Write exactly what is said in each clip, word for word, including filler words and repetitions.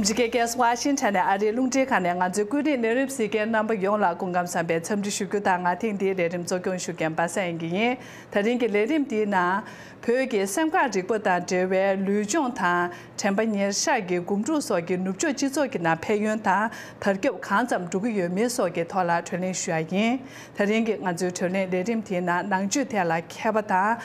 ཇི་ཀེ་ཀེ་ཨེས་ཝ་ཤིང་ཊོན་ནས་ཨ་རིའི་རླུང་འཕྲིན་ཁང་ནས་ང་ཚོའི་ཀུན་གླེང་གནས་རིམ་གཟིགས་མཁན་རྣམ་པ་ཡོངས་ལ་སྐུ་ཁམས་བཟང་པའི་འཚམས་འདྲི་ཞུ་རྒྱུ་དང་། ང་ཐེངས་འདིའི་ལས་རིམ་གཙོ་སྐྱོང་ཞུ་མཁན་པ་སངས་དབྱངས་སྐྱིད་ཡིན། ད་རིང་གི་ལས་རིམ་འདིའི་ནང་། བོད་ཀྱི་སེམས་ཁམས་རིག་པ་དང་འབྲེལ་བའི་ལུས་སྦྱོང་དང་། དྲན་པ་ཉེར་བཞག་གི་སྒོམ་སྒྲུབ་སོགས་ཀྱི་ནུབ་ཕྱོགས་སྤྱི་ཚོགས་ཀྱི་ནང་ཕན་ཡོན་དང་དར་ཁྱབ་གང་ཙམ་འགྲོ་གི་ཡོད་མེད་སོགས་ཀྱི་ཐོག་ལ་གྲོས་གླེང་ཞུ་ཡ་ཡིན། ད་རིང་གི་ང་ཚོའི་གྲོས་གླེང་ལས་རིམ་དེའི་ནང་ནང་ཆོས་ཐད་ལ་མཁས་པ་དང་།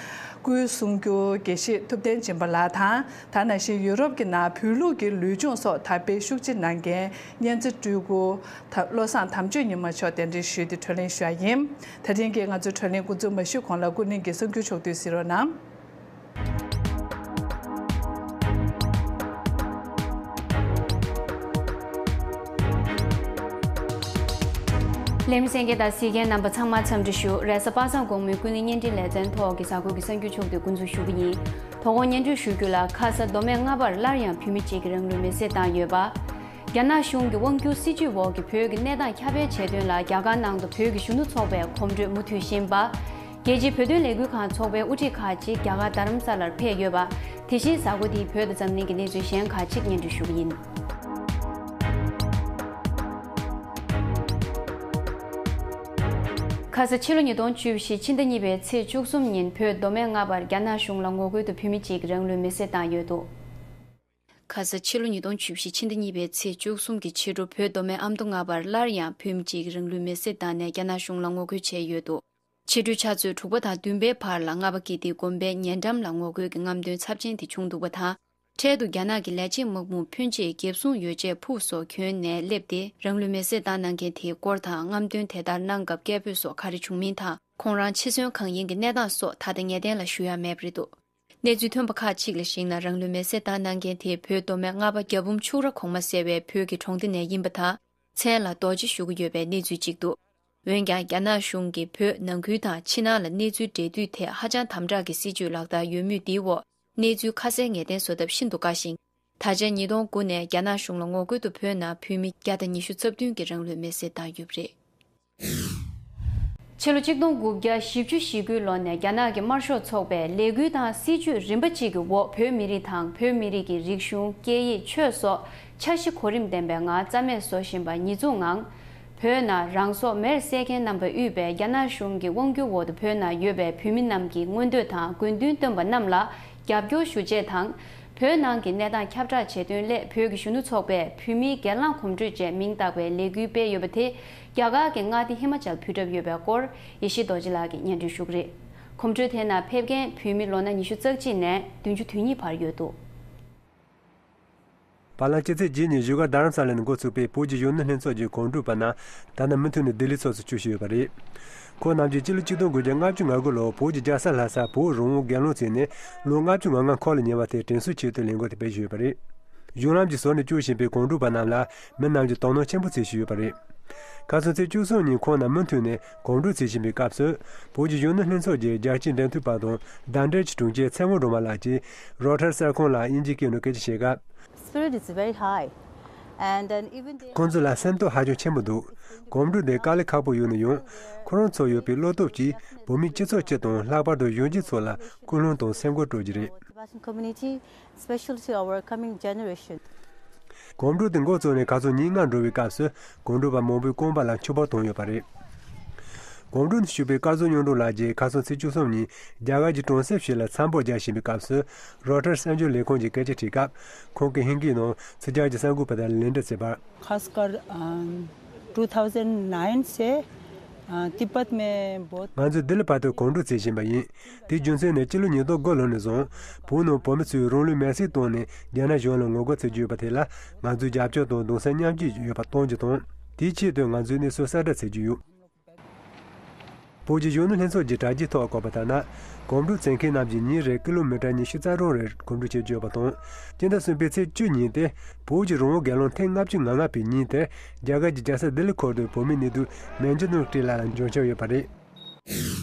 སྐུའི་གསུང་སྒྱུར་དགེ་བཤེས་ཐུབ་བསྟན་སྦྱིན་པ་ལགས་དང་། ད་ནང་བཞིན་ཡུ་རོབ་ཀྱི་ནང་བོད་ལུགས་ཀྱི་ལུས་སྦྱོང་སོགས་དར་སྤེལ་ཤུགས་ཆེ་གནང་མཁན་གཉན་ཚ་སྤྲུལ་སྐུ་བློ་བཟང་དམ་ཆོས་ཉི་མ་མཆོག་གདན་འདྲེན་ཞུས་ཏེ་གྲོས་གླེང་ཞུ་ཡ་ཡིན། ད་རིང་གི་ང་ཚོའི་གྲོས་གླེང་འགོ་འཛུགས་མ་ཞུས་གོང་ལ་ཀུན་གླེང་གི་གསར་འགྱུར་ཕྱོགས་བསྡུས་གཟིགས་རོགས་གནང་། ལས་མི་གསན་མཁན་དང་གཟིགས་མཁན་རྣམ་པ་ཚང་མ་འཚམས་འདྲི་ཞུ། རེས་གཟའ་པ་སངས་དགོང་མོའི་ཀུན་གླེང་བརྙན་འཕྲིན་ལེ་ཚན་ཐོག་གི་གཟའ་འཁོར་གྱི་གསར་འགྱུར་ཕྱོགས་བསྡུས་འགོ་འཛུགས་ཞུ་གི་ཡིན། དོ་དགོང་སྙན་སྒྲོན་ཞུ་རྒྱུ་ལ། ཁ་ས་མདོ་སྨད་རྔ་བར་སླར་ཡང་བོད་མི་གཅིག་གིས་རང་ལུས་མེར་སྲེག་བཏང་ཡོད་པ། རྒྱ་ནག་གཞུང་གི་དབང་སྒྱུར་སྲིད་བྱུས་འོག་གི་བོད་ཀྱི་གནས་སྟངས་ཁྱབ་སྤེལ་བྱེད་དོན་ལ་རྒྱ་གར་ནང་དུ་བོད་ཀྱི་གཞོན་ནུ་ཚོགས་པས་གོམ་བགྲོད་མུ་མཐུད་བཞིན་པ། རྒྱལ་སྤྱིའི་བོད་དོན་ལས་འགུལ་ཁང་ཚོགས་པའི་དབུ་ཁྲིད་ཁག་ཅིག་རྒྱ་གར་རྡ་རམ་ས་ལར་ཕེབས་ཡོད་པ། དེ་བཞིན་གཟའ་འཁོར་འདིའི་བོད་དང་འཛམ་གླིང་གི་གནས་ཚུལ་གཞན་ཁག་ཅིག་སྙན་སྒྲོན་ཞུ་གི་ཡིན། ཁ་ས་ཕྱི་ལོ་ཉིས་སྟོང་བཅུ་བཞི་ཕྱི་ཟླ་གཉིས་པའི་ཚེས་བཅུ་གསུམ་ཉིན་བོད་མདོ་སྨད་རྔ་བར་རྒྱ་ནག་གཞུང་ལ་ངོ་རྒོལ་དུ་བོད་མི་གཅིག་རང་ལུས་མེར་སྲེག་བཏང་ཡོད་འདུག་ཁ་ས་ཕྱི་ལོ་ཉིས་སྟོང་བཅུ་བཞི་ཕྱི་ཟླ་གཉིས་པའི་ཚེས་བཅུ་གསུམ་གྱི་ཕྱི་དྲོ་བོད་མདོ་སྨད་ཨ་མདོ་རྔ་བར་སླར་ཡང་བོད་མི་གཅིག་རང་ལུས་མེར་སྲེག་བཏང་ནས་རྒྱ་ནག་གཞུང་ལ་ངོ་རྒོལ་བྱས་ཡོད་འདུག་ཕྱི་དྲོའི་ཆུ་ཚོད་དྲུག་པ་དང་བདུན་པའི་བར་ལ་རྔ་བ་དགེ་ལྡན་དགོན་པའི་ཉེ་འགྲམ་ལ་ངོ་རྒོལ་གྱི་རྔམ་སྟོན་ཚབས་ཆེན་དེ་བྱུང་འདུག་པ་དང་། འཕྲལ་དུ་རྒྱ་ནག་གི་ལས་བྱེད་དམག་དཔུང་ཕོན་ཆེ་རྒྱབ་སྲུང་ཡོ་བྱད་ཕུབ་སོགས་གྱོན་ནས་སླེབས་ཏེ། རང་ལུས་མེར་སྲེག་བཏང་གནང་མཁན་དེའི་སྐོར་དང་། རྔམ་སྟོན་དེ་ལྟར་གནང་སྐབས་སྐད་འབོད་སོགས་ག་རེ་བྱུང་མིན་དང་། ཁོང་རང་འཆི་གསོན་གང་ཡིན་གྱི་གནས་སྟངས་སོགས་ད་ལྟ་ངེས་གཏན་ལ་ཞུ་ཡ་མེད་པ་རེད་འདུག་གནས་ཚུལ་ཐོན་པ་ཁག་ཅིག་ལ་གཞིགས་ན། རང་ལུས་མེར་སྲེག་བཏང་གནང་མཁན་དེ་བོད་མདོ་སྨད་རྔ་བ་རྒྱ་འབུམ་ཕྱུག་ར་གོང་མ་ཟེར་བའི་བོད་ཀྱི་གྲོང་སྡེ་ནས་ཡིན་པ་དང་། མཚན་ལ་རྡོ་རྗེ་ཞུ་གི་ཡོད་པའི་གནས་ཚུལ་གཅིག་འདུག་འོན་ཀྱང་། རྒྱ་ནག་གཞུང་གིས་བོད་ནང་ཁུལ་དང་ཕྱི་ནང་ལ་གནས་ཚུལ་འབྲེལ་མཐུད་ཐད་ཧ་ཅང་དམ་དྲག་གི་སྲིད་བྱུས་ལག་བསྟར་ཡོད་མུས་འདིའི་འོག་གནས་ཚུལ་ཁ་གསལ་ངེས་གཏན་བཟོ་ཐབས་ཤིན་ཏུ་དཀའ་ཞིང་། ད་ཆ་ཉིས་སྟོང་དགུ་ནས་རྒྱ་ནག་གཞུང་ལ་ངོ་རྒོལ་དུ་བོད་ནང་བོད་མི་བརྒྱ་དང་ཉི་ཤུ་རྩ་བདུན་གྱིས་རང་ལུས་མེར་སྲེག་བཏང་ཡོད་པ་རེད། ཕྱི་ལོ་ཆིག་སྟོང་དགུ་བརྒྱ་བཞི་བཅུ་ཞེ་དགུའི་ལོ་ནས་རྒྱ་ནག་གི་དམར་ཤོག་ཚོགས་པས་ལས་འགུལ་དང་སྲིད་བྱུས་རིམ་པ་གཅིག་གི་འོག་བོད་མི་རིགས་དང་བོད་མི་རིགས་ཀྱི་རིག་གཞུང་། སྐད་ཡིག་ཆོས་སོགས་འཆར་གཞི་གོ་རིམ་ལྡན་པའི་ངང་རྩ་མེད་བཟོ་བཞིན་པ་ཉེས་འཛུགས་ངང་། བོད་ནང་རང་སྲོག་མེར་བསྲེགས་མཁན་རྣམ་པ་དབུས་པའི་རྒྱ་ནག་གཞུང་གི་དབང་བསྒྱུར་འོག་ཏུ་བོད་ནང་ཡོད་པའི་བོད་མི་རྣམས་ཀྱི་མངོན་འདོད་དང་དགོས་འདུན་བཏོན་པ་རྣམས་ལ་རྒྱབ་སྐྱོར་ཞུ་ཆེད་དང་། བོད་ནང་གི་གནས་སྟངས་ཁྱབ་བསྒྲགས་བྱེད་དོན་སླད་བོད་ཀྱི་གཞོན་ནུ་ཚོགས་པས་བོད་མིའི་སྒེར་ལངས་གོམ་བགྲོད་ཅེས་མིང་བཏགས་པའི་ལས་འགུལ་སྤེལ་ཡོད་པ་དེ་རྒྱ་གར་གྱི་མངའ་སྡེ་ཧི་མ་ཅལ་ཕུལ་གྲབས་ཡོད་པའི་སྐོར་ཡེ་ཤེས་རྡོ་རྗེ་ལགས་ཀྱིས་སྙན་སྒྲོན་ཞུ་གི་རེད། གོམ་བགྲོད་དེ་ནང་ཕེབས་མཁན་བོད་མི་ལོ་ན་ཉི་ཤུ་རྩ་གཅིག་ནས་བདུན་ཅུ་དོན་གཉིས་བར་ཡོད་འདུག་བར་ལམ་ཕྱི་ཚེས་བརྒྱད་ཉིན་བཞུགས་སྒར་རྡ་རམ་ས་ལ་ནས་འགོ་ཚུགས་པའི་བོད་ཀྱི་གཞོན་ནུ་ལྷན་ཚོགས་ཀྱི་གོམ་བགྲོད་པ་རྣམས་ད་ལྟ་མུ་མཐུད་ནས་ལྡི་ལི་ཕྱོགས་སུ་བསྐྱོད་བཞིན་ཡོད་པ་རེད། ཁོང་རྣམས་ཀྱིས་སྤྱི་ལོ་ཆིག་སྟོང་དགུ་བརྒྱ་ལྔ་བཅུ་ང་དགུ་ལོར་བོད་ཀྱི་རྒྱལ་ས་ལྷ་སར་བོད་རང་དབང་སྒེར་ལངས་བྱས་ནས་ལོ་ལྔ་བཅུ་ང་ལྔ་འཁོར་ལ་ཉེ་བ་དེར་དྲན་གསོའི་ཆེད་དུ་ལས་འགུལ་དེ་སྤེལ་བཞིན་ཡོད་པ་རེད། གཞུང་ལམ་གྱི་ཟུར་ནས་བསྐྱོད་བཞིན་པའི་གོམ་བགྲོད་པ་རྣམས་ལ་མི་རྣམས་ཀྱིས་དོ་སྣང་ཆེན་པོ་བྱེད་བཞིན་ཡོད་པ་རེད། ཁ་སང་ཚེས་བཅུ་གསུམ་ཉིན་ཁོང་རྣམས་མུ་མཐུད་ནས་གོམ་བགྲོད་བྱེད་བཞིན་པའི་སྐབས་སུ། བོད་ཀྱི་གཞོན་ནུ་ལྷན་ཚོགས་ཀྱི་རྒྱལ་སྤྱིའི་འབྲེལ་མཐུད་པ་དང་བརྡ་འགྲེལ་གྱི་དྲུང་ཆེ་ཚེ་དབང་སྒྲོལ་མ་ལགས་ཀྱིས་རོ་ཊར་གསར་ཁང་ལ་དབྱིན་ཇིའི་སྐད་ནང་སྐད་ཆ་བཤད་སྐབས། Spirit is very high. And then even they ཁོང་ཚོ་ལ་སེམས་སྟོབས་ཧ་ཅང་ཆེན་པོ་འདུག་གོམ་བགྲོད་དེ་དཀའ་ལས་ཁག་པོ་ཡོད་ན་ཡང་། ཁོ་རང་ཚོ་ཡོད་པའི་བློ་སྟོབས་ཀྱིས་བོད་མི་སྤྱི་ཚོགས་སྤྱི་དང་ལྷག་པར་དུ་གཞོན་སྐྱེས་ཚོ་ལ་ཀུན་སློང་དང་སེམས་ཁུར་སྤྲོད་ཀྱི་རེད། Tibetan community, especially to our coming generation. གོམ་བགྲོད་དེ་འགོ་བཙུགས་ནས་ཁ་སང་ཉིན་ལྔ་འགྲོ་བའི་སྐབས་སུ་གོམ་བགྲོད་པ་མང་པོའི་རྐང་པ་ལ་འཁྱུག་པ་བཏང་ཡོད་པ་རེད། གོམ་བགྲོད་དུ་ཞུགས་པའི་སྐལ་བཟང་སྙིང་སྒྲོན་ལགས་ཀྱིས་ཁ་སང་ཚེས་བཅུ་གསུམ་ཉིན་རྒྱ་གར་གྱི་གྲོང་གསེབ་ཞིག་ལ་འཚམས་འཕྲིན་རྒྱག་བཞིན་པའི་སྐབས་སུ་རོ་ཊར་གསར་འགྱུར་ལས་ཁང་གི་སྐད་ཆ་དྲིས་སྐབས། ཁོང་གིས་ཧིན་སྐད་ནང་ཕྱི་རྒྱལ་གྱི་གསར་འགོད་པ་དང་ལེན་འདྲ་བྱས་པར། खासकर अ, दो हज़ार नौ से अ, तिब्बत में बहुत ང་ཚོས་ལྡི་ལི་བར་དུ་གོམ་བགྲོད་བྱེད་བཞིན་པ་ཡིན། དེའི་རྒྱུ་མཚན་ནི་སྤྱི་ལོ་ཉིས་སྟོང་དགུ་ལོ་ནས་བཟུང་བོད་ནང་བོད་མི་ཚོས་རང་ལུས་མེར་སྲེག་བཏང་ནས་རྒྱ་ནག་གཞུང་ལ་ངོ་རྒོལ་བྱེད་ཀྱི་ཡོད་པ་དེ་ལ་ང་ཚོས་རྒྱབ་སྐྱོར་དང་གདུང་སེམས་མཉམ་སྐྱེད་ཡོད་པ་སྟོན་རྒྱུ་དང་། དེའི་ཆེད་དུ་ང་ཚོས་གནས་ཚུལ་གསལ་བསྒྲགས་བྱེད་ཀྱི་ཡོད། བོད་ཀྱི་གཞོན་ནུ་ལྷན་ཚོགས་ཀྱི་དྲ་རྒྱའི་ཐོག་བཀོད་པ་ལྟར་ན། གོམ་བགྲོད་བྱེད་མཁན་རྣམས་ཀྱིས་ཉིན་རེར་ཀི་ལོ་མི་ཊར་ཉི་ཤུ་རྩ་གྲངས་རེར་གོམ་བགྲོད་བྱེད་ཀྱི་ཡོད་པ་དང་། སྤྱི་ཟླ་གསུམ་པའི་ཚེས་བཅུ་ཉིན་ཏེ། བོད་ཀྱི་རང་དབང་སྒེར་ལངས་ཐེངས་ལྔ་བཅུ་ང་ལྔ་པའི་ཉིན་དེར་རྒྱ་གར་གྱི་རྒྱལ་ས་ལྡི་ལི་ཁུལ་དུ་བོད་མིའི་གནས་ཚུལ་ནན་ཅི་ནོར་བཀྲིས་ལགས་ལ་འབྱོར་འཆར་ཡོད་པ་རེད།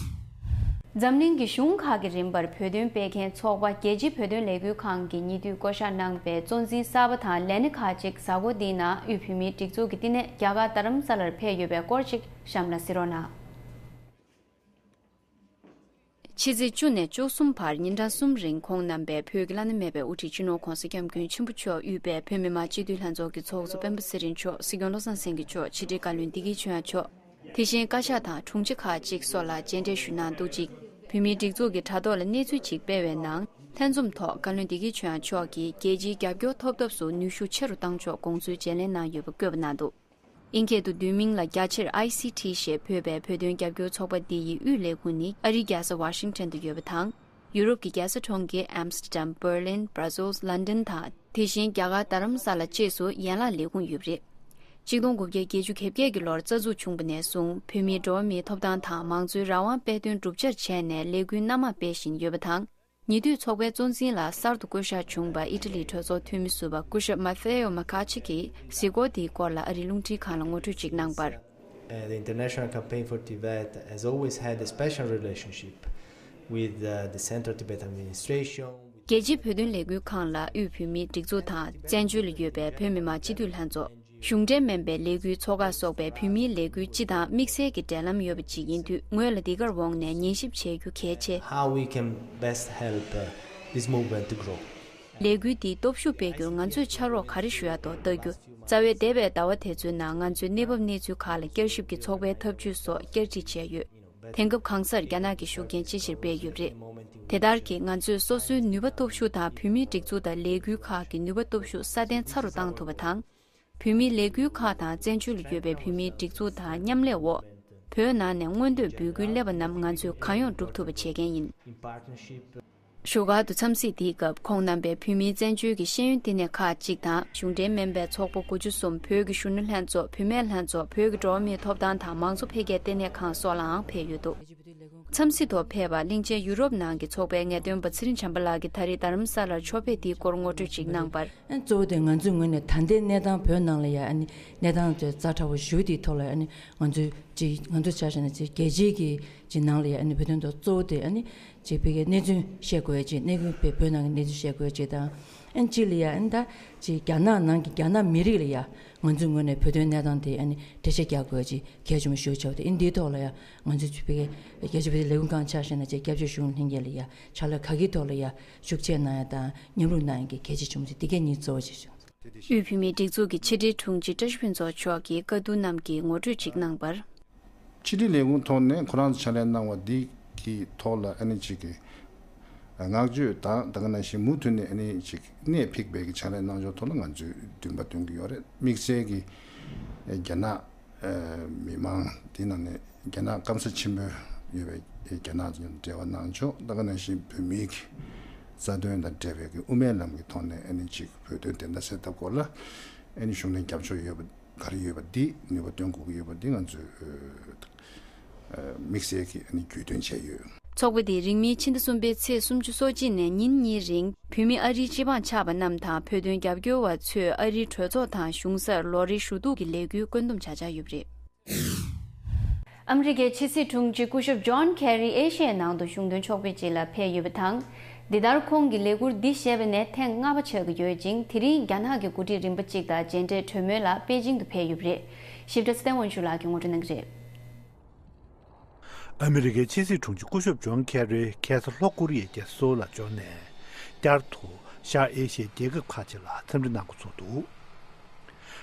འཛམ་གླིང་གི་གཞུང་ཁག་གི་རིམ་པར་བོད་དོན་སྤེལ་མཁན་ཚོགས་པ་རྒྱལ་སྤྱིའི་བོད་དོན་ལས་འགུལ་ཁང་གིས་ཉེ་དུས་བསྐོ་བཞག་གནང་པའི་གཙོ་འཛིན་གསར་པ་དང་ལས་སྣེ་ཁག་ཅིག་གཟའ་འཁོར་འདིའི་ནང་དབུས་བོད་མིའི་སྒྲིག་འཛུགས་ཀྱི་བསྟི་གནས་རྒྱ་གར་རྡ་རམ་ས་ལར་ཕེབས་ཡོད་པའི་སྐོར་ཅིག་གཤམ་ལ་གཟིགས་རོགས་གནང་། ཕྱི་ཚེས་བཅུ་ནས་བཅུ་གསུམ་བར་ཉིན་གྲངས་གསུམ་རིང་ཁོང་རྣམ་པས་བོད་ཀྱི་བླ་ན་མེད་པའི་དབུ་ཁྲིད་སྤྱི་ནོར་༧གོང་ས་༧སྐྱབས་མགོན་ཆེན་པོ་མཆོག་དབུས་པའི་བོད་མི་མང་སྤྱི་འཐུས་ལྷན་ཚོགས་ཀྱི་ཚོགས་གཙོ་སྤེན་པ་ཚེ་རིང་མཆོག་སྲིད་སྐྱོང་བློ་བཟང་སེང་གེ་མཆོག་ཕྱི་དྲིལ་བཀའ་བློན་བདེ་སྐྱིད་ཆོས་དབྱངས་མཆོག་དེ་བཞིན་བཀའ་ཤག་དང་དྲུང་ཆེ་ཁག་ཅིག་སོགས་ལ་མཇལ་འཕྲད་ཞུས་གནང་འདུག་ཅིང་། བོད་མིའི་སྒྲིག་འཛུགས་ཀྱི་དྲ་ཐོག་ལ་གནས་ཚུལ་ཅིག་སྤེལ་བའི་ནང་། ལྷན་འཛོམས་ཐོག་བཀའ་བློན་བདེ་སྐྱིད་ཆོས་དབྱངས་མཆོག་གིས་རྒྱལ་སྤྱིའི་རྒྱབ་སྐྱོར་ཐོབ་ཐབས་སུ་ནུས་ཤུགས་ཆེ་རུ་བཏང་ཕྱོགས་དགོངས་ཚུལ་བརྗེ་ལེན་གནང་ཡོད་པ་བཀོད་པ་གནང་འདུག་ཨིན་སྐད་དུ་བསྡུས་མིང་ལ་རྒྱ་ཆེར་ཨའི་སི་ཊི་ཞེས་འབོད་པའི་བོད་དོན་རྒྱབ་སྐྱོར་ཚོགས་པ་འདི་ཡི་དབུས་ལས་ཁུངས་ནི་ཨ་རིའི་རྒྱལ་ས་ཝ་ཤིང་ཊོན་དུ་ཡོད་པ་དང་། ཡུ་རོབ་ཀྱི་རྒྱལ་ས་གྲོང་ཁྱེར་ཨམ་སི་ཊར་ཌམ། འབར་ལིན། བྷ་ར་སེལ། ལན་ཌན་དང་། དེ་བཞིན་རྒྱ་གར་རྡ་རམ་ས་ལ་བཅས་སུ་ཡན་ལག་ལས་ཁུངས་ཡོད་པ་རེད། གཅིག་སྟོང་དགུ་བརྒྱ་བརྒྱད་ཅུ་གྱ་བརྒྱད་ཀྱི་ལོར་རྩ་འཛུགས་བྱུང་བ་ནས་བཟུང་བོད་མིའི་འགྲོ་བ་མིའི་ཐོབ་ཐང་དང་མང་གཙོའི་རང་དབང་དཔེ་སྟོན་བསྒྲུབ་འཆར་བྱས་ནས་ལས་འགུལ་སྣ་མང་སྤེལ་བཞིན་ཡོད་པ་དང་། ཉེ་དུས་ཚོགས་པའི་གཙོ་འཛིན་ལ་གསར་དུ་བསྐོ་གཞག་བྱུང་བ་ཨི་ཊ་ལིའི་གྲོས་ཚོགས་འཐུས་མི་ཟུར་པ་སྐུ་ཞབས་མ་ཐེ་ཡོ་མ་ཁ་ཆི་གིས་གཟིགས་སྐོར་དེའི་སྐོར་ལ་ཨ་རིའི་རླུང་འཕྲིན་ཁང་ལ་ངོ་སྤྲོད་ཅིག་གནང་བར། Uh, the International Campaign for Tibet has always had a special relationship with uh, the Central Tibetan Administration. རྒྱལ་སྤྱིའི་བོད་དོན་ལས་འགུལ་ཁང་ལ་དབུས་བོད་མིའི་སྒྲིག་འཛུགས་དང་བཙན་བྱོལ་ལ་ཡོད་པའི་བོད་མི་མང་སྤྱི་འཐུས་ལྷན་ཚོགས། གཞུང་འབྲེལ་མིན་པའི་ལས་འགུལ་ཚོགས་ཁག་སོགས་པའི་བོད་མིའི་ལས་འགུལ་སྤྱི་དང་དམིགས་བསལ་གྱི་འབྲེལ་ལམ་ཡོད་པ་ཅིག་ཡིན་དུས་ངོས་ལ་འདི་གར་འོངས་ནས་ཉན་ཞིབ་བྱེད་རྒྱུ་གལ་ཆེ། How we can best help uh, this movement to grow. ལས་འགུལ་འདིས་སྟོབས་ཤུགས་སྤེལ་རྒྱུར་ང་ཚོས་ཕྱག་རོགས་ག་རེ་ཞུ་ཡག་ཐོག་ལྟ་རྒྱུ། རྩ་བའི་འདས་པའི་ཟླ་བ་དེ་ཚོའི་ནང་ང་ཚོས་གནས་བབ་གནས་ཚུལ་ཁག་ལ་བསྐྱར་ཞིབ་ཀྱིས་ཚོགས་པའི་ཐབས་ཇུས་སོགས་བསྐྱར་སྒྲིག་བྱས་ཡོད། དེང་སྐབས་གང་སར་རྒྱ་ནག་གི་ཤུགས་རྐྱེན་ཅི་ཆེར་སྤེལ་ཡོད་པ་རེད། དེ་ལྟར་གྱིས་ང་ཚོས་སོ་སོའི་ནུས་པ་སྟོབས་ཤུགས་དང་བོད་མིའི་སྒྲིག་འཛུགས་དང་ལས་འགུལ་ཁག་གི་ནུས་པ་སྟོབས་ཤུགས་སྲ་བརྟན་ཚ་རུ་བཏང་ཐུབ་པ་དང་། བོད་མིའི་ལས་འགུལ་ཁག་དང་བཙན་བྱོལ་ལ་ཡོད་པའི་བོད་མིའི་སྒྲིག་འཛུགས་དང་མཉམ་ལས་འོག་བོད་ནང་ནས་མངོན་འདོད་འབོད་སྐུལ་སླེབས་པ་རྣམས་ང་ཚོས་གང་ཡོང་སྒྲུབ་ཐུབ་པ་བྱེད་མཁན་ཡིན། བཞུགས་སྒར་དུ་འཚམས་གཟིགས་དེའི་སྐབས་ཁོང་རྣམ་པས་བོད་མིའི་བཙན་བྱོལ་གྱི་ཤེས་ཡོན་བསྟི་གནས་ཁག་ཅིག་དང་གཞུང་འབྲེལ་མིན་པའི་ཚོགས་པ་དགུ་བཅུ་གསུམ། བོད་ཀྱི་གཞོན་ནུ་ལྷན་ཚོགས། བུད་མེད་ལྷན་ཚོགས། བོད་ཀྱི་འགྲོ་བ་མིའི་ཐོབ་ཐང་དང་མང་གཙོ་འཕེལ་རྒྱས་ལྟེ་གནས་ཁང་སོགས་ལའང་ཕེབས་ཡོད་འདུག་འཚམས་གཟིགས་ཐོག་ཕེབས་པར་གླིང་ཆེན་ཡུ་རོབ་ནང་གི་ཚོགས་པའི་ངེས་སྟོན་པ་ཚེ་རིང་བྱམས་པ་ལགས་ཀྱིས་ད་རེས་རྡ་རམ་ས་ལར་ཕྱོགས་ཕེབས་དེའི་སྐོར་ངོ་སྤྲོད་ཅིག་གནང་བར། ཨ་ནི་གཙོ་བོ་དེ་ང་ཚོའི་ངོས་ནས་ད་ལྟའི་གནས་སྟངས་བོད་ནང་ལ་ཡ་ཨ་ནི་གནས་སྟངས་དེ་ཛ་དྲག་པོ་ཞེ་པོ་དེའི་ཐོག་ལ་ཡ་ཨ་ནི་ང་ཚོས་ཅིག་ང་ཚོ་ཆ་བཞག་ན་ཅིག་རྒྱལ་སྤྱིའི་གི་ཅིག་ནང་ལ་ཡ་ཨ་ནི་བོད་དོན་ཐོག་གཙོ་བོ་དེ་ཨ་ནི་ཅིག་བོད་ཀྱི་གནས་ཚུལ་བཤད་དགོས་ཅིག་གནས་ཀུན་བོད་བོད་ནང་གི་གནས་ཚུལ་བཤད་དགོས་ཅིག་དང་། ཨ་ནི་གཅིག་ལ་ཡ་ཨ་ནི་ད་ཅིག་རྒྱ་ནག་ནང་གི་རྒྱ་ནག་མི་རིགས་ལ་ཡ་ང་ཚོའི་ངོས་ནས་བོད་དོན་གནས་སྟངས་དེ་ཨ་ནི་འགྲེལ་བཤད་རྒྱག་དགོས་ཅིག་གལ་ཆེན་པོ་ཞེ་པོ་ཆགས་པ་དེ་ཨ་ནི་འདིའི་ཐོག་ལ་ཡ་ང་ཚོས་ཅིག་བོད་ཀྱི་རྒྱལ་སྤྱིའི་བོད་དོན་ལས་ཁུངས་ཁང་ཆ་བཞག་ན་ཅིག་སྐྱབས་བཅོལ་གཞུང་ལྷན་རྒྱས་ལ་ཡ་ཕྱག་ལས་ག་གི་ཐོག་ལ་ཡ་ཤུགས་ཆེ་གནང་ཡ་དང་མཉམ་རུབ་གནང་ཡ་གི་གལ་ཆེ་ཆུང་ཆེ་འདི་གས་གཉིས་གཙོ་བོ་བྱས་བྱུང་། དབུས་བོད་མིའི་སྒྲིག་འཛུགས་ཀྱི་ཕྱི་དྲིལ་དྲུང་ཆེ་བཀྲ་ཤིས་ཕུན་ཚོགས་མཆོག་གིས་བཀའ་བསྡུར་རྣམས་ཀྱི་ངོ་སྤྲོད་ཅིག་གནང་བར། ཕྱི་དྲིལ་ལས་ཁུངས་ཐོག་ནས་ཁོ་རང་ཚོ་ཕྱག་ལས་གནང་བ་འདི་གི་ཐོག་ལ་ཨ་ནི་ཅིག་གི་བསྔགས་བརྗོད་དང་ད་ག་ནང་བཞིན་མུ་མཐུད་ནས་ཨ་ནི་ཅིག་གནད་ཕིགས་པའི་གི་ཕྱག་ལས་གནང་ཕྱོགས་ཐོག་ལ་ང་ཚོས་འདུན་པ་འདོན་གྱི་ཡོད་རེད། དམིགས་བསལ་གྱི་རྒྱ་ནག་མི་མང་དེ་ནང་ནས་རྒྱ་ནག་སྐམ་ས་ཆེན་པོ་ཡོད་པའི་རྒྱ་ནག་ཚོ་མཉམ་དུ་འབྲེལ་བ་གནང་ཕྱོགས་ད་ག་ནང་བཞིན་བོད་མིའི་གི་རྩ་དོན་དང་འབྲེལ་བའི་གི་དབུ་མའི་ལམ་གྱི་ཐོག་ནས་ཨ་ནི་ཅིག་བོད་དོན་བདེན་མཐའ་གསལ་ཐབས་སྐོར་ལ་ཨ་ནི་གཞུང་ནས་རྒྱབ་ཕྱོགས་ཡོད་པ་ག་རེ་ཡོད་པ་འདི་ནུས་པ་འདོན་དགོས་ཀྱི་ཡོད་པ་འདི་ང་ཚོས་དམིགས་བསལ་གྱིས་ཨ་ནི་རྒྱུས་སྟོན་བྱས་ཡོད། ཚོགས་པ་འདིས་རིང་མིན་ཕྱི་ཟླ་གསུམ་པའི་ཚེས་སུམ་ཅུ་སོ་གཅིག་ནས་ཉིན་གཉིས་རིང་བོད་མི་ཨ་རིའི་སྤྱི་འབངས་ཆགས་པ་རྣམས་དང་བོད་དོན་རྒྱབ་སྐྱོར་བ་ཚོས་ཨ་རིའི་གྲོས་ཚོགས་དང་གཞུང་སར་ལོ་རེའི་ཞུ་གཏུག་གི་ལས་འགུལ་བཀོད་འདོམས་བྱ་འཆར་ཡོད་པ་རེད། ཨ་མི་རི་ཀའི་ཕྱི་སྲིད་དྲུང་ཆེ་སྐུ་ཞབས་ཇོན་ཁེ་རི་ཨེ་ཤི་ཡའི་ནང་དུ་གཞུང་དོན་ཕྱོགས་ཕེབས་ཅིག་ལ་ཕེབས་ཡོད་པ་དང་། འདི་ལྟར་ཁོང་གི་ལས་འཁུར་འདི་བཞེས་པ་ནས་ཐེངས་ལྔ་པ་ཆགས་ཀྱི་ཡོད་ཅིང་དེ་རིང་རྒྱ་ནག་གི་འགོ་ཁྲིད་རིམ་པ་གཅིག་དང་མཇལ་འཕྲད་གྲོས་མོལ་ལ་པེ་ཅིང་དུ་ཕེབས་ཡོད་པ་རེད། ཞིབ་ཕྲ་སྟེང་དབང་ཕྱུག་ལགས་ཀྱིས་ངོ་སྤྲོད་གནང་གི་རེད། ཨ་མི་རི་ཀའི་ཕྱི་སྲིད་དྲུང་ཆེ་སྐུ་ཞབས་ཇོན་ཁེ་རི་ཁ་སང་ལྷོ་ཀོ་རི་ཡའི་རྒྱལ་ས་སོའུ་ལ་འབྱོར་ནས་བསྐྱར་དུ་ཤར་ཨེ་ཤི་ཡའི་རྒྱལ་ཁབ་ཁག་ཅིག་ལ་འཚམས་འདྲི་གནང་འགོ་ཚུགས་འདུག་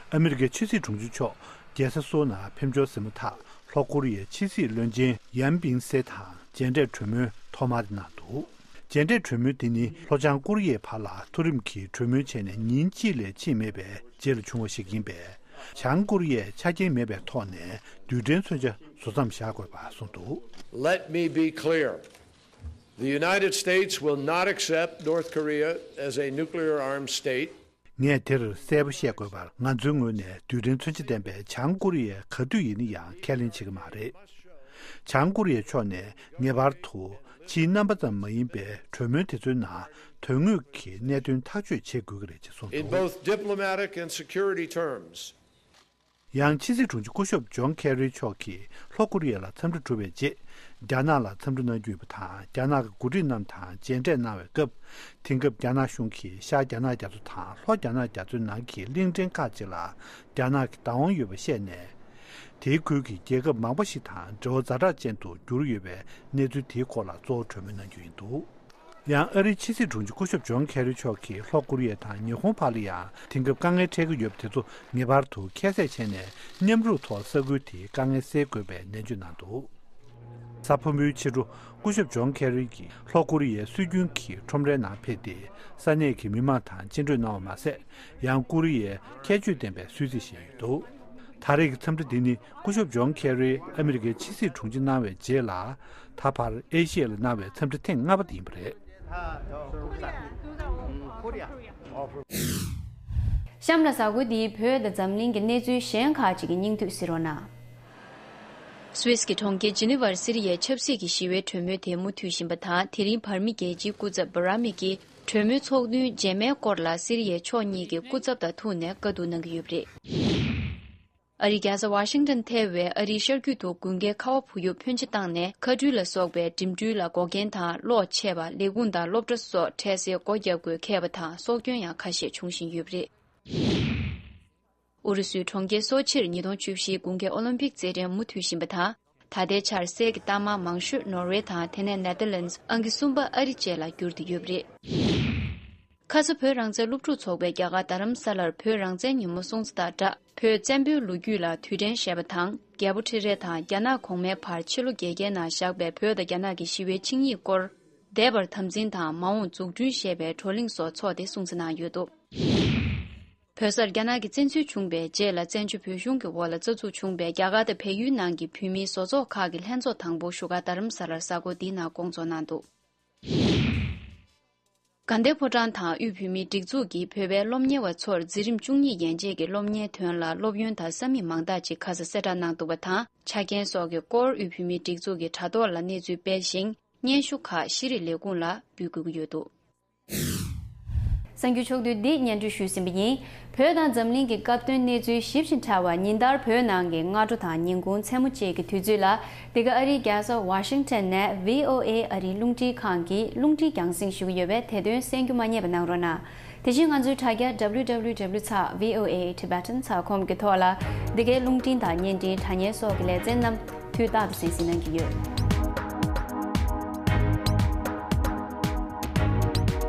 ཨ་མི་རི་ཀའི་ཕྱི་སྲིད་དྲུང་ཆེ་མཆོག་རྒྱལ་ས་སོའུ་ནང་ཕེབས་འབྱོར་ཟིན་མ་ཐག་ལྷོ་ཀོ་རི་ཡའི་ཕྱི་སྲིད་བློན་ཆེན་ཡན་པིང་སེ་དང་མཇལ་འཕྲད་གྲོས་མོལ་ཐོག་མ་དེ་གནང་འདུག་མཇལ་འཕྲད་གྲོས་མོལ་འདི་ནི་ལྷོ་བྱང་ཀོ་རི་ཡའི་བར་ལ་མཐོ་རིམ་གྱི་གྲོས་མོལ་བྱས་ནས་ཉིན་གཅིག་ལས་ཕྱིན་མེད་པའི་རྗེས་ལ་བྱུང་བ་ཞིག་ཡིན་པས། བྱང་ཀོ་རི་ཡས་ཆ་རྐྱེན་མེད་པའི་ཐོག་ནས་རྡུལ་ཕྲན་མཚོན་ཆ་བཟོ་མཚམས་བཞག་དགོས་པ་གསུངས་འདུག Let me be clear. The United States will not accept North Korea as a nuclear armed state. ངས་དེར་གསལ་པོ་བཤད་དགོས་པར་ང་ཚོའི་ངོས་ནས་རྡུལ་ཕྲན་མཚོན་ཆ་ལྡན་པའི་བྱང་ཀོ་རི་ཡས་ག་དུས་ཡིན་ན་ཡང་ཁས་ལེན་བྱེད་ཀྱི་མ་རེད། བྱང་ཀོ་རི་ཡའི་ཕྱོགས་ནས་ངེས་པར་དུ་ཕྱིའི་རྣམ་པ་ཙམ་མ་ཡིན་པའི་གྲོས་མོལ་དེ་ཚོའི་ནང་དོན་དངོས་ཀྱི་གནད་དོན་ཐག་གཅོད་བྱེད་དགོས་ཀྱི་རེད་ཅེས་གསུངས་འདུག In both diplomatic and security terms, ཡང་ཕྱི་སྲིད་དྲུང་ཆེ་སྐུ་ཞབས་ཇོན་ཁེ་རི་མཆོག་གིས་ལྷོ་ཀོ་རི་ཡ་ལ་འཚམས་འདྲི་གྲུབ་པའི་རྗེས་རྒྱ་ནག་ལ་འཚམས་འདྲི་གནང་རྒྱུ་ཡིན་པ་དང་རྒྱ་ནག་གི་འགོ་ཁྲིད་རྣམས་དང་མཇལ་འཕྲད་གནང་བའི་སྐབས་དེང་སྐབས་རྒྱ་ནག་གཞུང་གིས་ཤར་རྒྱ་ནག་རྒྱ་མཚོ་དང་ལྷོ་རྒྱ་ནག་རྒྱ་མཚོའི་ནང་གི་གླིང་ཕྲན་ཁག་ཅིག་ལ་རྒྱ་ནག་གི་བདག་དབང་ཡོད་པ་བཤད་ནས། དེའི་ཁུལ་གྱི་རྒྱལ་ཁབ་མང་པོ་ཞིག་དང་འབྲེལ་བ་ཛ་དྲག་ཅན་དུ་གྱུར་ཡོད་པའི་གནས་ཚུལ་དེའི་སྐོར་ལ་གཙོ་བོ་གྲོས་མོལ་གནང་རྒྱུ་ཡིན་འདུག། ཡང་ཨ་རིའི་ཕྱི་སྲིད་དྲུང་ཆེ་སྐུ་ཞབས་ཇོན་ཁེ་རི་མཆོག་གིས་ལྷོ་ཀོ་རི་ཡ་དང་ཉི་ཧོང་བར་ལ་ཡང་དེང་སྐབས་དཀའ་ངལ་འཕྲད་ཀྱི་ཡོད་པ་དེ་ཚོ་ངེས་པར་དུ་ཁྱད་བསད་བྱས་ནས་མཉམ་རུབ་ཐོག་ས་ཁུལ་དེའི་དཀའ་ངལ་སེལ་དགོས་པའི་ནན་བརྗོད་གནང་འདུག། གཟའ་ཕུར་བུའི་ཕྱི་དྲོ་སྐུ་ཞབས་ཇོན་ཁེ་རི་གྱིས་ལྷོ་ཀོ་རི་ཡའི་སྲོལ་རྒྱུན་གྱི་ཁྲོམ་རའི་ནང་ཕེབས་ཏེ་ས་གནས་ཀྱི་མི་མང་དང་མཇལ་འཕྲད་གནང་བ་མ་ཟད། ཡང་ཀོ་རི་ཡའི་ཁྱད་ཆོས་ལྡན་པའི་གསོལ་ཚིགས་བཞེས་ཡོད་འདུག། ད་རེས་ཀྱི་འཚམས་འདྲི་འདི་ནི་སྐུ་ཞབས་ཇོན་ཁེ་རི་ཨ་མི་རི་ཀའི་ཕྱི་སྲིད་དྲུང་ཆེ་གནང་བའི་རྗེས་ལ་ད་བར་ཨེ་ཤི་ཡ་ལ་གནང་བའི་འཚམས་འདྲི་ཐེངས་ལྔ་པ་དེ་ཡིན་པ་རེད། གཤམ་ལ་གཟའ་འཁོར་འདིའི་བོད་དང་འཛམ་གླིང་གི་གནས་ཚུལ་གཞན་ཁག་ཅིག་གི་སྙིང་བསྡུས་གཟིགས་རོགས་གནང་། སུད་སི་གི་གྲོང་ཁྱེར་ཇི་ནི་ཝར་སི་རི་ཡའི་ཆབ་སྲིད་ཀྱི་ཞི་བའི་གྲོས་མོལ་དེ་མུ་མཐུད་བཞིན་པ་དང་། དེ་རིང་བར་མི་རྒྱལ་སྤྱིའི་སྐུ་ཚབ་བྷ་ར་མི་གིས་གྲོས་མོལ་ཚོགས་འདུའི་རྗེས་མའི་སྐོར་ལ་སི་རི་ཡའི་ཕྱོགས་གཉིས་ཀྱི་སྐུ་ཚབ་དང་ཐུག་ནས་བཀའ་བསྡུར་གནང་གི་ཡོད་པ་རེད། ཨ་རིའི་རྒྱལ་ས་ཝ་ཤིང་ཏན་ཐེ་བའི་ཨ་རིའི་ཤར་རྒྱུད་དུ་དགུན་ཁའི་ཁ་བ་བུ་ཡུག་ཕོན་ཆེ་བཏང་ནས་མཁའ་འགྲུལ་ལ་སོགས་པའི་འགྲིམ་འགྲུལ་ལ་འགོག་རྐྱེན་དང་གློག་ཆད་པ། ལས་ཁུངས་དང་སློབ་གྲྭ་སོགས་འཕྲལ་སེལ་སྒོ་བརྒྱབ་དགོས་འཁེལ་བ་དང་སྲོག་སྐྱོན་ཡང་ཁ་ཤས་འབྱུང་བཞིན་ཡོད་པ་རེད། ཨུ་རུ་སུའི་གྲོང་ཁྱེར་སོ་ཆིར་ཉིས་སྟོང་བཅུ་བཞིའི་དགུན་ཁའི་ཨོ་ལིམ་པིག་རྩེད་འགྲན་མུ་མཐུད་བཞིན་པ་དང་། ད་ལྟའི་ཆར་སའི་གི་རྟགས་མ་མང་ཤོས་ནོར་ཝེ་དང་དེ་ནས་ནེ་ཐར་ལེན་ཌི། ཨང་ཀི་གསུམ་པ་ཨ་རི་བཅས་ལ་གྱུར་ཏེ་ཡོད་པ་རེད། ཁ་ས་བོད་རང་བཙན་སློབ་ཕྲུག་ཚོགས་པས་རྒྱ་གར་རྡ་རམ་ས་ལར་བོད་རང་བཙན་ཉིན་མོ་སྲུང་བརྩི་དང་སྦྲགས། བོད་བཙན་པོའི་ལོ་རྒྱུས་ལ་དུས་དྲན་ཞེས་པ་དང་། རྒྱལ་པོ་ཁྲི་རལ་དང་རྒྱ་ནག་གོང་མའི་བར་ཕྱི་ལོ་བརྒྱད་བརྒྱའི་ནང་བཞག་པའི་བོད་དང་རྒྱ་ནག་གི་ཞི་བའི་ཆིངས་ཡིག་སྐོར། འདས་པར་དམ་འཛིན་དང་མ་འོངས་འཛུགས་སྐྲུན་ཞེས་པའི་བགྲོ་གླེང་སོགས་ཚོགས་ཏེ་སྲུང་བརྩི་གནང་ཡོད་འདུག། བོད་སར་རྒྱ་ནག་གི་བཙན་འཛུལ་བྱུང་བའི་རྗེས་ལ་བཙན་བྱོལ་བོད་གཞུང་གི་འོག་ལ་རྩ་འཛུགས་བྱུང་བའི་རྒྱ་གར་དང་བལ་ཡུལ་ནང་གི་བོད་མིའི་བཟོ་ཚོགས་ཁག་གི་ལྷན་ཚོགས་དང་པོ་བཞུགས་སྒར་རྡ་རམ་ས་ལར་གཟའ་འཁོར་འདིའི་ནང་བསྐོང་ཚོགས་གནང་འདུག། དགའ་ལྡན་ཕོ་བྲང་དང་དབུས་བོད་མིའི་སྒྲིག་འཛུགས་ཀྱིས་བོད་པའི་སློབ་གཉེར་བ་ཚོར་འཛིན་རིམ་བཅུ་གཉིས་ཡན་ཆད་ཀྱི་སློབ་གཉེར་དོན་ལ་སློབ་ཡོན་དང་ས་མིག་མང་དག་ཅིག་ཁ་ས་གསལ་བསྒྲགས་གནང་འདུག་པ་དང་། ཆ་རྐྱེན་སོགས་ཀྱི་སྐོར་དབུས་བོད་མིའི་སྒྲིག་འཛུགས་ཀྱི་དྲ་ཐོག་ལ་གནས་ཚུལ་སྤེལ་ཞིང་། སྙན་ཞུ་ཁག་ཤེས་རིག་ལས་ཁུངས་ལ་འབུལ་དགོས་ཀྱི་ཡོད་འདུག། གསར་འགྱུར་ཕྱོགས་བསྡུས་འདི་སྙན་སྒྲོན་ཞུས་ཟིན་པ་ཡིན། བོད་དང་འཛམ་གླིང་གི་སྐབས་བསྟུན་གནས་ཚུལ་ཞིབ་ཅིང་ཕྲ་བ་ཉིན་ལྟར་བོད་ནང་གི་སྔ་དྲོ་དང་ཉིན་གུང་མཚན་མོ་བཅས་ཀྱི་དུས་ཚོད་ལ། འདི་ག་ཨ་རིའི་རྒྱལ་ས་ཝ་ཤིང་ཊོན་ནས་བྷི་ཨོ་ཨེ་ཨ་རིའི་རླུང་འཕྲིན་ཁང་གིས་རླུང་འཕྲིན་རྒྱང་སྲིང་ཞུ་གི་ཡོད་པས་དེ་དོན་གསན་རྒྱུ་མ་བསྙེལ་བ་གནང་རོགས་གནང་། དེ་བཞིན་ང་ཚོའི་དྲ་རྒྱ་W W W ཚེག་V O A Tibetan ཚེག་com གི་ཐོག་ལ། འདི་གའི་རླུང་འཕྲིན་དང་བརྙན་འཕྲིན་དྲ་བརྙན་སོགས་ཀྱི་ལེ་ཚན་རྣམས་དུས་རྟག་ཏུ་གསན་གཟིགས་གནང་གི་ཡོད།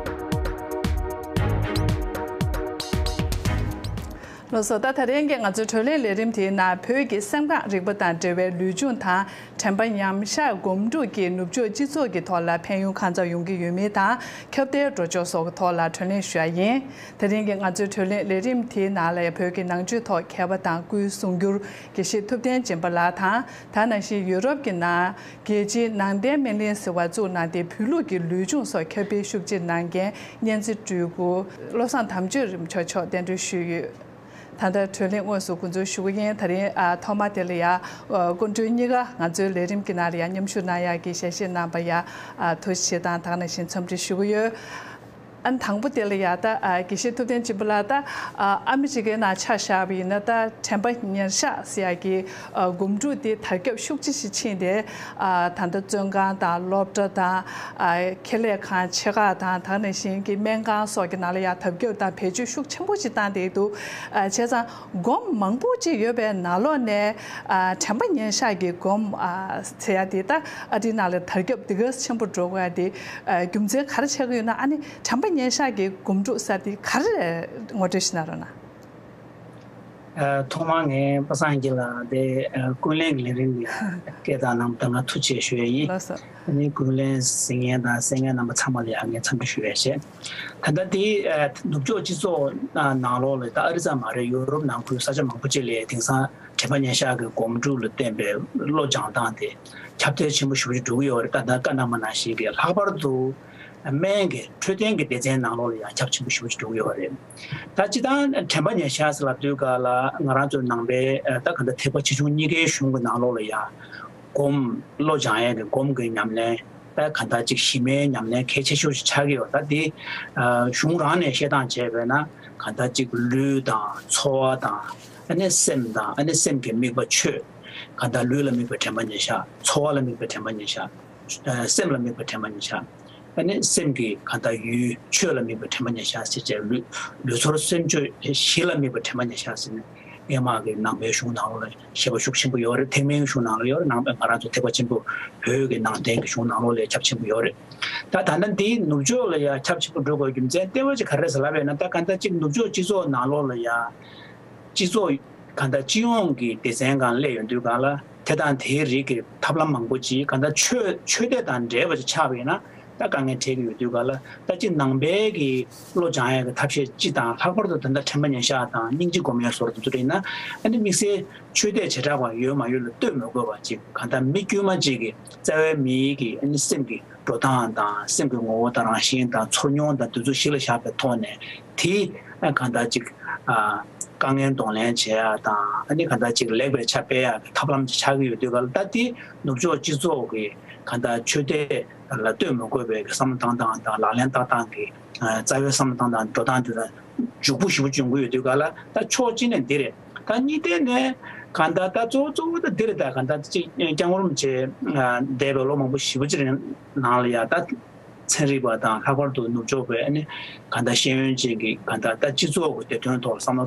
ལགས་སོ། ད་ད་རིང་གི་ང་ཚོའི་བགྲོ་གླེང་ལས་རིམ་དེའི་ནང་བོད་ཀྱི་སེམས་ཁམས་རིག་པ་དང་འབྲེལ་བའི་ལུས་སྦྱོང་དང་། དྲན་པ་ཉམས་བཞག་སྒོམ་སྒྲུབ་ཀྱིས་ནུབ་ཕྱོགས་སྤྱི་ཚོགས་ཀྱི་ཐོག་ལ་ཕན་ཡོན་གང་འཚམ་ཡོང་གི་ཡོད་མེད་དང་། ཁྱབ་གདལ་འགྲོ་ཕྱོགས་སོགས་ཀྱི་ཐོག་ལ་བགྲོ་གླེང་ཞུ་ཡ་ཡིན། དེ་རིང་གི་ང་ཚོའི་བགྲོ་གླེང་ལས་རིམ་དེའི་ནང་ལ་ཡང་བོད་ཀྱི་ནང་ཆོས་ཐོག་མཁས་པ་དང་སྐུའི་གསུང་སྒྱུར་དགེ་བཤེས་ཐུབ་བསྟན་སྦྱིན་པ་ལགས་དང་། ད་ནང་བཞིན་ཡུ་རོབ་ཀྱི་ནང་རྒྱལ་སྤྱིའི་ནང་བསྟན་སྨིན་གླིང་ཟེར་བ་བཙུགས་གནང་སྟེ་བོད་ལུགས་ཀྱི་ལུས་སྦྱོང་སོགས་ཁྱབ་སྤེལ་ཤུགས་ཆེ་གནང་མཁན་སྙན་ཚིག་སྤྲུལ་སྐུ་བློ་བཟང་དམ་ཆོས་རིན་པོ་ཆེ་མཆོག་གདན་འདྲེན་ཞུས་ཡོད། ད་ལྟ་བགྲོ་གླེང་དངོས་སུ་འགོ་འཛུགས་ཞུ་གི་ཡིན། ད་རིང་ཨ་ཐོག་མ་དེ་ལ་ཡ་ཨ་སྐུ་མགྲོན་གཉིས་ཀ་ང་ཚོའི་ལས་རིམ་གྱི་ནང་ལ་ཡ་མཉམ་ཞུགས་གནང་ཡག་གི་ཞལ་བཞེས་གནང་བ་ཡ་ཨ་ཐུགས་རྗེ་ཆེ་དང་། ད་ག་ནང་བཞིན་འཚམས་འདྲི་ཞུ་གི་ཡོད། ཨ་ནི་དང་པོ་དེ་ལ་ཡ་ད་ཨ་དགེ་བཤེས་ཐུབ་བསྟན་སྦྱིན་པ་ལགས། ད་ཨ་ཨ་མི་རི་ཀའི་ནང་ཆ་བཞག་པ་ཡིན་ན། ད་དྲན་པ་ཉེར་བཞག་ཟེར་ཡག་གི་ཨ་སྒོམ་སྒྲུབ་དེ་དར་ཁྱབ་ཤུགས་ཆེ་ཞིག་ཕྱིན་ཏེ། ཨ་ད་ལྟ་བཙོན་ཁང་དང་སློབ་གྲྭ་དང་། ཨ་ཁེ་ལས་ཁང་ཆེ་ཁག་དང་། ད་ག་ནང་བཞིན་གྱི་སྨན་ཁང་སོགས་ཀྱི་ནང་ལ་ཡང་དར་ཁྱབ་དང་བེད་སྤྱོད་ཤུགས་ཆེན་པོ་ཞིག་བཏང་བསྡད་འདུག། ཨ་བྱས་ཙང་སྒོམ་མང་པོ་ཅིག་ཡོད་པའི་ནང་ལོགས་ནས། ཨ་དྲན་པ་ཉེར་བཞག་གི་སྒོམ་ཨ་ཟེར་ཡ་དེ་ད་ཨ་རིའི་ནང་ལ་དར་ཁྱབ་འདི་ག་ཆེན་པོ་འགྲོ་དགོས་ཡ་དེ། ཨ་རྒྱུ་མཚན་ག་རེ་ཆགས་ཀྱི་ཡོད་ན། ཨ་ནི་དྲན་པ་ཉེར་བཞག་གི་སྒོམ་སྒྲུབ་ཟེར་དེ་ག་རེ་ངོ་སྤྲོད་ཞུ་གནང་རོགས་གནང་། ཨ་ཐོག་མར་ངས་པ་སངས་སྐྱིད་ལགས་དེ་ཨ་ཀུན་གླེང་གི་ལས་རིམ་ལ་སྐད་བཏང་གནང་བ་དང་ཐུགས་རྗེ་ཆེ་ཞུ་ཡས་ཡིན། ལགས་སོ། ཨ་ནི་ཀུན་གླེང་གཟིགས་མཁན་དང་གསན་མཁན་རྣམ་པ་ཚང་མ་ལ་ཡང་ངས་འཚམས་འདྲི་ཞུ་ཡས་བྱས། ད་ལྟ་དེ་ཨ་ནུབ་ཕྱོགས་སྤྱི་ཚོགས་ནང་ལོགས་ལ། ད་ཨ་རི་ཙམ་མ་རེད། ཡུ་རོབ་ནང་ཁུལ་ས་ཆ་མང་པོ་ཅིག་ལ་དེང་སང་དྲན་པ་ཉེར་བཞག་གི་སྒོམ་སྒྲུབ་ལ་བརྟེན་པའི་བློ་སྦྱང་སྟངས་དེ་ཁྱབ་གདལ་ཆེན་པོ་ཞེ་པོ་ཅིག་འགྲོ་གི་ཡོད་རེད། ད་ལྟ་བཀའ་གནང་བ་ནང་བཞིན་གྱི་ལྷག་པར་དུ་སྨན་གྱི་འཕྲོད་བསྟེན་གྱི་སྡེ་ཚན་ནང་ལོགས་ལ་ཡང་ཁྱབ་ཆེན་པོ་ཞེ་པོ་ཅིག་འགྲོ་གི་ཡོད་རེད། ད་སྤྱིར་བཏང་དྲན་པ་ཉེར་བཞག་ཟེར་ལབ་དུས་སྐབས་ལ་ང་རང་ཚོའི་ནང་པའི་ད་ག་འདྲ་ཐེག་པ་ཆེ་ཆུང་གཉིས་ཀའི་གཞུང་གི་ནང་ལོགས་ལ་ཡང་སྒོམ། བློ་སྦྱང་ཡས་ཀྱི་སྒོམ་གྱི་ཉམས་ལེན། ད་ག་འདྲ་ཅིག་གཞི་མའི་ཉམས་ལེན་གལ་ཆེ་ཤོས་ཤིག་ཆགས་ཀྱི་ཡོད། ད་དེ་གཞུང་རང་ནས་བཤད་སྟངས་བྱས་པས་ན། ག་འདྲ་ཅིག་ལུས་དང་ཚོར་བ་དང་། ཨ་ནི་སེམས་དང་། ཨ་ནི་སེམས་ཀྱི་དམིགས་པ་ཆོས། ག་འདྲ་ལུས་ལ་དམིགས་པའི་དྲན་པ་ཉེར་བཞག། ཚོར་བ་ལ་དམིགས་པའི་དྲན་པ་ཉེར་བཞག། སེམས་ལ་དམིགས་པའི་དྲན་པ་ཉེར་བཞག། ཨ་ནི་སེམས་ཀྱི་ག་འདྲ་ཡུལ། ཆོས་ལ་དམིགས་པའི་དྲན་པ་ཉེར་བཞག་ཟེར་བྱས། ལུས། ལུས་ཚོར་སེམས་ཆོས་བཞི་ལ་དམིགས་པའི་དྲན་པ་ཉེར་བཞག་ཟེར་ནས། སྔོན་མ་གི་ནང་པའི་གཞུང་ནང་ལོགས་ལ་ཤེས་པ་ཤུགས་ཆེན་པོ་ཡོད་རེད། ཐེག་དམན་གཞུང་ནང་ལ་ཡོད་རེད། ནང་པའི་ང་རང་ཚོ་ཐེག་པ་ཆེན་པོ་བོད་ཀྱི་ནང་བསྟན་གྱི་གཞུང་ནང་ལོགས་ལ་ཁྱབ་ཆེན་པོ་ཡོད་རེད། ད་ད་ལྟ་འདིའི་ནུབ་ཕྱོགས་ལ་ཡང་ཁྱབ་ཆེན་པོ་འགྲོ་དགོས་རྒྱུ་མཚན་ལྟེ་བ་ཅིག་ག་རེ་རེད་ཟེར་ལབ་པ་ཡིན་ན། ད་གང་ལྟར་ཅིག་ནུབ་ཕྱོགས་སྤྱི་ཚོགས་ནང་ལོགས་ལ་ཡང་སྤྱི་ཚོགས་གང་ལྟར་སྤྱི་ཡོངས་ཀྱི་སྡེ་ཚན་སྒང་སླེབས་ཡོང་དུས་སྒང་ལ་དེ་དང་དེའི་རིགས་ཀྱི་ཐབས་ལམ་མང་པོ་ཅིག་གང་ལྟར་ཆོས་ཆོས་དད་དང་འབྲེལ་བ་ཅིག་ཆགས་པ་ཡིན་ན། ད་དཀའ་ངལ་འཕྲད་ཀྱི་ཡོད་དུས་སྒང་ལ། ད་ཅིག་ནང་པའི་གི་བློ་སྦྱང་ཡག་གི་ཐབས་ཤེས་སྤྱི་དང་། ལྷག་པར་དུ་ད་ལྟ་དྲན་པ་ཉེར་བཞག་དང་སྙིང་རྗེ་སྒོམ་ཡག་སོགས་དེ་ཚོ་རེད་ན། ཨ་ནི་དམིགས་བསལ་ཆོས་དད་བྱེ་བྲག་པ་ཡོད་མ་ཡོད་ལ་ལྟོས་མི་དགོས་པ་ཅིག་གང་ལྟར་མི་དཀྱུས་མ་ཅིག་གི་རྩ་བའི་མིའི་གི་ཨ་ནི་སེམས་ཀྱི་འགྲོ་སྟངས་དང་། སེམས་ཀྱི་ངོ་བོ་དང་རང་བཞིན་དང་། ཚོར་མྱོང་དང་། དེ་ཚོ་གཞི་ལ་བཞག་པའི་ཐོག་ནས། དེ་ཨ་གང་ལྟར་ཅིག་ཨ་དཀའ་ངལ་གདོང་ལེན་བྱེད་ཡག་དང་། ཨ་ནི་གང་ལྟར་ཅིག་ལེགས་པའི་ཆ་སྤེལ་ཡག་གི་ཐབས་ལམ་ཅིག་ཆགས་ཀྱི་ཡོད་དུས་སྒང་ལ། ད་དེ་ནུབ་ཕྱོགས་སྤྱི་ཚོགས་ཀྱི་གང་ལྟར་ཆོས་དད་ལ་ལྟོས་མི་དགོས་པའི་བསམ་བློ་བཏང་སྟངས་དང་། ལག་ལེན་བསྟར་སྟངས་ཀྱི་ཨ་རྩ་བའི་བསམ་བློ་བཏང་སྟངས། འགྲོ་སྟངས་དེ་ལ་འཇུག་པོ་ཞེ་པོ་ཅིག་ཡོང་གི་ཡོད་དུས་སྒང་ལ། ད་ཕྱོགས་གཅིག་ནས་འདི་རེད། ད་གཉིས་ཐད་ནས་གང་ལྟར་ད་གཙོ་བོ་གཙོ་བོ་ད་འདི་རེད། ད་གང་ལྟར་ཅིག་སྐྱབས་མགོན་རིན་པོ་ཆེ་ཨ་འདས་པའི་ལོ་མང་པོ་ཞེ་པོ་ཅིག་ནང་ལ་ཡ། ད་ཚན་རིག་པ་དང་། ལྷག་པར་དུ་ནུབ་ཕྱོགས་པའི་ཨ་ནི་གང་ལྟར་ཤེས་ཡོན་ཅན་གྱི་གང་ལྟར་ད་སྤྱི་ཚོགས་ཀྱི་བདེ་དོན་ཐོག་ལ་བསམ་བློ་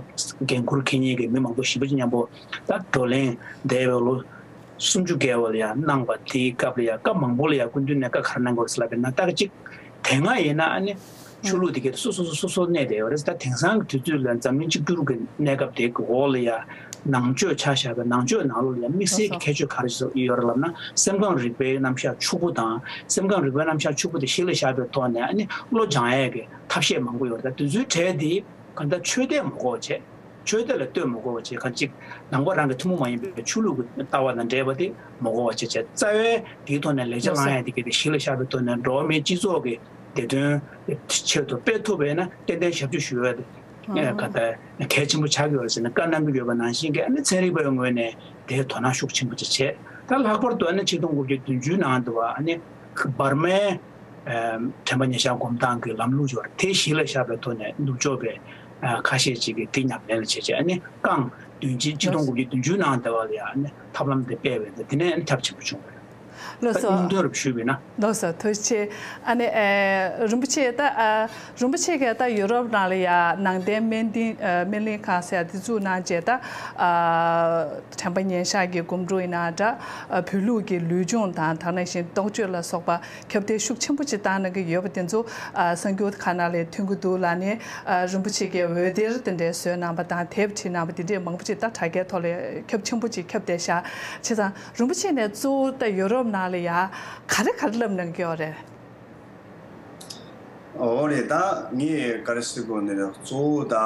འགན་འཁུར་འཁྱེར་མཁན་གྱི་མི་མང་པོ་ཞེ་པོ་ཅིག་མཉམ་པོ་ད་བགྲོ་གླེང་འདས་པའི་ལོ་སུམ་ཅུ་བརྒལ་བ་ལ་ཡང་གནང་བ། དེའི་སྐབས་ལ་ཡང་སྐབས་མང་པོ་ལ་ཡང་སྐུ་མདུན་ནས་བཀའ་ག་རེ་གནང་དགོས་ཟེར་ལབ་པ་ཡིན་ན། ད་གཅིག་དེ་སྔ་ཡིན་ན་ཨ་ནི་ཆོས་ལུགས་དེ་གའི་སོ་སོ་སོ་སོ་སོ་གནས་བསྡད་ཡོད་རེད། ད་དེང་སང་གི་དུས་ཚོད་ལ་འཛམ་གླིང་གཅིག་གྱུར་གྱི་གནས་སྐབས་དེ་གི་འོག་ལ་ཡང་ནང་ཆོས་ཆ་བཞག་པའི་ནང་ཆོས་ནང་ལོགས་ལ་ཡང་དམིགས་བསལ་གྱི་ཁྱད་ཆོས་ག་རེ་ཡོད་རེད་ལབ་ན། སེམས་ཁམས་རིག་པའི་རྣམ་གཞག་ཕྱུག་པོ་དང་། སེམས་ཁམས་རིག་པའི་རྣམ་གཞག་ཕྱུག་པོ་དེ་གཞི་ལ་བཞག་པའི་ཐོག་ནས་ཨ་ནི་བློ་སྦྱང་ཡས་ཀྱི་ཐབས་ཤེས་མང་པོ་ཡོད་རེད། ད་དེ་ཚོའི་གྲས་དེ་གང་ལྟར་ཆོས་དད་མ་དགོས་པ་བྱས། ཆོས་དད་ལ་ལྟོས་མ་དགོས་པ་བྱས། གང་ཅིག་ནང་པ་རང་གི་ཐུན་མོང་མ་ཡིན་པའི་ཆོས་ལུགས་ཀྱི་ལྟ་བ་དང་འབྲེལ་བ་དེ་མ་དགོས་པ་བྱས་བྱས། རྩ་བའི་དེའི་ཐོག་ནས་ལེགས་ཆ་བླང་ཡ་དེ་གའི་དེ་གཞི་ལ་བཞག་པའི་ཐོག་ནས་འགྲོ་བ་མིའི་སྤྱི་ཚོགས་ཀྱི་བདེ་དོན་ཆེད་དུ་སྤེལ་ཐུབ་པ་ཡིན་ན། ཏན་ཏན་ཞབས་ཕྱི་ཞུ་ཡ་དེ་ག་ད་གལ་ཆེན་པོ་ཆགས་ཀྱི་ཡོད་རེད་ཟེར་ནས་བཀའ་གནང་གི་ཡོད་པ་ནང་བཞིན་གྱི། ཨ་ནི་ཚན་རིག་པའི་ངོས་ནས་དེའི་དོ་སྣང་ཤུགས་ཆེན་པོ་ཅིག་བྱས། ད་ལྷག་པར་དུ་ཨ་ནི་ཆིག་སྟོང་དགུ་བརྒྱ་བདུན་ཅུ་ནང་དུ་བ་ཨ་ནི་འབར་མའི་དྲན་པ་ཉེར་བཞག་སྒོམ་སྟངས་ཀྱི་ལམ་ལུགས་ཡོད་རེད། དེ་གཞི་ལ་བཞག་པའི་ཐོག་ནས་ནུབ་ཕྱོགས་པའི་ཁ་ཤས་ཅིག་གིས་དེ་ཉམས་ལེན་ལ་བྱས་བྱས། ཨ་ནི་རྐང་བདུན་ཅུ། ཆིག་སྟོང་དགུ་བརྒྱ་བདུན་ཅུ་ནང་དུ་བ་ལ་ཡ་ཨ་ནི་ཐབས་ལམ་དེ་སྤེལ་བས། དེ་ནས་ཨ་ནི་ཁྱབ་ཆེན་པོ་བྱུང་བ་རེད། ལགས་སོ། སྙིང་དོན་རུ་ཞུས་པ་ཡིན་ན། ལགས་སོ། ཐུགས་རྗེ་ཆེ། ཨ་ནི་ཨེ་རིན་པོ་ཆེ་ད་ཨ་རིན་པོ་ཆེ་གིས་ད་ཡུ་རོབ་ནང་ལ་ཡ་ནང་བསྟན་སྨན་གཏིང་ཨ་སྨན་གླིང་ཁང་ཟེར་ཡ་དེ་བཙུགས་གནང་རྗེས། ད་ཨ་དྲན་པ་ཉེར་བཞག་གི་སྒོམ་སྒྲུབ་ཡིན་ན་འདྲ། ཨ་བོད་ལུགས་ཀྱི་ལུས་སྦྱོང་དང་། དེ་ནང་བཞིན་རྟོགས་བརྗོད་ལ་སོགས་པ་ཁྱབ་གདལ་ཤུགས་ཆེན་པོ་ཅིག་བཏང་གནང་གི་ཡོད་པ་དེ་ཚོ་ཨ་གསར་འགྱུར་ཁག་ནང་ལ་ཐོན་གྱི་འདུག་ལ། ཨ་ནི་ཨ་རིན་པོ་ཆེ་གིས་འོད་སྡེར་དེ་འདྲའི་བཟོས་གནང་བ་དང་། དེབ་བྲིས་གནང་བ་དེ་འདྲས་མང་པོ་ཅིག་ད་དྲ་རྒྱའི་ཐོག་ལ་ཁྱབ་ཆེན་པོ་ཅིག་ཁྱབ་གདལ་ཤག་བྱས་ཙང་རིན་པོ་ཆེ་ནས་གཙོ་བོ་ད་ཡོ་རོབ་ནང་ལ་ཡ་ག་རེ་ག་རེ་བསླབ་གནང་གི་ཡོད་རེད། འོ་རེད། ད་ངས་ག་རེ་ཟེར་དགོས་ནི་རེད། གཙོ་བོ་ད་ཨ་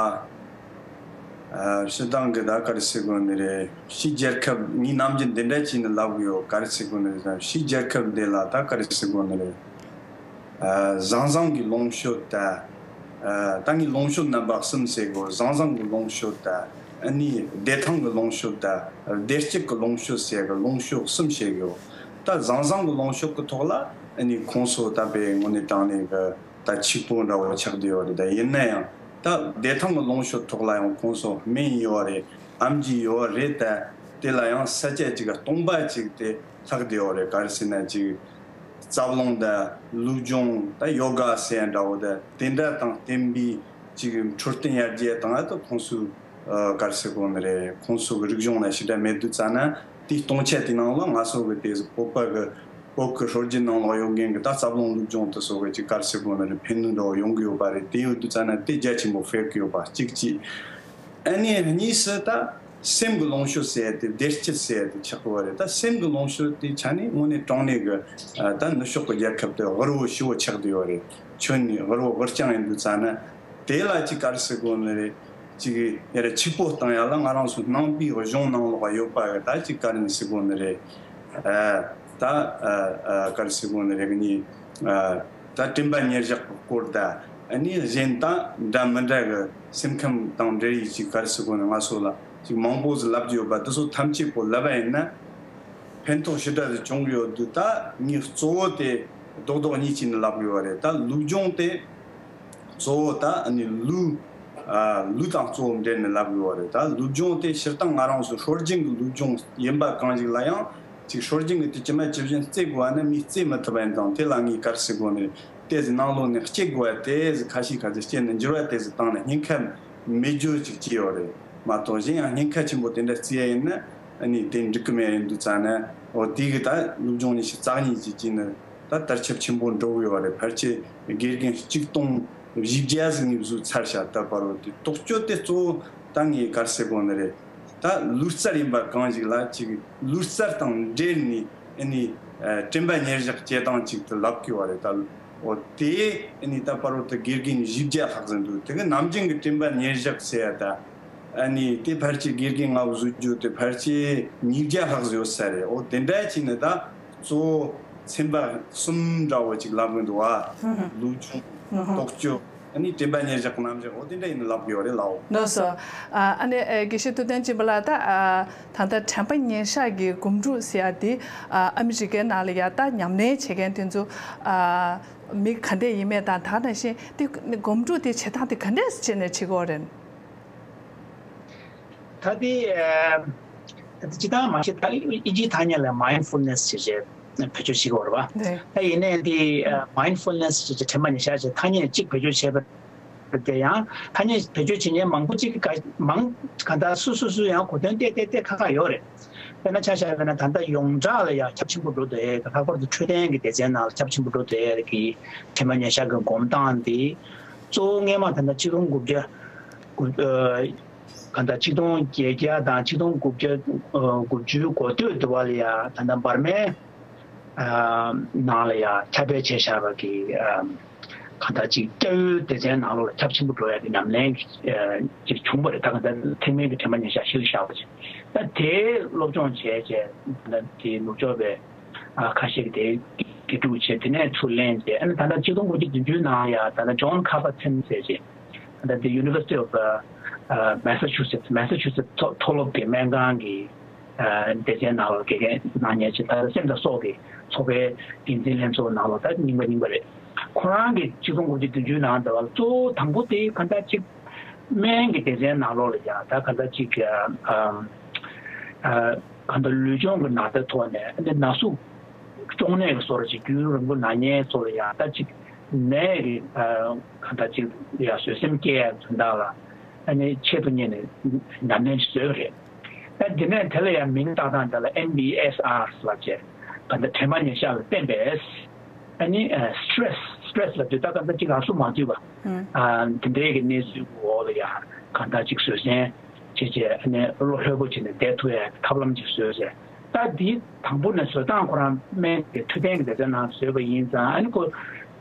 སྤྱིར་བཏང་གི་ད་ག་རེ་ཟེར་དགོས་ནི་རེད། ཕྱིའི་རྒྱལ་ཁབ། ངས་ནམ་རྒྱུན་འདི་འདྲ་བྱས་ནས་ལབ་གི་ཡོད། ག་རེ་ཟེར་དགོས་ནི་རེད་ཟེར་ན། ཕྱིའི་རྒྱལ་ཁབ་འདི་ལ་ད་ག་རེ་ཟེར་དགོས་ནི་རེད། ཨ་ཟང་ཟིང་གི་ལོངས་སྤྱོད་དང་། ཨ་ད་ངས་ལོངས་སྤྱོད་རྣམ་པ་གསུམ་ཟེར་གོ། ཟང་ཟིང་གི་ལོངས་སྤྱོད་དང་། ཨ་ནི་བདེ་ཐང་གི་ལོངས་སྤྱོད་དང་། བདེ་སྐྱིད་ཀྱི་ལོངས་སྤྱོད་ཟེར་གི་ལོངས་སྤྱོད་གསུམ་བཤད་གི་ཡོད། ད་ཟང་ཟིང་གི་ལོངས་སྤྱོད་ཀྱི་ཐོག་ལ་ཨ་ནི་ཁོང་ཚོ་ད་དཔེ་དངོས་གནས་དྲང་གནས་གི་ད་ཕྱུག་པོ་འདྲ་བོ་ཆགས་བསྡད་ཡོད་རེད། ད་ཡིན་ན་ཡང་ད་བདེ་ཐང་གི་ལོངས་སྤྱོད་ཐོག་ལ་ཡང་ཁོང་ཚོ་སྨན་ཡོད་རེད། ཨེམ་ཆི་ཡོད་རེད། ད་དེ་ལ་ཡང་ས་ཆ་གཅིག་སྟོང་པ་གཅིག་དེ་ལྷག་བསྡད་ཡོད་རེད། ག་རེ་ཟེར་ན་ཅིག་རྩ་རླུང་དང་ལུས་སྦྱོང་དང་ཡོ་ག་ཟེར་ཡ་འདྲ་བོ་དང་དེ་འདྲ་དང་བསྟུན་པའི་ཅིག་འཕྲོད་བསྟེན་ཡར་རྒྱས་བཏང་ཡ་དེ་ཁོང་ཚོའི་ཨ་ག་རེ་ཟེར་དགོས་ནི་རེད། ཁོང་ཚོ་གི་རིག་གཞུང་ལ་ཞེ་དྲག་མེད་དུས་ཙ་ན། དེའི་སྟོང་ཆ་དེའི་ནང་ལ་ང་ཚོ་གི་དེ་བོད་པ་གི་བོད་ཀྱི་སྲོལ་རྒྱུན་ནང་ལོགས་ཡོད་མཁན་གྱི་ད་རྩ་རླུང་ལུས་སྦྱོང་དེ་ཚོ་གི་ཅིག་ག་རེ་ཟེར་དགོས་ནི་རེད། ཕན་ནུས་འདྲ་བོ་ཡོང་གི་ཡོད་པ་རེད། དེ་ཡོད་དུས་ཙ་ན་དེ་རྒྱ་ཆེན་པོ་སྤེལ་གི་ཡོད་པ་གཅིག་གཅིག་ཨ་ནི་གཉིས་སུ་ད་སེམས་ཀྱི་ལོངས་སྤྱོད་ཟེར་ཡ་དེ། བདེ་སྐྱིད་ཟེར་ཡ་དེ་ཆགས་ཀྱི་ཡོད་རེད། ད་སེམས་ཀྱི་ལོངས་སྤྱོད་དེ་ཆ་ནས་དངོས་གནས་དྲང་གནས་ཀྱི་ཨ་ད་ནུབ་ཕྱོགས་ཀྱི་རྒྱལ་ཁབ་དེ་དབུལ་བོ་ཞེ་བོ་ཆགས་བསྡད་ཡོད་རེད། ཁྱོན་ནས་དབུལ་བོ་དབུལ་རྐྱང་ཡིན་དུས་ཙ་ན། དེ་ལ་ཅིག་ག་རེ་ཟེར་དགོས་ནི་རེད། ཅིག་ཡར་ཕྱུག་པོ་བཏང་ཡ་ལ་ང་རང་ཚོ་ནང་པའི་གཞུང་ནང་ལོགས་ཡོད་པ་གི་ད་ཅིག་ག་རེ་ཟེར་དགོས་ནི་རེད། ཨ་ད་ཨ་ཨ་ག་རེ་ཟེར་དགོས་ནི་རེད། གཉིས་ཨ་ད་དྲན་པ་ཉེར་བཞག་གི་སྐོར་དང་། ཨ་ནི་གཞན་དང་འདྲ་མི་འདྲ་གི་སེམས་ཁམས་དང་འབྲེལ་ཡི་ཅིག་ག་རེ་ཟེར་དགོས་ནི། ང་ཚོ་ལ་ཅིག་མང་པོ་ཟིག་ལབ་རྒྱུ་ཡོད་པ། དེ་ཚོ་ཐམས་ཅད་པོ་ལབ་པ་ཡིན་ན་ཕན་ཐོགས་ཞེ་དྲག་ཟིག་བྱུང་གི་ཡོད་དུས། ད་ངས་གཙོ་བོ་དེ་རྡོག་རྡོག་གཉིས་བྱས་ནས་ལབ་གི་ཡོད་རེད། ད་ལུས་སྦྱོང་དེ་གཙོ་བོ་ད་ཨ་ནི་ལུས་ཨ་ལུས་དང་གཙོ་བོ་འབྲེལ་ནས་ལབ་དགོས་པ་རེད། ད་ལུས་སྦྱོང་དེ་སྤྱིར་བཏང་ང་རང་ཚོ་སྲོལ་རྒྱུན་གྱི་ལུས་སྦྱོང་ཡིན་པ་གང་ཞིག་ལ་ཡང་ཅིག་སྲོལ་རྒྱུན་གྱི་དེ་ཇི་མ་ཇི་བཞིན་རྩེ་དགོས་པ་ནི་མིས་རྩེ་མི་ཐུབ་པ་ཡིན་ཙང་། དེ་ལ་ངས་ག་རེ་ཟེར་དགོས་ནི་རེད། དེ་ཟིག་ནང་ལོགས་ནས་སྐྱེ་དགོས་པ་དེ་ཟིག་ཁ་ཤས་ཁ་ཤས་སྐྱེས་ནས་འགྱུར་བ་དེ་ཟིག་བཏང་ནས་སྙིང་ཁ་མེད་རྒྱུ་ཅིག་བྱས་ཡོད་རེད། མ་གཏོགས་གཞན་ཡང་ཉེན་ཁ་ཆེན་པོ་དེ་འདྲ་བརྩི་ཡ་ཡིན་ན་ཨ་ནི་དེ་འགྲིག་གི་མེད་རེད། འདུག་ཙང་ན་འོ་དེ་གི་ད་སློབ་སྦྱོང་ཉི་ཤུ་རྩ་གཉིས་ཀྱི་རྗེས་ནས་ད་དར་ཁྱབ་ཆེན་པོ་འགྲོ་གི་ཡོད་རེད། ཕལ་ཆེར་དགེ་རྒན་གཅིག་སྟོང་བཞི་བརྒྱ་ཟིག་ནས་བཟོས་ཚར་བཞག་ད་བར་དུ་དེ་དོགས་གཅོད་དེ་གཙོ་བོ་ད་ངས་ག་རེ་ཟེར་དགོས་ནི་རེད། ད་ལུས་རྩལ་ཡིན་པ་གང་ཞིག་ལ་ཅིག་ལུས་རྩལ་དང་འབྲེལ་ནས་ཨ་ནི་ཨ་དྲན་པ་ཉེར་བཞག་བྱེད་སྟངས་ཅིག་ཏུ་ལབ་དགོས་པ་རེད། ད་འོ་དེ་ཨ་ནི་ད་བར་དུ་དགེ་རྒན་བཞི་བརྒྱ་ལྷག་ཟིན་འདུག་དེ་གི་ནམ་རྒྱུན་གྱི་དྲན་པ་ཉེར་བཞག་ཟེར་ཡ་ད་ཨ་ནི་དེ་ཕལ་ཆེར་དགེ་རྒན་ལྔ་བོ་བཟོ་རྒྱུ་དེ་ཕལ་ཆེར་ཉིས་བརྒྱ་ལྷག་ཟིན་ཡོད་ས་རེད། འོ་དེ་འདྲ་བྱས་ནས་ད་གཙོ་བོ་ཚན་པ་གསུམ་འདྲ་བོ་ཅིག་ལབ་གི་འདུག་བ། ལུས་སྦྱོང་། རྟོག་དཔྱོད། ཨ་ནི་དྲན་པ་ཉེར་བཞག་གི་རྣམ་གཞག་འོ་དེ་འདྲ་ཡིན་ལབ་དགོས་རེད་ལགས། ལགས་སོ། ཨ་ནི་ཨ་དགེ་བཤེས་ཐུབ་བསྟན་སྐྱིད་པོ་ལགས། ད་ཨ་ད་ལྟ་དྲན་པ་ཉེར་བཞག་གི་སྒོམ་སྒྲུབ་ཟེར་ཡ་དེ་ཨ་ཨ་མི་རི་ཀའི་ནང་ལ་ཡ་ད་ཉམས་ལེན་བྱེད་མཁན་དེ་ཚོ་ཨ་མི་ག་འདྲས་ཡིན་མེད་དང་། ད་ནང་བཞིན་དེ་སྒོམ་སྒྲུབ་དེ་བྱེད་སྟངས་དེ་ག་འདྲས་བྱས་ནས་བྱེད་ཀྱི་ཡོད་རེད། ད་དེ་ཨ་ད་སྤྱིར་བཏང་མ་གཞི་ད་དབྱིན་ཇིའི་ཐ་སྙད་ལ་mindfulness་ཞེས་བྱས་བེད་སྤྱོད་བྱེད་ཀྱི་ཡོད་རེད་བ། ད་ཡིན་ནའི་དེ་mindfulness་ཞེས་བྱས་དྲན་པ་ཉེར་བཞག་ཅེས་ཐ་སྙད་གཅིག་བེད་སྤྱོད་བྱས་པ་དེ་ཡང་ཐ་སྙད་བེད་སྤྱོད་བྱེད་མཁན་མང་པོ་གཅིག་ག་མང་གང་ལྟར་སུ་སུ་སུ་ཡང་གོ་དོན་ཏོག་ཏོག་ཏོག་ཁ་ཁ་ཡོད་རེད། དཔེར་ན་ཆ་བཞག་པ་ན་ད་ལྟ་ཡོངས་གྲགས་ལ་ཡང་ཁྱབ་ཆེན་པོ་འགྲོ་བསྡད་ཡོད། ལྷག་པར་དུ་འཕྲོད་བསྟེན་གྱི་སྡེ་ཚན་ནང་ལ་ཁྱབ་ཆེན་པོ་འགྲོ་བསྡད་ཡོད་ཀྱི་དྲན་པ་ཉེར་བཞག་གི་སྒོམ་སྟངས་འདི་གཙོ་བོ་སྔས་མ་ད་ལྟ་ཆིག་སྟོང་དགུ་བརྒྱ་དགུ་ཨ་གང་ལྟར་ཆིག་སྟོང་བརྒྱད་བརྒྱ་དང་ཆིག་སྟོང་དགུ་བརྒྱ་ཨ་དགུ་བཅུའི་འགོ་སྟོད་དུ་བ་ལ་ཡང་ད་ལྟ་འབར་མའི་ཨ་ནང་ལ་ཡང་ཁྱབ་སྤེལ་བྱས་བཞག་པ་གི་ཨ་གང་ལྟར་ཅིག་སྐྱ་བོའི་སྡེ་ཚན་ནང་ལོགས་ལ་ཁྱབ་ཆེན་པོ་འགྲོ་ཡ་གི་ཉམས་ལེན་ཨ་ཅིག་བྱུང་བ་རེད། ད་གང་ལྟར་ཐེག་དམན་གྱི་དྲན་པ་ཉེར་བཞག་གཞིར་བཞག་པ་ཅིག་ད་དེ་སློབ་སྦྱོང་བྱས་བྱས་ད་ལྟ་དེ་ནུབ་ཕྱོགས་པའི་ཨ་ཁ་ཤས་ཀྱིས་དེ་དགེ་ཕྲུག་བྱས། དེ་ནས་ཚུར་ལེན་བྱས། ཨ་ནི་ད་ལྟ་ཆིག་སྟོང་དགུ་བརྒྱ་བདུན་ཅུའི་ནང་ཡང་ད་ལྟ་John Kabat-Zinn་ཟེར་བྱས་ད་ལྟ་དེ་University of Massachusetts Massachusetts་མཐོ་སློབ་ཀྱི་སྨན་ཁང་གི་སྡེ་ཚན་ནང་ལ་དགེ་རྒན་གནང་མཁན་ཅིག་ད་ལྟ་སེམས་དང་སྲོག་གི་ཚོགས་པའི་འགན་འཛིན་ལྷན་ཚོགས་ནང་ལ་ད་རྙིང་པ་རྙིང་པ་རེད། ཁོ་རང་གིས་ཆིག་སྟོང་དགུ་བརྒྱ་བདུན་ཅུའི་ནང་དུ་བ་གཙོ་བོ་དང་པོ་དེ་ག་འདྲ་ཅིག་སྨན་གྱི་སྡེ་ཚན་ནང་ལོགས་ལ་ཡང་ད་ག་འདྲ་ཅིག་ཨ་ཨ་ག་འདྲ་ལུས་སྦྱོང་གི་ནང་དོན་ཐོག་ནས་ཨ་ནི་ན་ཟུག་གཅོང་ནད་ཀྱི་སོར་ཅིག་རྒྱུན་རིང་པོ་ན་མཁན་ཚོ་ལ་ཡང་ད་ཅིག་ནད་ཀྱི་ཨ་ག་འདྲ་ཅིག་ཡ་བཟོད་སེམས་སྐྱེ་ཡ་དོན་དག་ལ་ཨ་ནི་ཆེད་དུ་གཉེར་ནས་ཉམས་ལེན་ཞིག་བཟོས་པ་རེད། ཨ་དེ་ནས་དེ་ལ་ཡང་མིང་བཏགས་སྟངས་དེ་ལ་ཨེམ་བྷི་ཨེས་ཨར་ལབ་བྱས་ག་འདྲ་དྲན་པ་ཉེར་བཞག་ལ་བརྟེན་པའི་ཨ་ནི་ཨ་stress stress་ལབ་དུས་ད་ག་འདྲ་ཅིག་རང་སུ་མ་འདུས་པ་ཨ་དེ་འདྲའི་གི་གནས་ཚུལ་གྱི་འོག་ལ་ཡང་ག་འདྲ་ཅིག་བཟོད་བསྲན་བྱས་བྱས་ཨ་ནི་བློ་ལྷོད་པོ་བྱས་ནས་བསྡད་ཐུབ་ཡ་ཐབས་ལམ་ཅིག་བཟོས་བྱས། ད་འདི་དང་པོ་ནས་བཟོ་སྟངས་ཁོ་རང་སྨན་གྱི་འཕྲོད་བསྟེན་གྱི་སྡེ་ཚན་ནང་བཟོས་པ་ཡིན་ཙང་། ཨ་ནི་ཁོ་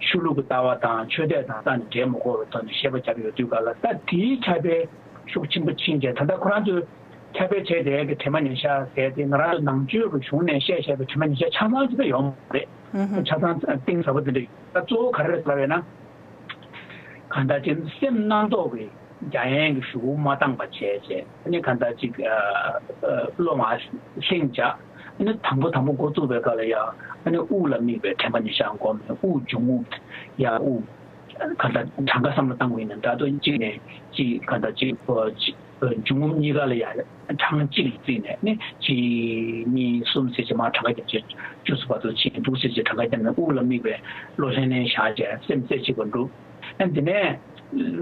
ཆོས་ལུགས་ཀྱི་ལྟ་བ་དང་ཆོས་དད་དང་རྩ་ནས་འབྲེལ་མ་དགོས་པའི་ཐོག་ནས་བཤད་པ་བརྒྱབ་ཡོད་དུས་ག་ལ་ད་དེའི་ཁྱབ་སྤེལ་ཤུགས་ཆེན་པོ་ཕྱིན་བྱས། ད་ལྟ་ཁོ་རང་ཚོས་ཁྱབ་སྤེལ་བྱས་བསྡད་ཀྱི་དྲན་པ་ཉེར་བཞག་ཟེར་དེ་ང་རང་ཚོ་ནང་ཆོས་ཀྱི་གཞུང་ནས་བཤད་བཤད་པའི་དྲན་པ་ཉེར་བཞག་ཆ་ཚང་ཅིག་ད་ཡོང་མ་རེད། ཆ་ཚང་གཏིང་ཟབ་པོ་དེ་འདྲ་ཡོད། ད་གཙོ་བོ་ག་རེ་རེད་ཟེར་བ་ཡིན་ན། གང་ལྟར་ཅིག་སེམས་རྣམ་རྟོག་གི་རྒྱ་ཡན་གྱི་གཞུག་གུ་མ་བཏང་བ་བྱས་བྱས། ཨ་ནི་གང་ལྟར་ཅིག་ཨ་ཨ་བློ་མར་ལྷིང་བྱས། ཨ་ནི་དང་པོ་དང་པོ་འགོ་བཙུགས་པའི་སྐབས་ལ་ཡང་ཨ་ནི་དབུགས་ལ་དམིགས་པའི་དྲན་པ་ཉེར་བཞག་སྒོམ་ནས་དབུགས་འབྱུང་རྔུབ་ཡར་དབུགས་གང་ལྟར་གྲངས་ཀ་བསམ་བློ་བཏང་དགོས་ཡིན་ན་འདྲ་འདུག་གཅིག་ནས་གཅིག་གང་ལྟར་གཅིག་ཨ་གཅིག་འབྱུང་རྔུབ་གཉིས་ཀ་ལ་ཡང་གྲངས་གཅིག་ལ་བརྩིས་ནས་ནི་གཅིག་གཉིས་གསུམ་ཟེར་བྱས་མར་གྲངས་ཀ་བརྒྱབ་བྱས་བཅུ་ཙམ་བར་དུ་ཕྱིན་འདུག་ཟེར་བྱས་གྲངས་ཀ་བརྒྱབ་ནས་དབུགས་ལ་དམིགས་པའི་བློ་ལྷན་ལྷན་བཞག་བྱས་སེམས་རྩེ་གཅིག་པ་འགྲུབ། ཨ་འདི་ནས་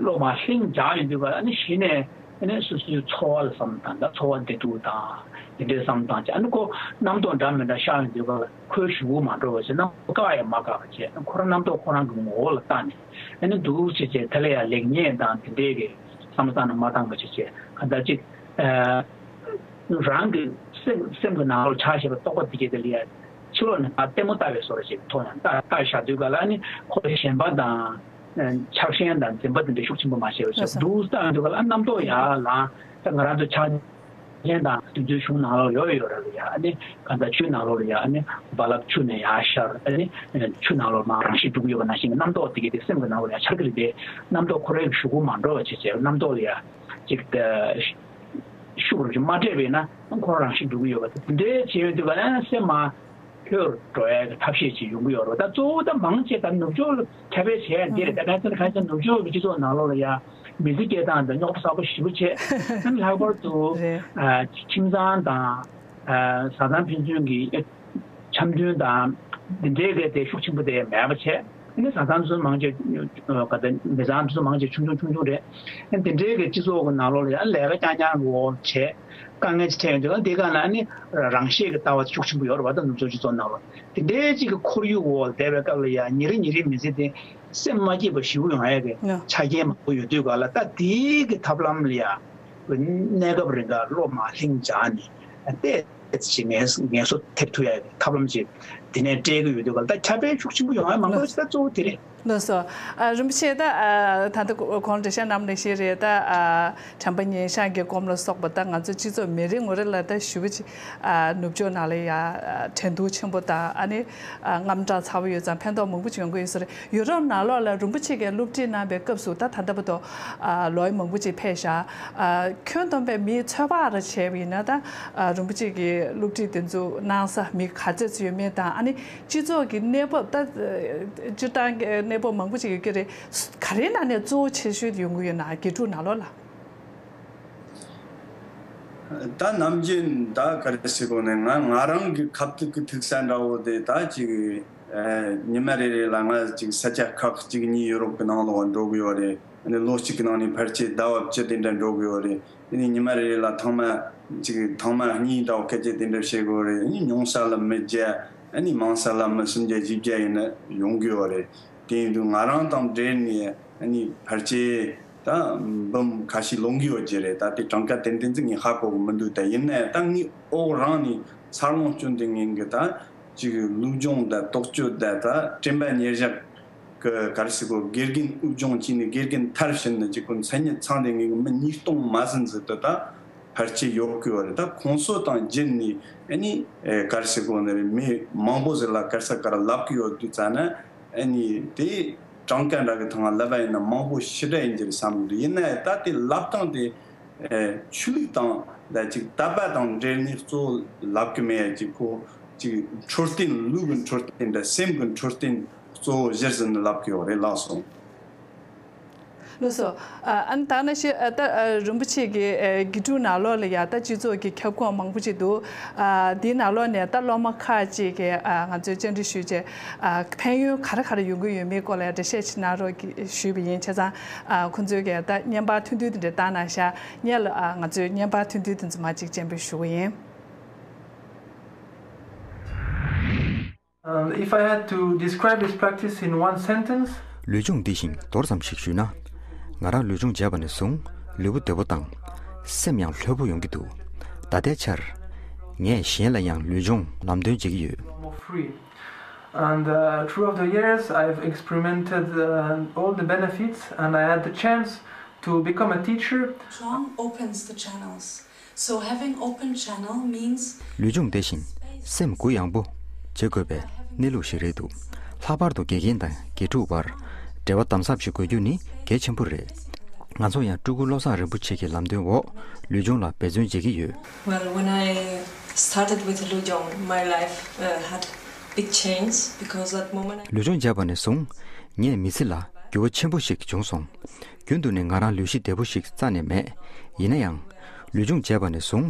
བློ་མར་ལྷིང་འཇགས་ཡོང་དུས་ག་ཨ་ནི་གཞི་ནས་ཨ་ནི་སོ་སོའི་འཚོ་བ་ལ་བསམ་བློ་བཏང་དང་འཚོ་བ་བདེ་སྡུག་དང་དེ་འདྲའི་བསམ་བློ་བཏང་བྱས་ཨ་ནི་ཁོ་རྣམ་རྟོག་འདྲ་མི་འདྲ་ཤར་ཡོང་དུས་ག་ཁོའི་གཞུག་གུ་མ་འགྲོ་བ་བྱས་རྣམ་རྟོག་བཀག་ཡང་མ་བཀག་པ་བྱས་ཁོ་རང་རྣམ་རྟོག་ཁོ་རང་གི་ངོ་བོ་ལ་བལྟས་ནས་ཨ་ནི་འདུག་བྱས་བྱས་དེ་ལ་ཡང་ལེགས་ཉེས་དང་དེ་འདྲའི་གི་བསམ་བློ་བཏང་ན་མ་བཏང་པ་བྱས་བྱས་གང་ལྟར་ཅིག་ཨ། རང་གི་སེམས་སེམས་ཀྱི་ནང་ལོགས་ཆགས་བཞག་པའི་རྟོག་པ་འདི་གས་དེ་ལ་ཡ་ཕྱི་ལོགས་ནས་ད་ལྟད་མོ་ལྟ་བའི་བཟོ་འདྲ་ཞིག་མཐོང་ཡང་ལྟ་ལྟ་བཞག་དུས་ག་ལ་ཨ་ནི་ཁོ་ལ་ཞེན་པ་དང་ཆགས་ཞེན་དང་འཛིན་པ་དེ་འདྲ་ཤུགས་ཆེན་པོ་མ་བྱས་པ་ཞིག་འདུག་ལྟ་དུས་ག་ལ་ཨ་རྣམ་རྟོག་ཡར་ལངས། ད་ང་རང་ཚོ་ཕྱག་ཆེན་དང་དེ་ཚོའི་གཞུང་ནང་ལོགས་ཡོད་ཡོད་ར་ལ་ཡ་ཨ་ནི་གང་ལྟར་ཆོས་ནང་ལོགས་ལ་ཡ་ཨ་ནི་རྦ་རླབས་ཆུ་ནས་ཡར་ཤར། ཨ་ནི་ཆུ་ནང་ལོགས་མར་རང་བཞིན་འགྲོ་གི་ཡོད་པ་ནང་བཞིན་གྱི་རྣམ་རྟོག་དེ་གས་དེ་སེམས་ཀྱི་ནང་ལོགས་ལ་ཡ་འཆར་གི་རེད་དེ་རྣམ་རྟོག་ཁོ་རའི་གཞུག་གུ་མ་འགྲོ་བ་བྱས་བྱས་རྣམ་རྟོག་ལ་ཡ་ཅིག་ཤུགས་རུ་ཅིག་མ་སྤྲད་པས་ན་ཁོ་རང་རང་བཞིན་འགྲོ་གི་ཡོད་པ་དེ་འདྲའི་བྱས་ཡོང་དུས་ག་ལ་སེམས་མ་ལྷོད་འགྲོ་ཡ་གི་ཐབས་ཤེས་ཅིག་ཡོང་གི་ཡོད་རེད། ད་གཙོ་བོ་ད་མང་ཆེ་ད་ནུབ་ཕྱོགས་ལ་ཁྱབ་སྤེལ་བྱས་ཡ་འདི་རེད། ད་ང་ཚོ་ཁ་སང་ནུབ་ཕྱོགས་ཀྱི་སྤྱི་ཚོགས་ནང་ལོགས་ལ་ཡ་མི་ཚེ་སྐྱེལ་སྟངས་དང་རྙོག་དྲ་ཚ་པོ་ཞེ་པོ་བྱས། ཨ་ནི་ལྷག་པར་དུ་རེད། ཨ་ཁྱིམ་ཚང་དང་ཨ་བཟའ་ཚང་ཕན་ཚུན་གྱི་འཆམ་མཐུན་དང་འདི་འདྲའི་གི་དེ་ཤུགས་ཆེན་པོ་དེ་མེད་པ་བྱས། ཨ་ནི་བཟའ་ཚང་དེ་ཚོ་མང་ཆེ་ག་ད་མི་ཚང་དེ་ཚོ་མང་ཆེ་ཆུང་ཆུང་ཆུང་ཆུང་རེད། ཨ་ནི་དེ་འདྲའི་གི་སྤྱི་ཚོགས་ཀྱི་ནང་ལོགས་ལ་ཡང་ལས་ཀ་རྐྱང་རྐྱང་འགྲོ་བྱས་དཀའ་ངལ་ཅིག་འཕྲད་ཡོང་དུས་ཨ་ནི་དེ་ག་ལ་ཨ་ནི་རང་ཤེད་ཀྱི་ལྟ་བ་ཤུགས་ཆེན་པོ་ཡོད་རེད་བ། ད་ནུབ་ཕྱོགས་སྤྱི་ཚོགས་ནང་ལ་དེ་འདྲའི་ཅིག་གི་ཁོར་ཡུག་འོག་ལ་བསྡད་པའི་སྐབས་ལ་ཡང་ཉིན་རེ་ཉིན་རེ་མི་ཚེ་དེ་སེམས་མ་སྐྱིད་པ་ཞེ་པོ་ཡོང་ཡ་གི་ཆ་རྐྱེན་མང་པོ་ཡོད་དུས་ག་ལ་ད་དེའི་གི་ཐབས་ལམ་ལ་ཡང་གནས་སྐབས་རིང་ག་བློ་མ་ལྷིང་འཇགས་ནས་བལྟས། ཅིག་ངལ་ངལ་གསོ་ཐེབས་ཐུབ་ཡ་ཐབས་ལམ་ཅིག་དེ་ནས་སྤྲད་ཀྱི་ཡོད་དུས་ག་ལ་ད་ཁྱབ་སྤེལ་ཤུགས་ཆེན་པོ་ཡོང་ཡ་མང་པོ་ཞིག་ད་གཙོ་བོ་དེ་རེད། ལགས་སོ། ཨ་རིན་པོ་ཆེ་ད་ཨ་ད་ལྟ་གོང་ལ་འགྲེལ་བཤད་གནང་བ་ནང་བཞིན་རེད། ད་ཨ་དྲན་པ་ཉེར་བཞག་གི་སྐོར་ལ་སོགས་པ་ད་ང་ཚོ་སྤྱི་ཚོགས་མི་རེ་ངོ་རེ་ལ་ད་ཞེ་པོ་ཅིག་ཨ་ནུབ་ཕྱོགས་ནང་ལ་ཡ་ཨ་འགྲན་བསྡུར་ཆེན་པོ་དང་ཨ་ནི་ཨ་རྔམ་སྐྲག་ཚ་པོ་ཡོད་ཙང་ཕན་ཐོགས་མང་པོ་ཅིག་ཡོང་གི་ཡོད་ས་རེད། ཡུ་རོབ་ནང་ལོགས་ལ་རིན་པོ་ཆེ་གིས་སློབ་ཁྲིད་གནང་བའི་སྐབས་སུ་ད་ད་ལྟ་བར་དུ་ཨ་ལོ་ཡ་མང་པོ་ཅིག་ཕེབས་ཤག་ཨ་ཁྱོན་བསྡོམས་པའི་མིའི་ཚོད་དཔག་ར་བྱས་པ་ཡིན་ན་ད་ཨ་རིན་པོ་ཆེ་གིས་སློབ་ཁྲིད་དེ་ཚོ་གནང་ས་མི་ག་ཚོད་ཙམ་ཡོད་མེད་དང་ཨ་ནི་སྤྱི་ཚོགས་ཀྱི་གནས་བབ་ད་སྤྱིར་བཏང་གི་གནས་བབ་མང་པོ་ཅིག་ཡོད་ཀྱི་རེད། ག་རེའི་ནང་ནས་གཙོ་བོ་ཆེ་ཤོས་ཡོང་གི་ཡོད་ན་དགེ་ཕྲུག་ནང་ལོགས་ལ། ད་ནམ་རྒྱུན་ད་ག་རེ་ཟེར་དགོས་ནས་ང་ང་རང་གི་ཁ་ཐུག་གི་ཐུག་ས་འདྲ་བོ་དེ་ད་ཅིག་ཨ་ཉི་མ་རེ་རེ་ལ་ང་ཅིག་ས་ཆ་ཁག་གཅིག་གཉིས་ཡོ་རོབ་ཀྱི་ནང་ལོགས་འགྲོ་གི་ཡོད་རེད། ཨ་ནི་ལོ་གཅིག་གི་ནང་ནས་ཕལ་ཆེར་ཟླ་བ་བཅུ་དེ་འདྲ་འགྲོ་གི་ཡོད་རེད། ཨ་ནི་ཉི་མ་རེ་རེ་ལ་ཐེངས་མ་གཅིག་ཐེངས་མ་གཉིས་འདྲ་བོ་སྐད་ཆ་དེ་འདྲ་བཤད་གི་ཡོད་རེད། ཨ་ནི་ཉུང་ས་ལ་མི་བརྒྱ་ཨ་ནི་མང་ས་ལ་མི་སུམ་བརྒྱ་བཞི་བརྒྱ་ཡིན་ན་ཡོང་གི་ཡོད་རེད། དེ་ཡིན་དུས་ང་རང་དང་འབྲེལ་ནས་ཨ་ནི་ཕལ་ཆེར་ད་འབུམ་ཁ་ཤས་ལོན་གི་ཡོད་ཀྱི་རེད། ད་དེ་གྲངས་ཀ་ཏན་ཏན་ཙི་ངས་ཧ་གོ་གི་མི་འདུག་ད་ཡིན་ནའི་ད་ངས་འོག་རང་ནས་འཚར་ལོངས་བསྐྱོན་དེ་ངས་གི་ད་ཅིག་སློབ་སྦྱོང་དང་དོགས་གཅོད་དང་ད་དྲན་པ་ཉེར་བཞག་གི་ག་རེ་ཟེར་དགོས། དགེ་རྒན་དབུལ་སྦྱོང་བྱས་ནས་དགེ་རྒན་མཐར་ཕྱིན་ནས་ཅིག་ཁོ་མཚན་ཉིད་ཚང་དེ་ངས་གི་མི་ཉིས་སྟོང་མ་ཟིན་ཟིན་དུ་ད་ཕལ་ཆེར་ཡོད་གི་ཡོད་རེད། ད་ཁོང་ཚོ་དང་རྒྱུད་ནས་ཨ་ནི་ཨེ་ག་རེ་ཟེར་དགོས་ནི་རེད། མི་མང་པོ་ཟིག་ལ་ག་རེ་ཟེར་ག་རེ་ལབ་གི་ཡོད་དུས་ཙ་ན་ཨ་ནི་དེ་གྲངས་ཀ་འདྲ་གི་ཐང་ལབ་པ་ཡིན་ན་མང་པོ་ཞེ་དྲག་ཡིན་གྱི་རེད་བསམ་གི་འདུག་ཡིན་ན་ད་དེ་ལབ་སྟངས་དེ་ཨེ་ཆོས་ལུགས་དང་ད་ཅིག་དད་པ་དང་འབྲེལ་ནས་གཙོ་བོ་ལབ་གི་མེད་ཡ། ཅིག་ཁོ་ཅིག་འཕྲོད་བསྟེན་ལུས་ཀྱི་འཕྲོད་བསྟེན་དང་སེམས་ཀྱི་འཕྲོད་བསྟེན་གཙོ་བོ་གཞིར་བཟུང་ནས་ལབ་གི་ཡོད་རེད་ལགས་སོ། ལགས་སོ། ཨ་ཨ་ནི་ད་ནང་བཞིན་ཨ་ད་ཨ་རིན་པོ་ཆེ་གི་ཨ་དགེ་ཕྲུག་ནང་ལོགས་ལ་ཡ་ད་སྤྱི་ཚོགས་ཀྱི་ཁྱབ་ཁོངས་མང་པོ་ཅིག་འདུག་ཨ་དེའི་ནང་ལོགས་ནས་ད་སློབ་མ་ཁག་ཅིག་གིས་ཨ་ང་ཚོའི་བཅར་འདྲི་ཞུས་རྗེས་ཨ་ཕན་ཡོན་ག་རེ་ག་རེ་ཡོང་གི་ཡོད་མེད་སྐོར་ལ་འགྲེལ་བཤད་ཅིག་གནང་རོགས་གྱིས་ཞུས་པ་ཡིན། བྱས་ཙང་ཨ་ཁོང་ཚོས་ཀྱིས་ད་བརྙན་པར་ཐུང་ཐུང་དེ་འདྲ་བཏང་གནང་ཤག་སྔོན་ལ་ཨ་ང་ཚོས་བརྙན་པར་ཐུང་ཐུང་དེ་ཚོ་མར་ཅིག་སྤྱན་འབུལ་ཞུ་གི་ཡིན། Um, if I had to describe this practice in one sentence, ལུས་སྦྱོང་འདི་བཞིན་མདོར་ཙམ་ཞིག་ཞུས་ན། ང་རང་ལུས་སྦྱོང་བྱས་པ་ནས་བཟུང་ལུས་པོ་བདེ་པོ་དང་། སེམས་ཡང་ལྷོད་པོ་ཡོང་གི་འདུག་ད་ལྟའི་ཆར། ངས་གཞན་ལ་ཡང་ལུས་སྦྱོང་ལམ་སྟོན་བྱེད་ཀྱི་ཡོད། More free. And uh, throughout the years, I've experimented uh, all the benefits, and I had the chance to become a teacher. John opens the channels. So having open channel means ལུས་སྦྱོང་དེ་བཞིན་སེམས་གུ་ཡངས་པོ་བྱེད་དགོས་པའི་གནས་ལུགས་ཤིག་རེད་འདུག་ལྷག་པར་དུ་དགེ་རྒན་དང་དགེ་ཕྲུག་བར་འབྲེལ་བ་དམ་ཟབ་ཞིག་དགོས་རྒྱུ་ནི་གལ་ཆེན་པོ་རེད། ང་ཚོ་ཡང་སྤྲུལ་སྐུ་བློ་བཟང་རིན་པོ་ཆེ་གི་ལམ་སྟོན་འོག་ལུས་སྦྱོང་ལ་འབད་བརྩོན་བྱེད་ཀྱི་ཡོད། Well, when I started with Lujong, my life uh, had big change because that moment I ལུས་སྦྱོང་བྱས་པ་ནས་བཟུང་ངའི་མི་ཚེ་ལ་འགྱུར་བ་ཆེན་པོ་ཞིག་བྱུང་སོང་། རྒྱུན་དུ་ནས་ང་རང་ལུས་གཤིས་བདེ་པོ་ཞིག་རྩ་ནས་མེད། ཡིན་ན་ཡང་། ལུས་སྦྱོང་བྱས་པ་ནས་བཟུང་།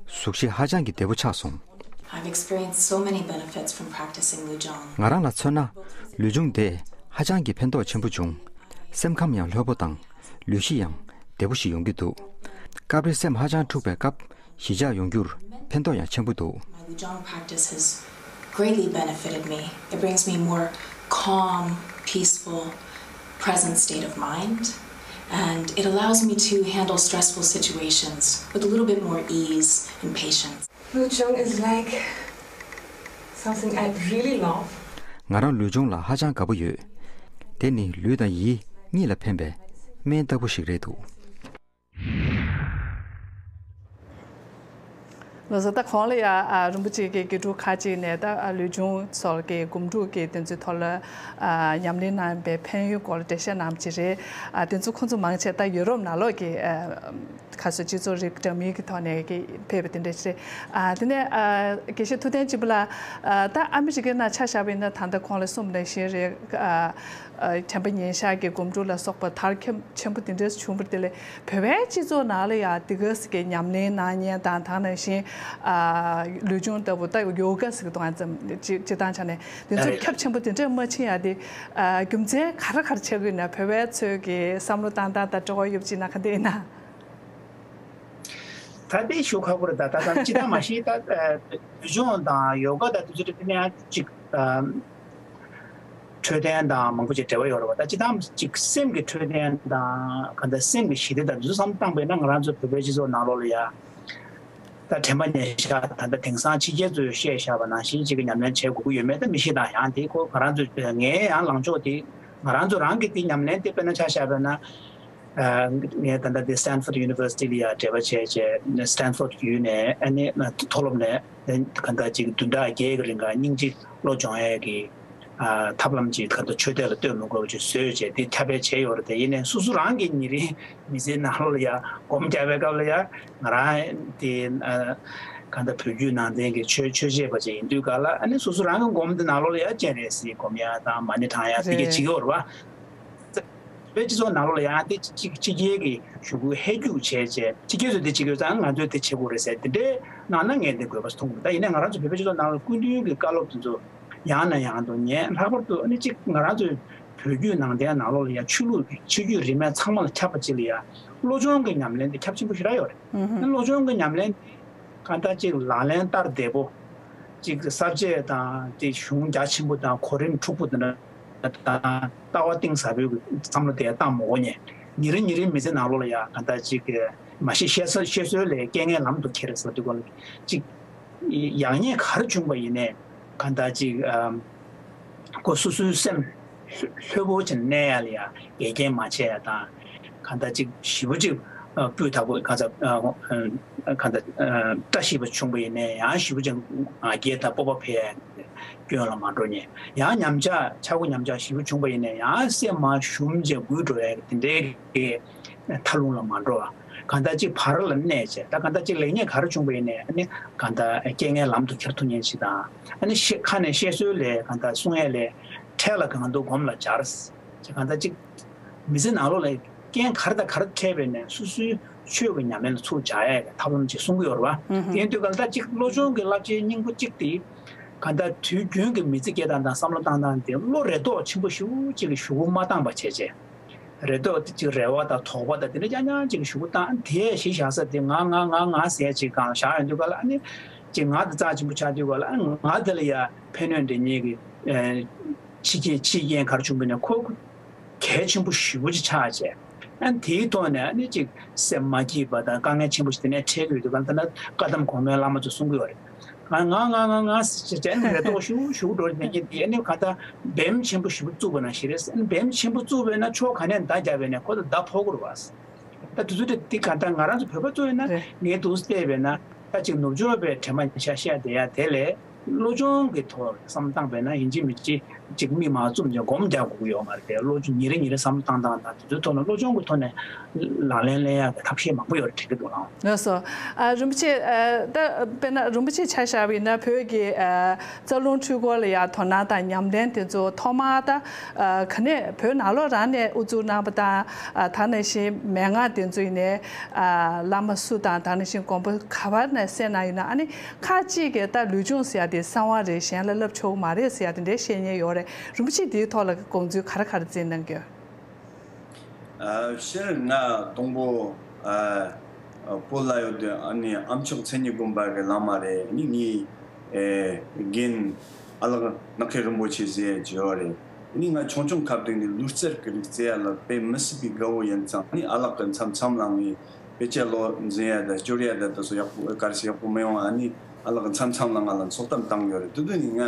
གཟུགས་གཞི་ཧ་ཅང་གི་བདེ་པོ་ཆགས་སོང་། I've experienced so many benefits from practicing Lujong. ང་རང་ལ་མཚོན་ན། ལུས་སྦྱོང་དེས་ཧ་ཅང་གི་ཕན་ཐོགས་ཆེན་པོ་བྱུང་། སེམས་ཁམས་ཡང་ལྷོད་པོ་དང་། ལུས་གཤིས་ཡང་བདེ་པོ་ཞིག་ཡོང་གི་འདུག་སྐབས་རེ་སེམས་ཧ་ཅང་འཁྲུགས་པའི་སྐབས། གཞིས་ཆགས་ཡོང་རྒྱུར་ཕན་ཐོགས་ཡང་ཆེན་པོ་འདུག My Lujong practice has greatly benefited me. It brings me more calm, peaceful, present state of mind, and it allows me to handle stressful situations with a little bit more ease and patience. Lujong is like something I really love. ང་རང་ལུས་སྦྱོང་ལ་ཧ་ཅང་དགའ་པོ་ཡོད། དེ་ནི་ལུས་དང་ཡིད་གཉིས་ལ་ཕན་པའི་སྨན་ལྟ་བུ་ཞིག་རེད་འདུག་ལགས་སོ། ད་གོང་ལ་ཡ་ཨ་རིན་པོ་ཆེ་གི་དགེ་ཕྲུག་ཁག་ཅིག་ནས་ད་ཨ་ལུས་སྦྱོང་སོགས་ཀྱི་སྒོམ་སྒྲུབ་ཀྱི་དེ་ཚོའི་ཐོག་ལ་ཨ་ཉམས་ལེན་གནང་བའི་ཕན་ཡོན་སྐོར་ལ་འགྲེལ་བཤད་གནང་བ་ཅིག་རེད། ཨ་དེ་ཚོ་ཁོང་ཚོ་མང་ཆེ་ད་ཡུ་རོབ་ནང་ལོགས་ཀྱི་ཨ་ཁ་སོ་སྤྱི་ཚོགས་རིག་འདྲ་མིན་གྱི་ཐོག་ནས་ཀྱི་ཕེབས་པ་དེ་འདྲ་ཞིག་རེད། ཨ་དེ་ནས་ཨ་དགེ་བཤེས་ཐུབ་བསྟན་སྐྱིད་པོ་ལགས། ཨ་ད་ཨ་མི་རི་ཀའི་ནང་ཆ་བཞག་པ་ཡིན་ན་ད་ལྟ་གོང་ལ་གསུངས་པ་ནང་བཞིན་རེད། ཨ་ཨ་དྲན་པ་ཉེར་བཞག་གི་སྒོམ་སྒྲུབ་ལ་སོགས་པ་དར་ཁྱབ་ཆེན་པོ་དེ་འདྲ་བྱུང་བ་དེ་ལས་བོད་པའི་སྤྱི་ཚོགས་ནང་ལ་ཡང་དེ་ག་ཙམ་གྱི་ཉམས་ལེན་གནང་མཁན་དང་ད་ག་ནང་བཞིན་ ཨ་ལུས་སྦྱོང་ལྟ་བུ་ད་ཡོ་ག་ཟེར་གི་འདུག་ཨ་ཙམ་སྤྱི་སྤྱི་བཏང་ཆ་ནས་དེ་ཚོ་ཁྱབ་ཆེན་པོ་དེ་འདྲས་མ་ཕྱིན་ཡ་དེ། ཨ་རྒྱུ་མཚན་ག་རེ་ག་རེ་ཆགས་ཀྱི་ཡོད་ན། བོད་པའི་ཚོས་ཀྱི་བསམ་བློ་བཏང་སྟངས་དང་སྤྲོ་བ་ཡོད་པ་ཅིག་ན་ག་འདྲས་ཡིན་ན། ད་དེ་ཞུ་ཁག་པོ་རེད། ད་ད་ད་ཅི་ད་མ་ཤེས། ད་ཨ་ལུས་སྦྱོང་དང་ཡོ་ག་དང་དེ་ཚོ་དེ་ནས་ཅིག་ཨ་འཕྲོད་བསྟེན་དང་མང་པོ་ཅིག་འབྲེལ་བ་ཡོད་རེད་བ། ད་ཅི་ད་ཅིག་སེམས་ཀྱི་འཕྲོད་བསྟེན་དང་ག་འདྲ་སེམས་ཀྱི་ཞི་བདེ་དང་དེ་ཚོ་བསམ་བཏང་པས་ན། ང་རང་ཚོ་བོད་པའི་སྤྱི་ཚོགས་ནང་ལོགས་ལ་ཡ་ད་དྲན་པ་ཉེར་བཞག་ད་ལྟ་དེང་སང་ཕྱི་རྒྱལ་ཚོས་བཤད་བཞག་པ་ནང་བཞིན་ཅིག་གི་ཉམས་ལེན་བྱེད་དགོས་ཀྱི་ཡོད་མེད་ད་མི་ཤེས། ད་ཡང་དེ་ཁོ་ང་རང་ཚོ་ངའི་ཡང་ལངས་ཕྱོགས་དེ་ང་རང་ཚོ་རང་གི་དེ་ཉམས་ལེན་དེ་དཔེར་ན་ཆ་བཞག་པ་ན། ཨ་ངས་ད་ལྟ་འདི་Stanford University ལ་ཡང་འབྲེལ་བ་བྱས་བྱས། Stanford ཡུལ་ནས་ཨ་ནི་མཐོ་སློབ་ནས་གང་ལྟར་ཅིག་བདུན་ཕྲག་བརྒྱད་ཀྱི་རིང་ག་སྙིང་རྗེ་བློ་སྦྱོང་ཡས་ཀྱི་ཨ་ཐབས་ལམ་ཅིག་གང་ལྟར་ཆོས་དད་ལ་ལྟོས་མི་དགོས་པ་ཅིག་བཟོས་བྱས་དེ་ཁྱབ་སྤེལ་བྱས་ཡོད་རེད། དེ་ཡིན་ནའི་སོ་སོ་རང་གི་ཉིན་རེའི་མི་ཚེའི་ནང་ལོགས་ལ་ཡང་སྒོམ་རྒྱག་པའི་སྐབས་ལ་ཡང་ང་རང་དེ་ཨ་གང་ལྟར་བོད་བརྒྱུད་ནང་བསྟན་གྱི་ཆོས་ཆོས་བྱེད་པ་ཅིག་ཡིན་དུས་ག་ལ། ཨ་ནི་སོ་སོ་རང་གི་སྒོམ་དེ་ནང་ལོགས་ལ་ཡང་སྤྱན་རས་གཟིགས་སྒོམ་ཡ་དང་མ་ཎི་བགྲང་ཡ་དེ་ག་རེད། བྱེད་ཀྱི་ཡོད་རེད་བ། བོད་སྤྱི་ཚོགས་ནང་ལོགས་ལ་ཡང་དེ་ཕྱི་ཕྱི་རྒྱལ་གྱི་ཞུ་སྐུལ་ཧད་རྒྱུག་བྱས་བྱས། ཕྱི་རྒྱལ་ཚོས་དེ་བྱེད་ཀྱི་ཡོད་ཙང་ང་ཚོས་དེ་བྱེད་དགོས་རེད་ཟེར་དེ་འདྲའི་ནང་ན་ངས་འདི་དགོས་པ་མཐོང་གི་མེད། ད་ཡིན་ནའི་ང་རང་ཚོ་བོད་པའི་སྤྱི་ཚོགས་ནང་ལ་སྐུ་མདུན་གྱི་བཀའ་སློབ་དེ་ཚོ་ཡང་ནས་ཡང་དུ་ཉན། ལྷག་པར་དུ་ཨ་ནི་གཅིག་ང་རང་ཚོའི་བོད་བརྒྱུད་ནང་བསྟན་ནང་ལོགས་ལ་ཡང་ཆོས་ལུགས་ཀྱི་ཆོས་བརྒྱུད་རིས་མེད་ཚང་མ་ལ་ཁྱབ་པ་ཅིག་ལ་ཡང་བློ་སྦྱོང་གི་ཉམས་ལེན་དེ་ཁྱབ་ཆེན་པོ་ཞེ་དྲག་ཡོད་རེད། ཨུ་ཧུ། བློ་སྦྱོང་གི་ཉམས་ལེན་དེ་གང་ལྟར་ཅིག་ལག་ལེན་བསྟར་བདེ་པོ། ཅིག་གསར་བརྗེ་དང་དེ་གཞུང་རྒྱ་ཆེན་པོ་དང་གོ་རིམ་འཁྲུག་པོ་དེ་འདྲ་དང་ལྟ་བ་གཏིང་ཟབ་པོའི་བསམ་བློ་དེ་བཏང་མ་དགོས་ནས། ཉིན་རེ་ཉིན་རེའི་མི་ཚེ་ནང་ལོགས་ལ་ཡང་གང་ལྟར་ཅིག་མ་གཞི་བཤད་སྲོལ་བཤད་སྲོལ་ལས་རྐྱེན་ངན་ལམ་དུ་ཁྱེར་ཟེར་དུས་སྐོར་ལ་ཅིག་ཡག་ཉེས་ག་རེ་བྱུང་པ་ཡིན་ནའི་གང་ལྟར་ཅིག་ཨམ། ཁོ་སོ་སོའི་སེམས་ལྷོད་པོ་བྱས་ནས་གནས་ཡ་ལ་ཡ་འགལ་རྐྱེན་མ་བྱས་ཡ་དང་། གང་ལྟར་ཅིག་ཞེ་པོ་ཅིག་ཨ་སྤུས་དག་པོ་གང་ལྟར་ཨ་གང་ལྟར་ཨ་བཀྲ་ཤིས་པ་བྱུང་པ་ཡིན་ནའི་ཡང་ཞེ་པོ་ཅིག་ང་རྒྱལ་དང་སྤོབས་པ་འཕེལ་ཡ་སྐྱོན་ལ་མ་འགྲོ་ནས། ཡང་ཉམས་ཆག་ཆག་སྒོ་ཉམས་ཆག་ཞེ་པོ་བྱུང་པ་ཡིན་ནའི་ཡང་སེམས་མ་ཞུམ་བྱས་འགུལ་འགྲོ་ཡ་དེ་འདྲའི་གི་མཐའ་ལྷུང་ལ་མ་འགྲོ་བ། གང་ལྟར་ཅིག་བར་ལ་གནས་བྱས། ད་གང་ལྟར་ཅིག་ལེགས་ཉེས་ག་རེ་བྱུང་པ་ཡིན་ནའི་ཨ་ནི་གང་ལྟར་རྐྱེན་ངན་ལམ་དུ་ཁྱེར་ཐུབ་མཁན་ཞིག་དང་། ཨ་ནི་བཤད་ཁ་ནས་བཤད་སྲོལ་ལས་གང་ལྟར་གསུང་ཡས་ལས་འཕྲལ་ལ་གང་འདུག་སྒོམ་ལ་སྦྱར་ཅིག་གང་ལྟར་ཅིག་མི་ཚེ་ནང་ལོགས་ལ་རྐྱེན་ག་རེ་དང་ག་རེ་འཕྲད་པ་ཡིན་ནའི་སོ་སོའི་ཆོས་ཀྱི་ཉམས་ལེན་ལ་ཚུར་སྦྱར་ཡས་ཀྱི་ཐབས་ལམ་ཅིག་གསུང་གི་ཡོད་རེད་བ། ཨུ་ཧུ། དེ་ཡིན་དུས་གང་ལྟར་ཅིག་བློ་སྦྱོང་གི་བསླབ་བྱའི་སྙིང་པོ་གཅིག་དེ་གང་ལྟར་དུས་རྒྱུན་གྱི་མི་ཚེ་སྐྱེལ་སྟངས་དང་བསམ་བློ་བཏང་སྟངས་དེ་བློ་རེ་དོགས་ཆེན་པོ་ཞེ་པོ་ཅིག་གི་ཞུ་སྒོ་མ་བཏང་པ་བྱས་བྱས། རེ་དོགས་དེ་ཅིག་རེ་བ་དང་དོགས་པ་དང་དེ་འདྲ་རྐྱང་རྐྱང་ཅིག་གི་ཞུ་སྒོ་བཏང་། དེ་གཞི་བཞག་ས་དེ་ང་ང་ང་ང་ཟེར་ཅིག་གང་བཞག་ཡོང་དུས་ག་ལ་ཨ་ནི་ཅིག་ང་དེ་རྩ་ཆེན་པོ་ཆགས་དུས་ག་ལ་ཨ་ནི་ང་དེ་ལ་ཡ་ཕན་གནོད་འདྲ་མཉམ་གྱི་ཨ་ཕྱི་རྐྱེན་ཕྱི་རྐྱེན་ག་རེ་བྱུང་བ་ཡིན་ནའི་ཁོ་གལ་ཆེན་པོ་ཞེ་པོ་ཅིག་ཆགས་བྱས། ཨ་ནི་དེའི་ཐོག་ནས་ཨ་ནི་ཅིག་སེམས་མ་སྐྱིད་པ་དང་དཀའ་ངལ་ཆེན་པོ་ཞིག་དེ་ནས་འཕྲད་ཀྱི་ཡོད་དུས་ག་ལ། ད་ནི་བཀའ་གདམས་གོང་མའི་བླ་མ་ཚོས་གསུང་གི་ཡོད་རེད། ང་ང་ང་ང་ཟེར་བྱས་ཨ་ནི་རེ་དོགས་ཞེ་པོ་ཞེ་པོ་འགྲོ་བསྡད་མཁན་དེ་ཨ་ནི་གང་ལྟར་བེམ་ཆེན་པོ་ཞེ་པོ་བཙུགས་པ་ནང་བཞིན་རེད། ཨ་ནི་བེམ་ཆེན་པོ་བཙུགས་པ་ཡིན་ན་ཕྱོགས་ག་ནས་མདའ་བརྒྱབ་པ་ཡིན་ནའི་ཁོ་ཚོ་མདའ་ཕོག་གི་རེད་བ། ད་དུས་ཚོད་དེ་དེ་གང་ལྟར་ང་རང་ཚོ་བོད་པ་ཚོ་ཡིན་ན། རེད། ངས་འདུག་སེ་བལྟས་པས་ན་ད་ཅིག་ནུབ་ཕྱོགས་པའི་དྲན་པ་ཉེར་བཞག་བཤད་བསྡད་ཡ་དེ་ལས་བློ་སྦྱོང་གི་ཐོག་བསམ་བཏང་བས་ན་ཡིན་གཅིག་མིན་གཅིག་ཅིག་མིག་མ་བཙུམ་ཅིག་སྒོམ་རྒྱག་དགོས་ཀྱི་ཡོད་མ་རེད་དེ། བློ་སྦྱོང་ཉིན་རེ་ཉིན་རེ་བསམ་བློ་བཏང་བཏང་དང་དེ་ཚོའི་ཐོག་ནས་བློ་སྦྱོང་གི་ཐོག་ནས་ལག་ལེན་ལེན་ཡག་གི་ཐབས་ཤེས་མང་པོ་ཡོད་རེད་དྲན་གྱི་འདུག་ལགས། ལགས་སོ། ཨ་རིན་པོ་ཆེ། ཨ་ད་དཔེར་ན་རིན་པོ་ཆེ་ཆ་བཞག་པ་ཡིན་ན་བོད་ཀྱི་ཨ་རྩ་རླུང་འཕྲུལ་འཁོར་ལ་ཡང་དོ་སྣང་དང་ཉམས་ལེན་དེ་ཚོ་ཐོག་མར་ད་ཨ་ག་ནས་བོད་ནང་ལོགས་རང་ནས་དབུ་འཛུགས་གནང་པ་དང་། ཨ་ད་ནང་བཞིན་མན་ངག་དེ་ཚོ་ཡིན་ནའི་ཨ་བླ་མ་སུ་དང་ད་ནང་བཞིན་དགོན་པ་ག་པར་ནས་གསན་གནང་ཡོད་ན། ཨ་ནི་ཁ་ཅིག་གིས་ད་ལུས་སྦྱོང་ཟེར་ཡ་དེ་གསང་བ་རེད། གཞན་ལ་བསླབ་ཆོག་གི་མ་རེད་ཟེར་ཡ་དེ་འདྲའི་བཤད་མཁན་ཡོད་རེད། རིན་པོ་ཆེ་དེའི་ཐོག་ལ་དགོངས་ཚུལ་ག་རེ་ག་རེ་བརྩི་གནང་གི་ཡོད། ཨ་སྤྱིར་ང་དང་པོ་ཨ་ཨ་བོད་ལ་ཡོད་དུས་ཨ་ནི་ཨ་མཆོག་མཚན་ཉིད་དགོན་པ་གི་བླ་མ་རེད། ཨ་ནི་ངའི་ཨེ་རྒན་ཨ་ལགས་ནག་ཁེ་རིན་པོ་ཆེ་ཟེར་གྱི་ཡོད་རེད། ཨ་ནི་ང་ཆུང་ཆུང་སྐབས་དེ་ནས་ལུས་རྩལ་གི་རིགས་རྩེ་ཡ་ལ་དཔེ་མི་སྲིད་པའི་དགའ་བོ་ཡིན་ཙང་། ཨ་ནི་ཨ་ལགས་ཀྱི་མཚམས་མཚམས་ལ་ངས་དཔེ་ཆ་ཀློག་འཛིན་ཡ་དང་སྐྱོར་ཡ་དང་དེ་ཚོ་ཡག་པོ་ག་རེ་ཟེར་ཡག་པོ་མི་ཡོང་བ། ཨ་ནི་ཨ་ལགས་ཀྱི་མཚམས་མཚམས་ལ་ང་ལ་ཚོགས་གཏམ་བཏང་ཡོད་རེད། དེ་དུས་ནས་ང་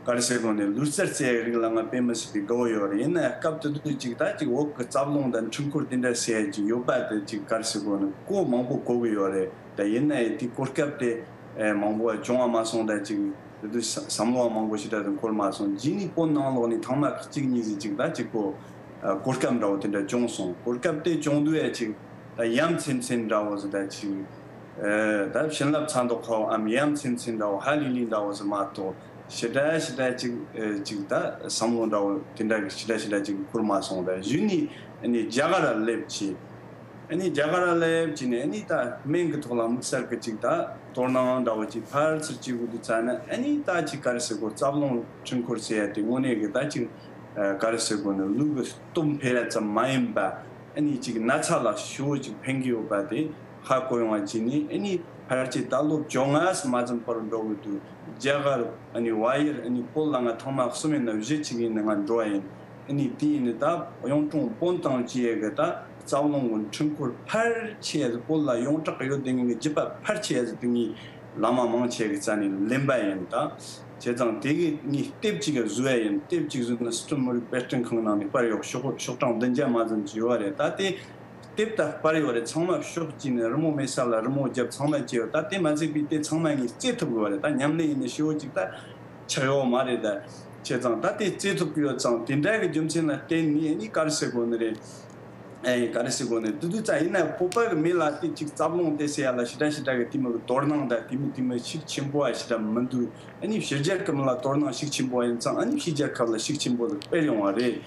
ག་རེ་ཟེར་དགོས་ནས་ལུས་རྩལ་རྩེ་ཡའི་རིགས་ལ་ང་དཔེ་མི་སྲིད་པའི་དགའ་བོ་ཡོད་རེད། ཡིན་ན་སྐབས་དེ་དུས་ཅིག་ད་ཅིག་འོག་གི་རྩ་རླུང་དང་འཕྲུལ་འཁོར་དེ་འདྲ་ཟེར་ཡ་ཅིག་ཡོད་པ་དེ་ཅིག་ག་རེ་ཟེར་དགོས་ནས་གོ་མང་པོ་གོ་གི་ཡོད་རེད། ད་ཡིན་ནའི་དེ་གོ་སྐབས་དེ་ཨེ་མང་པོ་བྱུང་བ་མ་སོང་། ད་ཅིག་དེ་དུས་བསམ་བློ་བ་མང་པོ་ཞིག་ད་དུང་འཁོར་མ་སོང་། རྗེས་ནས་བོད་ནང་ལོགས་ནས་ཐེངས་མ་གཅིག་གཉིས་ཟིག་ཅིག་ད་ཅིག་གོ་ཨ་གོ་སྐབས་འདྲ་བོ་དེ་འདྲ་བྱུང་སོང་། གོ་སྐབས་དེ་བྱུང་དུས་ཨེ་ཅིག་ད་ཡ་མཚན་མཚན་འདྲ་བོ་ཟིག་ད་ཅིག་ཨེ་ད་བྱིན་རླབས་ཚ་མདོག་ཁ་བོའམ་ཡ་མཚན་མཚན་འདྲ་བོ་ཧ་ལས་ལས་འདྲ་བོ་ཟིག་མ་གཏོགས། ཞེ་དྲག་ཞེ་དྲག་ཅིག་ཨེ་ཅིག་ད་བསམ་བློ་འདྲ་བོ་དེ་འདྲ་གི་ཞེ་དྲག་ཞེ་དྲག་ཅིག་འཁོར་མ་སོང་། ད་གཞི་ནས་ཨ་ནི་རྒྱ་གར་ལ་སླེབས་ཀྱི་ ཨ་ནི་རྒྱ་གར་ལ་སླེབས་ཀྱི་ནས་ཨ་ནི་ད་སྨན་གྱི་ཐོག་ལ་དམིགས་བསལ་གྱི་ཅིག་ད་དོ་སྣང་འདྲ་བོ་ཅིག་ཕལ་ཆེར་བྱེད་དགོས་འདུག་ཚར་ན། ཨ་ནི་ད་ཅིག་ག་རེ་ཟེར་དགོས། རྩ་རླུང་འཕྲུལ་འཁོར་ཟེར་ཡ་དེ་དངོས་གནས་ཀྱི་ད་ཅིག་ག་རེ་ཟེར་དགོས་ནི། ལུས་ཀྱི་སྟོབས་འཕེལ་ཡ་ཙམ་མ་ཡིན་པ། ཨ་ནི་ཅིག་ན་ཚ་ལ་ཞེ་པོ་ཅིག་ཕན་གྱི་ཡོད་པ་དེ་ཧ་གོ་ཡོང་བ་བྱས་ནས། ཨ་ནི་ཕལ་ཆེར་ད་ལོ་བཅོ་ལྔ་ཙམ་མ་ཙམ་བར་འགྲོ་གི་འདུག་རྒྱ་གར་ཨ་ནི་བལ་ཡུལ། ཨ་ནི་བོད་ལ་ང་ཐེངས་མ་གསུམ་ཡིན་ན་བཞི་ཅིག་ཡིན་ན་ང་འགྲོ་བ་ཡིན། ཨ་ནི་དེ་ཡིན་ནི་ད་གཡུང་དྲུང་བོན་དང་བཅས་ཡས་གི་ད་རྩ་རླུང་གི་འཕྲུལ་འཁོར་ཕལ་ཆེ་ཟིག་བོད་ལ་ཡོངས་གྲགས་ཡོད་དེ་ངའི་རྒྱུད་པ་ཕལ་ཆེ་ཟིག་དེ་ངའི་བླ་མ་མང་ཆེ་གི་རྩ་ནས་ལེན་པ་ཡིན། ད་བྱས་ཙང་དེ་གི་ངའི་དེབ་ཅིག་བཟོ་ཡ་ཡིན། དེབ་ཅིག་བཟོས་ན་སི་ཁྲོན་མི་རིགས་དཔེ་སྐྲུན་ཁང་ནང་ནས་དཔར་ཡོད། ཤོག་ཤོག་གྲངས་བདུན་བརྒྱ་མ་ཙམ་ཅིག་ཡོད་རེད། ད་དེ་དེབ་ད་དཔར་ཡོད་རེད། ཚང་མ་ཕྱོགས་གཅིག་ནས་རི་མོ་མེད་ས་ལ་རི་མོ་བརྒྱབ། ཚང་མ་བྱས་ཡོད། ད་དེ་མ་ཚད་པའི་དེ་ཚང་མ་ངས་བཙལ་ཐུབ་དགོས་པ་རེད། ད་ཉམས་ལེན་ཡིན་ན་ཞེ་པོ་ཅིག་ད་ཆགས་ཡོད་མ་རེད། ད་བྱས་ཙང་ད་དེ་བཙལ་ཐུབ་ཀྱི་ཡོད་ཙང་། དེ་འདྲ་གི་རྒྱུ་མཚན་ལ་བརྟེན་ནས་ཨ་ནི་ག་རེ་ཟེར་དགོས་ནི་རེད། ཨེ་ག་རེ་ཟེར་དགོས་ནི། དེ་དུས་ཙང་ཡིན་ན་བོད་པ་གི་མི་ལ་དེ་ཅིག་རྩ་རླུང་དེ་ཟེར་ཡ་ལ་ཞེ་དྲག་ཞེ་དྲག་གི་དེ་མོ་གི་དོ་སྣང་དང་དེ་མོ་དེ་མོ་ཤུགས་ཆེན་པོ་བ་ཞེ་དྲག་མི་འདུག་ཨ་ནི་ཕྱི་རྒྱལ་ཁབ་ལ་དོ་སྣང་ཤུགས་ཆེན་པོ་ཡིན་ཙང་། ཨ་ནི་ཕྱི་རྒྱལ་ཁབ་ལ་ཤུགས་ཆེན་པོ་ཟིག་སྤེལ་ཡོང་བ་རེད།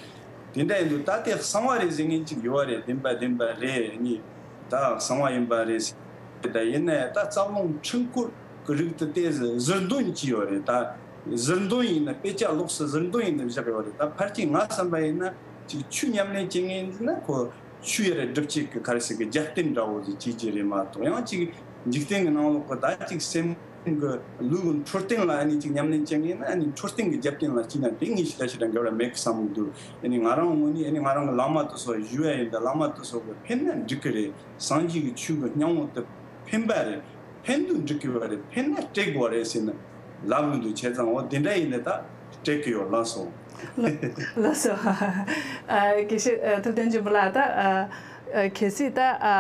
དེ་འདྲ་ཡིན་དུས་ད་དེ་གསང་བ་རེད་ཟེར་མཁན་ཅིག་ཡོད་བ་རེད། བདེན་པ་བདེན་པ་རེད། ཨ་ནི་ད་གསང་བ་ཡིན་པ་རེད་ཟེར། ད་ཡིན་ན་ད་རྩ་རླུང་འཕྲུལ་འཁོར་གི་རིགས་དེ་དེ་ཟུར་འདོན་གྱི་ཡོད་རེད། ད་ཟུར་འདོན་ཡིན་ན་དཔེ་ཆ་ལོགས་སུ་ཟུར་འདོན་ཡིན་ན་བཞག་ཡོད་རེད། ད་ཕལ་ཆེར་ང་བསམ་པ་ཡིན་ན་ཅིག་ཆོས་ཉམས་ལེན་བྱེད་མཁན་ཡིན་ན་ཁོ་ཆོས་ཡར་སྒྲུབ་བྱེད་ཀྱི་ག་རེ་ཟེར་གི་རྒྱབ་རྟེན་འདྲ་བོ་ཟིག་བྱེད་ཀྱི་རེད་མ་གཏོགས། ཡང་ཅིག་འཇིག་རྟེན་གྱི་ནང་ལོགས་གི་ད་ཅིག་སེམས་ཀྱི་ལུས་ཀྱི་འཕྲོད་བསྟེན་ལ་ཨ་ནི་ཅིག་ཉམས་ལེན་བྱེད་མཁན་ཡིན་ན། ཨ་ནི་འཕྲོད་བསྟེན་གྱི་རྒྱབ་རྟེན་ལ་བྱས་ན་དེ་ངས་ཞེ་དྲག་ཞེ་དྲག་འགལ་བ་མེད་གི་བསམ་གི་འདུག་ཨ་ནི་ང་རང་ངོས་ནས་ཨ་ནི་ང་རང་གི་བླ་མ་དེ་ཚོ་ཞུ་ཡ་ཡིན། ད་བླ་མ་དེ་ཚོ་གི་ཕན་ན་འགྲིག་གི་རེད། སངས་རྒྱས་ཀྱི་ཆོས་ཀྱི་སྙིང་པོ་དེ་ཕན་པ་རེད། ཕན་དུ་འགྲིག་གི་ཡོད་རེད། ཕན་ན་སྤྲད་དགོས་རེད་ཟེར་ནས་ལབ་གི་འདུག་བྱས་ཙང་འོ་དེ་འདྲ་ཡིན་ནས་ད་སྤྲད་གི་ཡོད། ལགས་སོ། ལགས་སོ། ཨ་དགེ་བཤེས་ཨ་ཐུབ་བསྟན་ཆོས་འཕེལ་ལགས། ད་ཨ་ཨ་གལ་སྲིད་ད་ཨ་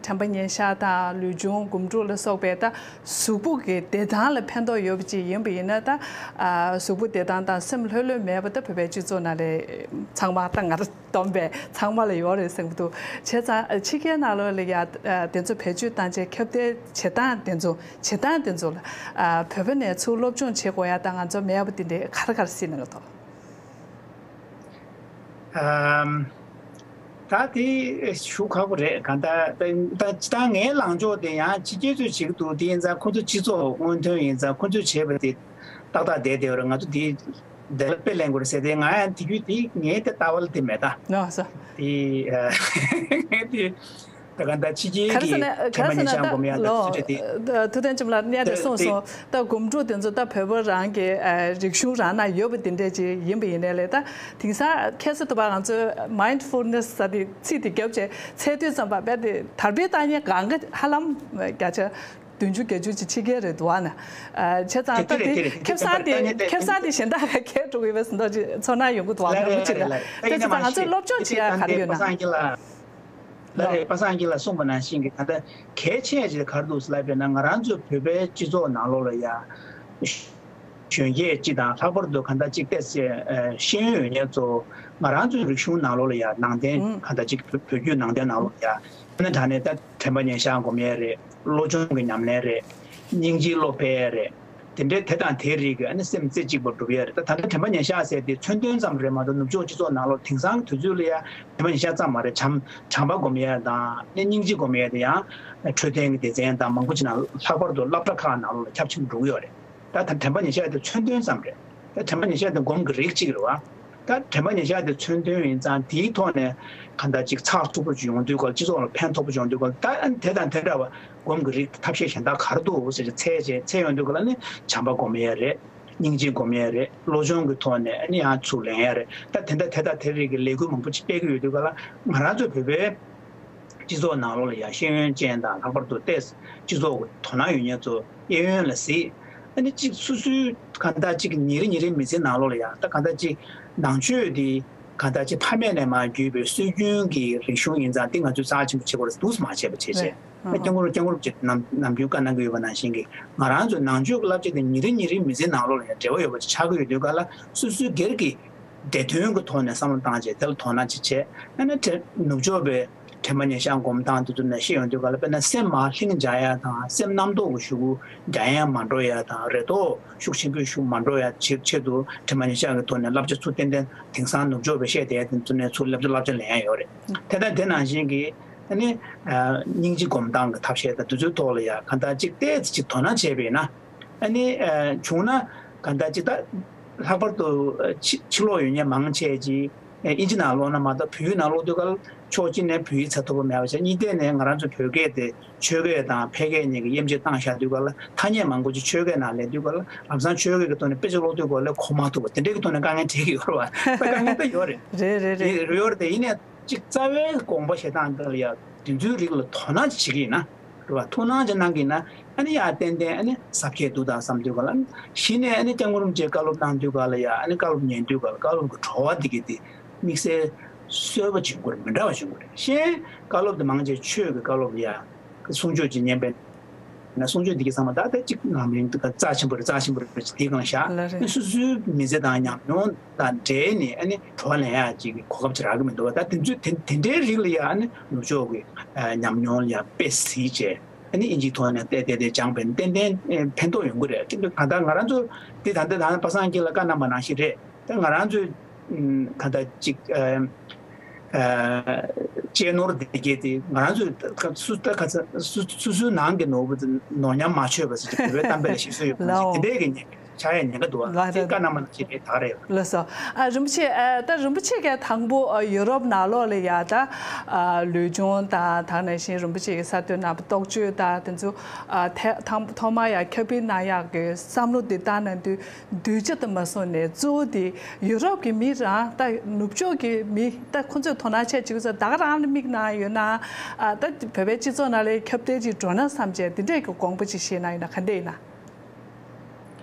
དྲན་པ་ཉེར་ཞག་དང་ལུས་སྦྱོང་སྒོམ་སྒྲུབ་ལ་སོགས་པའི་ད་གཟུགས་པོ་གི་བདེ་ཐང་ལ་ཕན་ཐོགས་ཡོད་པ་ཅིག་ཡིན་པ་ཡིན་ན། ད་ཨ་གཟུགས་པོ་བདེ་ཐང་དང་སེམས་ལྷོད་ལྷོད་མེད་པ་ད་བོད་པའི་སྤྱི་ཚོགས་ནང་ལ་ཚང་མ་ད་ང་རང་བསྡོམས་པས་ཚང་མ་ལ་ཡོད་རེད་བསམ་གྱི་འདུག་བྱས་ཙང་ཕྱི་རྒྱལ་ནང་ལོགས་ལ་ཡ་དེ་ཚོ་བེད་སྤྱོད་བཏང་བྱས་ཁྱབ་གདལ་བྱེད་སྟངས་དེ་ཚོ་བྱེད་སྟངས་དེ་ཚོ་ལ་བོད་པ་ནས་ཚུར་སློབ་སྦྱོང་བྱེད་དགོས་ཡ་དང་ང་ཚོ་མེད་པ་དེ་འདྲའི་ག་རེ་ག་རེ་གཟིགས་གནང་གི་འདུག་ཨམ། ད་དེ་ཞུ་ཁག་པོ་རེད། གང་ལྟར་ད་ད་ད་ངའི་ལངས་ཕྱོགས་དེ་ཡང་ཕྱི་རྒྱལ་ཚོས་བྱེད་ཀྱི་འདུག་དེ་ཡིན་ཙང་ཁོ་ཚོ་སྤྱི་ཚོགས་སྔོན་ཐོན་ཡིན་ཙང་ཁོ་ཚོས་བྱས་པ་དེ་ཏག་ཏག་བསྡད་བསྡད་ཡོད་རེད། ང་ཚོ་དེ་དེ་ལ་དཔེ་ལེན་དགོས་རེད་ཟེར་ཏེ། ང་ཡང་དེ་རྒྱུ་དེ་ངའི་དེ་ལྟ་བ་ལ་དེ་མེད་ད། ལགས་སོ། དེ་ཨ་ངས་དེ་ད་ག་ད་ཕྱི་རྒྱལ་གྱི་དྲན་པ་ཉེར་ཞག་སྒོམ་ཡ་ད་ཚུལ་ཁྲིམས་དེ། ཐུབ་བསྟན་ཆོས་འཕེལ་ལགས་གནད་དེ་གསུངས་སོང་། ད་སྒོམ་སྒྲུབ་དེ་ཚོ་ད་བོད་པ་རང་གི་ཨ་རིག་གཞུང་རང་ན་ཡོད་པ་དེ་འདྲས་ཅིག་ཡིན་པ་ཡིན་ནའི་ལས། ད་དེང་སང་ཁ་སང་དུ་བ་ང་ཚོས་མའིན་ཌི་ཕུལ་ནེ་སི་ཟེར་དེ་ཚིག་དེ་རྒྱབ་བྱས་ཚད་མཐོའི་བསམ་པ་རྦད་དེ་དར་སྤེལ་བཏང་མཁན་གང་ག་ཧ་ལམ་བརྒྱ་ཆ་བདུན་ཅུ་བརྒྱད་ཅུ་ཅིག་ཕྱི་རྒྱལ་རེད་འདུག་ཨ་ནི། ཨ་བྱས་ཙང་ད་དེ་དེ་རེད། དེ་རེད། ཁེ་བཟང་དེ་ཁེ་བཟང་དེ་གཞན་དག་ག་ཁེལ་འགྲོ་གི་ཡོད་པའི་བཟོ་འདྲ་ཅིག་ཚོར་སྣང་ཡོང་གི་འདུག་ཨ་ནི། ལགས་རེད། ལགས་རེད། ད་ཡིན་ན་མ་ང་ཚོས་སློབ་སྦྱོང་བྱེད་ཡ་ག་རེ་ཡོད་ན། ལགས་རེད། པ་སངས་སྐྱིད་ལགས་གསུངས་པ་ནང་བཞིན་གྱི་ད་ལྟ་གལ་ཆེ་ཆེ་ག་རེ་འདུག་ཟེར་ལབ་པ་ཡིན་ན། ང་རང་ཚོའི་བོད་པའི་སྤྱི་ཚོགས་ནང་ལོགས་ལ་ཡ་གཞོན་སྐྱེས་སྤྱི་དང་ལྷག་པར་དུ་ག་འདྲ་ཅིག་ཏོག་ཙམ་ཤེས་ཡོན་ཡོད་མཁན་ཚོ་ང་རང་ཚོའི་རིག་གཞུང་ནང་ལོགས་ལ་ཡ་ནང་བསྟན་ག་འདྲ་ཅིག་བོད་བོད་བརྒྱུད་ནང་བསྟན་ནང་ལོགས་ལ་ཡ་ཨ་ནི་དྲང་གནས་ད་དྲན་པ་ཉེར་ཞག་སྒོམ་ཡས་རེད། བློ་སྦྱོང་གི་ཉམས་ལེན་རེད། སྙིང་རྗེའི་བློ་འཕེལ་ཡས་རེད། དེ་འདྲའི་དེ་དང་དེའི་རིགས་ཀྱི་ཨ་ནི་སེམས་རྩེ་གཅིག་པ་སྒྲུབ་ཡས་རེད། ད་ད་ལྟ་དྲན་པ་ཉེར་ཞག་ཟེར་དེ་མཚོན་དོན་ཙམ་རེད་མ་གཏོགས། ནུབ་ཕྱོགས་སྤྱི་ཚོགས་ནང་ལོགས་དེང་སང་གི་དུས་ཚོད་ལ་ཡ་དྲན་པ་ཉེར་ཞག་ཙམ་མ་རེད། བྱམས་བྱམས་པ་སྒོམ་ཡས་དང་ནི་སྙིང་རྗེ་སྒོམ་ཡས་དེ་ཡང་འཕྲོད་བསྟེན་གྱི་སྡེ་ཚན་དང་མང་པོ་ཅིག་ནང་། ལྷག་པར་དུ་སློབ་གྲྭ་ཁག་ནང་ལོགས་ལ་ཁྱབ་ཆེན་པོ་འགྲོ་གི་ཡོད་རེད། ད་ད་དྲན་པ་ཉེར་ཞག་དེ་མཚོན་དོན་ཙམ་རེད། ད་དྲན་པ་ཉེར་ཞག་དེ་སྒོམ་གྱི་རིགས་གཅིག་རེད་བ། ད་དྲན་པ་ཉེར་ཞག་དེ་མཚོན་དོན་ཡིན་ཙང་དེའི་ཐོག་ནས་གང་ལྟར་ཅིག་ཚགས་ཚུད་པོ་ཅིག་ཡོང་དུས་སྐབས་ལ། སྤྱི་ཚོགས་ལ་ཕན་ཐོགས་པོ་ཅིག་ཡོང་དུས་སྐབས་ལ། ད་ཨ་ནི་དེ་དང་དེ་འདྲ་བ་སྒོམ་གྱི་རིགས་ཐབས་ཤེས་གཞན་དག་ག་རེ་འདུག་ཟེར་ཏེ་འཚོལ་བྱས་འཚོལ་ཡོང་དུས་སྐབས་ལ་ནི་བྱམས་པ་སྒོམ་ཡས་རེད། སྙིང་རྗེ་སྒོམ་ཡས་རེད། བློ་སྦྱོང་གི་ཐོག་ནས་ཨ་ནི་ཡང་ཚུར་ལེན་ཡས་རེད། ད་དེ་འདྲ་དེ་དང་དེ་རིགས་ཀྱི་ལས་འགུལ་མང་པོ་ཅིག་སྤེལ་གྱི་ཡོད་དུས་སྐབས་ལ། ང་རང་ཚོའི་བོད་པའི་སྤྱི་ཚོགས་ནང་ལོགས་ལ་ཡང་ཤེས་ཡོན་ཅན་དང་། ལྷག་པར་དུ་ཏོག་ཙམ་སྤྱི་ཚོགས་ཀྱི་དོ་སྣང་ཡོད་མཁན་ཚོ་གཡས་གཡོན་ལ་གཟིགས། ཨ་ནི་གཅིག་སོ་སོའི་གང་ལྟར་གཅིག་ཉིན་རེ་ཉིན་རེའི་མི་ཚེའི་ནང་ལོགས་ལ་ཡང་ད་གང་ལྟར་གཅིག་ནང་ཆོས་འདི་གང་ལྟར་གཅིག་ཕ་མེས་ནས་མར་བརྒྱུད་པའི་སྲོལ་རྒྱུན་གྱི་རིག་གཞུང་ཡིན་ཙང་། འདི་ང་ཚོས་རྩ་ཆེན་པོ་བྱེད་དགོས་རེད་འདུག་སེ་མ་བྱས་པ་བྱས་བྱས། རེད། ཨ། སྐྱབས་མགོན་སྐྱབས་མགོན་རིན་པོ་ཆེས་ནམ་ནམ་རྒྱུན་བཀའ་གནང་གི་ཡོད་པ་ནང་བཞིན་གྱི། ང་རང་ཚོའི་ནང་ཆོས་ཀྱི་བསླབ་བྱ་དེ་ཉིན་རེ་ཉིན་རེའི་མི་ཚེའི་ནང་ལོགས་ལ་ཡང་འབྲེལ་བ་ཡོད་པ་ཅིག་ཆགས་ཀྱི་ཡོད་དུས་སྐབས་ལ། སོ་སོའི་སྒེར་གྱི་བདེ་དོན་གྱི་ཐོག་ནས་བསམ་བློ་བཏང་བྱས་དེ་ལ་དོ་སྣང་ཅིག་བྱས། ཨ་ནི་དེ་ནུབ་ཕྱོགས་པའི་དྲན་པ་ཉེར་ཞག་སྒོམ་སྟངས་དེ་ཚོ་ནས་ཤེས་ཡོང་དུས་སྐབས་ལ། དཔེར་ན་སེམས་མར་ལྷིང་འཇགས་ཡ་དང་། སེམས་རྣམ་རྟོག་གི་གཞུག་གུ་རྒྱ་ཡན་མ་འགྲོ་ཡ་དང་། རེ་དོགས་ཤུགས་ཆེན་པོའི་གཞུག་མ་འགྲོ་ཡ་ཆེད་ཆེད་དུ་དྲན་པ་ཉེར་ཞག་གི་ཐོག་ནས་བསླབ་བྱ་ཚུར་ཏན་ཏན་དེང་སང་ནུབ་ཕྱོགས་པའི་བཤད་བསྡད་ཡ་དེ་ཚོ་ནས་ཚུར་བསླབ་བྱ་བསླབ་བྱ་ལེན་ཡ་ཡོད་རེད། དེ་ལྟར་དེ་ནང་བཞིན་གྱི་ ཨ་ནི་སྙིང་རྗེ་སྒོམ་སྟངས་ཀྱི་ཐབས་ཤེས་དང་དེ་ཚོའི་ཐོག་ལ་ཡ་གང་ལྟར་ཅིག་ཏོག་ཙམ་ཅིག་དོ་སྣང་བྱས་པས་ན། ཨ་ནི་བྱུང་ན་གང་ལྟར་ཅིག་ད་ལྷག་པར་དུ་ཕྱི་ཕྱི་ལོགས་ཡོད་མཁན་མང་ཆེ་ཅིག་ཨིན་ཇི་ནང་ཀློག་ན་མ་གཏོགས་བོད་ཡིག་ནང་ཀློག་དུས་སྐབས་ཕྱོགས་གཅིག་ནས་བོད་ཡིག་ཚ་ཐུབ་པ་མེད་པ་བྱས། གཉིས་ཐད་ནས་ང་རང་ཚོ་བོད་སྐད་དེ་ཆོས་སྐད་དང་ཕལ་སྐད་གཉིས་ཀྱི་དབྱེ་འབྱེད་བཏང་བཞག་དུས་སྐབས་ལ་ཐ་སྙད་མང་པོ་ཅིག་ཆོས་སྐད་ནང་སླེབས་དུས་སྐབས་ལ་ལམ་སང་ཆོས་སྐད་ཀྱི་ཐོག་ནས་དཔེ་ཆ་ཀློག་དུས་སྐབས་ལ་གོ་མ་ཐུབ་པ་དེ་འདྲའི་གི་ཐོག་ནས་དཀའ་ངལ་འཕྲད་ཀྱི་ཡོད་རེད་བ། ད་དཀའ་ངལ་ད་ཡོད་རེད། རེད་རེད་རེད། ཡོད་རེད་དེ་ཡིན་ནའི། གཅིག་རྩ་བའི་དགོངས་པ་བཞེས་སྟངས་འདི་ལ་ཡ་དེ་ཚོའི་རིགས་ལ་དོ་སྣང་བྱེད་ཀྱི་ཡིན་ན་རེད་བ། ཐུགས་སྣང་ཅིག་གནང་གི་ཡིན་ན་ཨ་ནི་ཡ་ཏན་ཏན་ཨ་ནི་ཟབ་ཁྱད་འདུག་ད་བསམ་དུས་ག་ལ། གཞི་ནས་ཨ་ནི་སྐྱབས་མགོན་རིན་པོ་ཆེས་བཀའ་སློབ་གནང་དུས་ག་ལ་ཡ་ཨ་ནི་བཀའ་སློབ་ཉན་དུས་ག་ལ་བཀའ་སློབ་ཀྱི་བྲོ་བ་འདི་གི་དེ་དམིགས་བསལ་གསོལ་བ་བྱིན་དགོས་རེད། མི་འདྲ་བ་བྱིན་དགོས་རེད། གཞན་བཀའ་སློབ་དེ་མང་ཆེ་ཆོས་ཀྱི་བཀའ་སློབ་ལ་ཡ་གསུང་ཆོས་ཅིག་ཉན་པས་ན་གསུང་ཆོས་འདི་གི་ཚང་མ་ད་ལྟ་གཅིག་ནང་མིན་རྩ་ཆེན་པོ་རེད། རྩ་ཆེན་པོ་རེད་ཅིག་དེའི་སྒང་བཞག་ལ་རེད། སོ་སོའི་མི་ཚེ་དང་ཉམས་མྱོང་དང་འབྲེལ་ནས་ཨ་ནི་བྲོ་བ་ལེན་ཡག་ཅིག་གི་གོ་སྐབས་ཅིག་རག་གི་མི་འདུག་བ། ད་དེ་ཚོའི་དེ་དེ་འདྲའི་རིགས་ལ་ཡ་ཨ་ནི་ནུབ་ཕྱོགས་ཀྱི་ཨ་ཉམས་མྱོང་ལ་ཡ་དཔེ་གཟིགས་བྱས་ཨ་ནི་ཨིན་ཇིའི་ཐོག་ནས་བལྟས་བལྟས་བལྟས་སྦྱངས་པས་ན་ཏན་ཏན་ཨེ་ཕན་ཐོགས་ཡོང་གི་རེད། ཅིག་ད་ལྟ་ང་རང་ཚོ་འདི་ད་ལྟ་ད་པ་སངས་སྐྱིད་ལགས་བཀའ་གནང་པ་ནང་བཞིན་རེད། ད་ང་རང་ཚོའི་ད་ལྟ་ཅིག་ཨ་ཨ་གཅེས་ནོར་དེ་གས་དེ་ང་རང་ཚོས་ད་སུ་ད་ག་ཚ་སུ་སུ་སུའི་ནང་གི་ནོར་བུ་དེ་ནོར་ཉམས་མ་ཆོད་པ་ཟེར་གྱི་བོད་པའི་གཏམ་དཔེ་ལ་ཞིག་གསོ་ཡོད་པ་ཞིག་ལའོ། དེ་འདྲས་ཀྱི་ཉེན་ཁ་ཆགས་ཡ་ཉེན་ཁ་འདུག་བ། ལ་དེ་ད་བཀའ་གནང་མ་ནང་བཞིན་རེད། ད་རེད། ལགས་སོ། ཨ་རིན་པོ་ཆེ་ཨ་ད་རིན་པོ་ཆེ་གས་དང་པོ་ཨ་ཡུ་རོབ་ནང་ལོགས་ལ་ཡ་ད་ཨ་ལུས་སྦྱོང་དང་ད་ག་ནང་བཞིན་རིན་པོ་ཆེ་གི་གསར་གཏོད་གནང་བ་རྟོགས་བརྗོད་དང་དེ་ཚོ་ཨ་ཐེ་ཐང་ཐོག་མ་ཡ་ཁྱབ་སྤེལ་གནང་ཡག་གི་བསམ་བློ་དེ་བཏང་གནང་དུས། གདུལ་བྱ་དུ་མ་སོང་ནས་གཙོ་བོ་དེ་ཡུ་རོབ་ཀྱི་མི་རང་ད་ནུབ་ཕྱོགས་ཀྱི་མི་ད་ཁོ་ཚོས་དོ་སྣང་བྱས་ཅིག་ཚོ་ད་ག་རང་ལ་དམིགས་ན་ཡོད་ན་ཨ་ད་བོད་པའི་སྤྱི་ཚོགས་ནང་ལ་ཁྱབ་གདལ་ཅིག་འགྲོ་ན་བསམ་བྱས་དེ་འདྲས་ཀྱི་དགོངས་པ་ཅིག་བཞེས་ན་ཡོད་ན་ག་འདྲས་ཡིན་ན།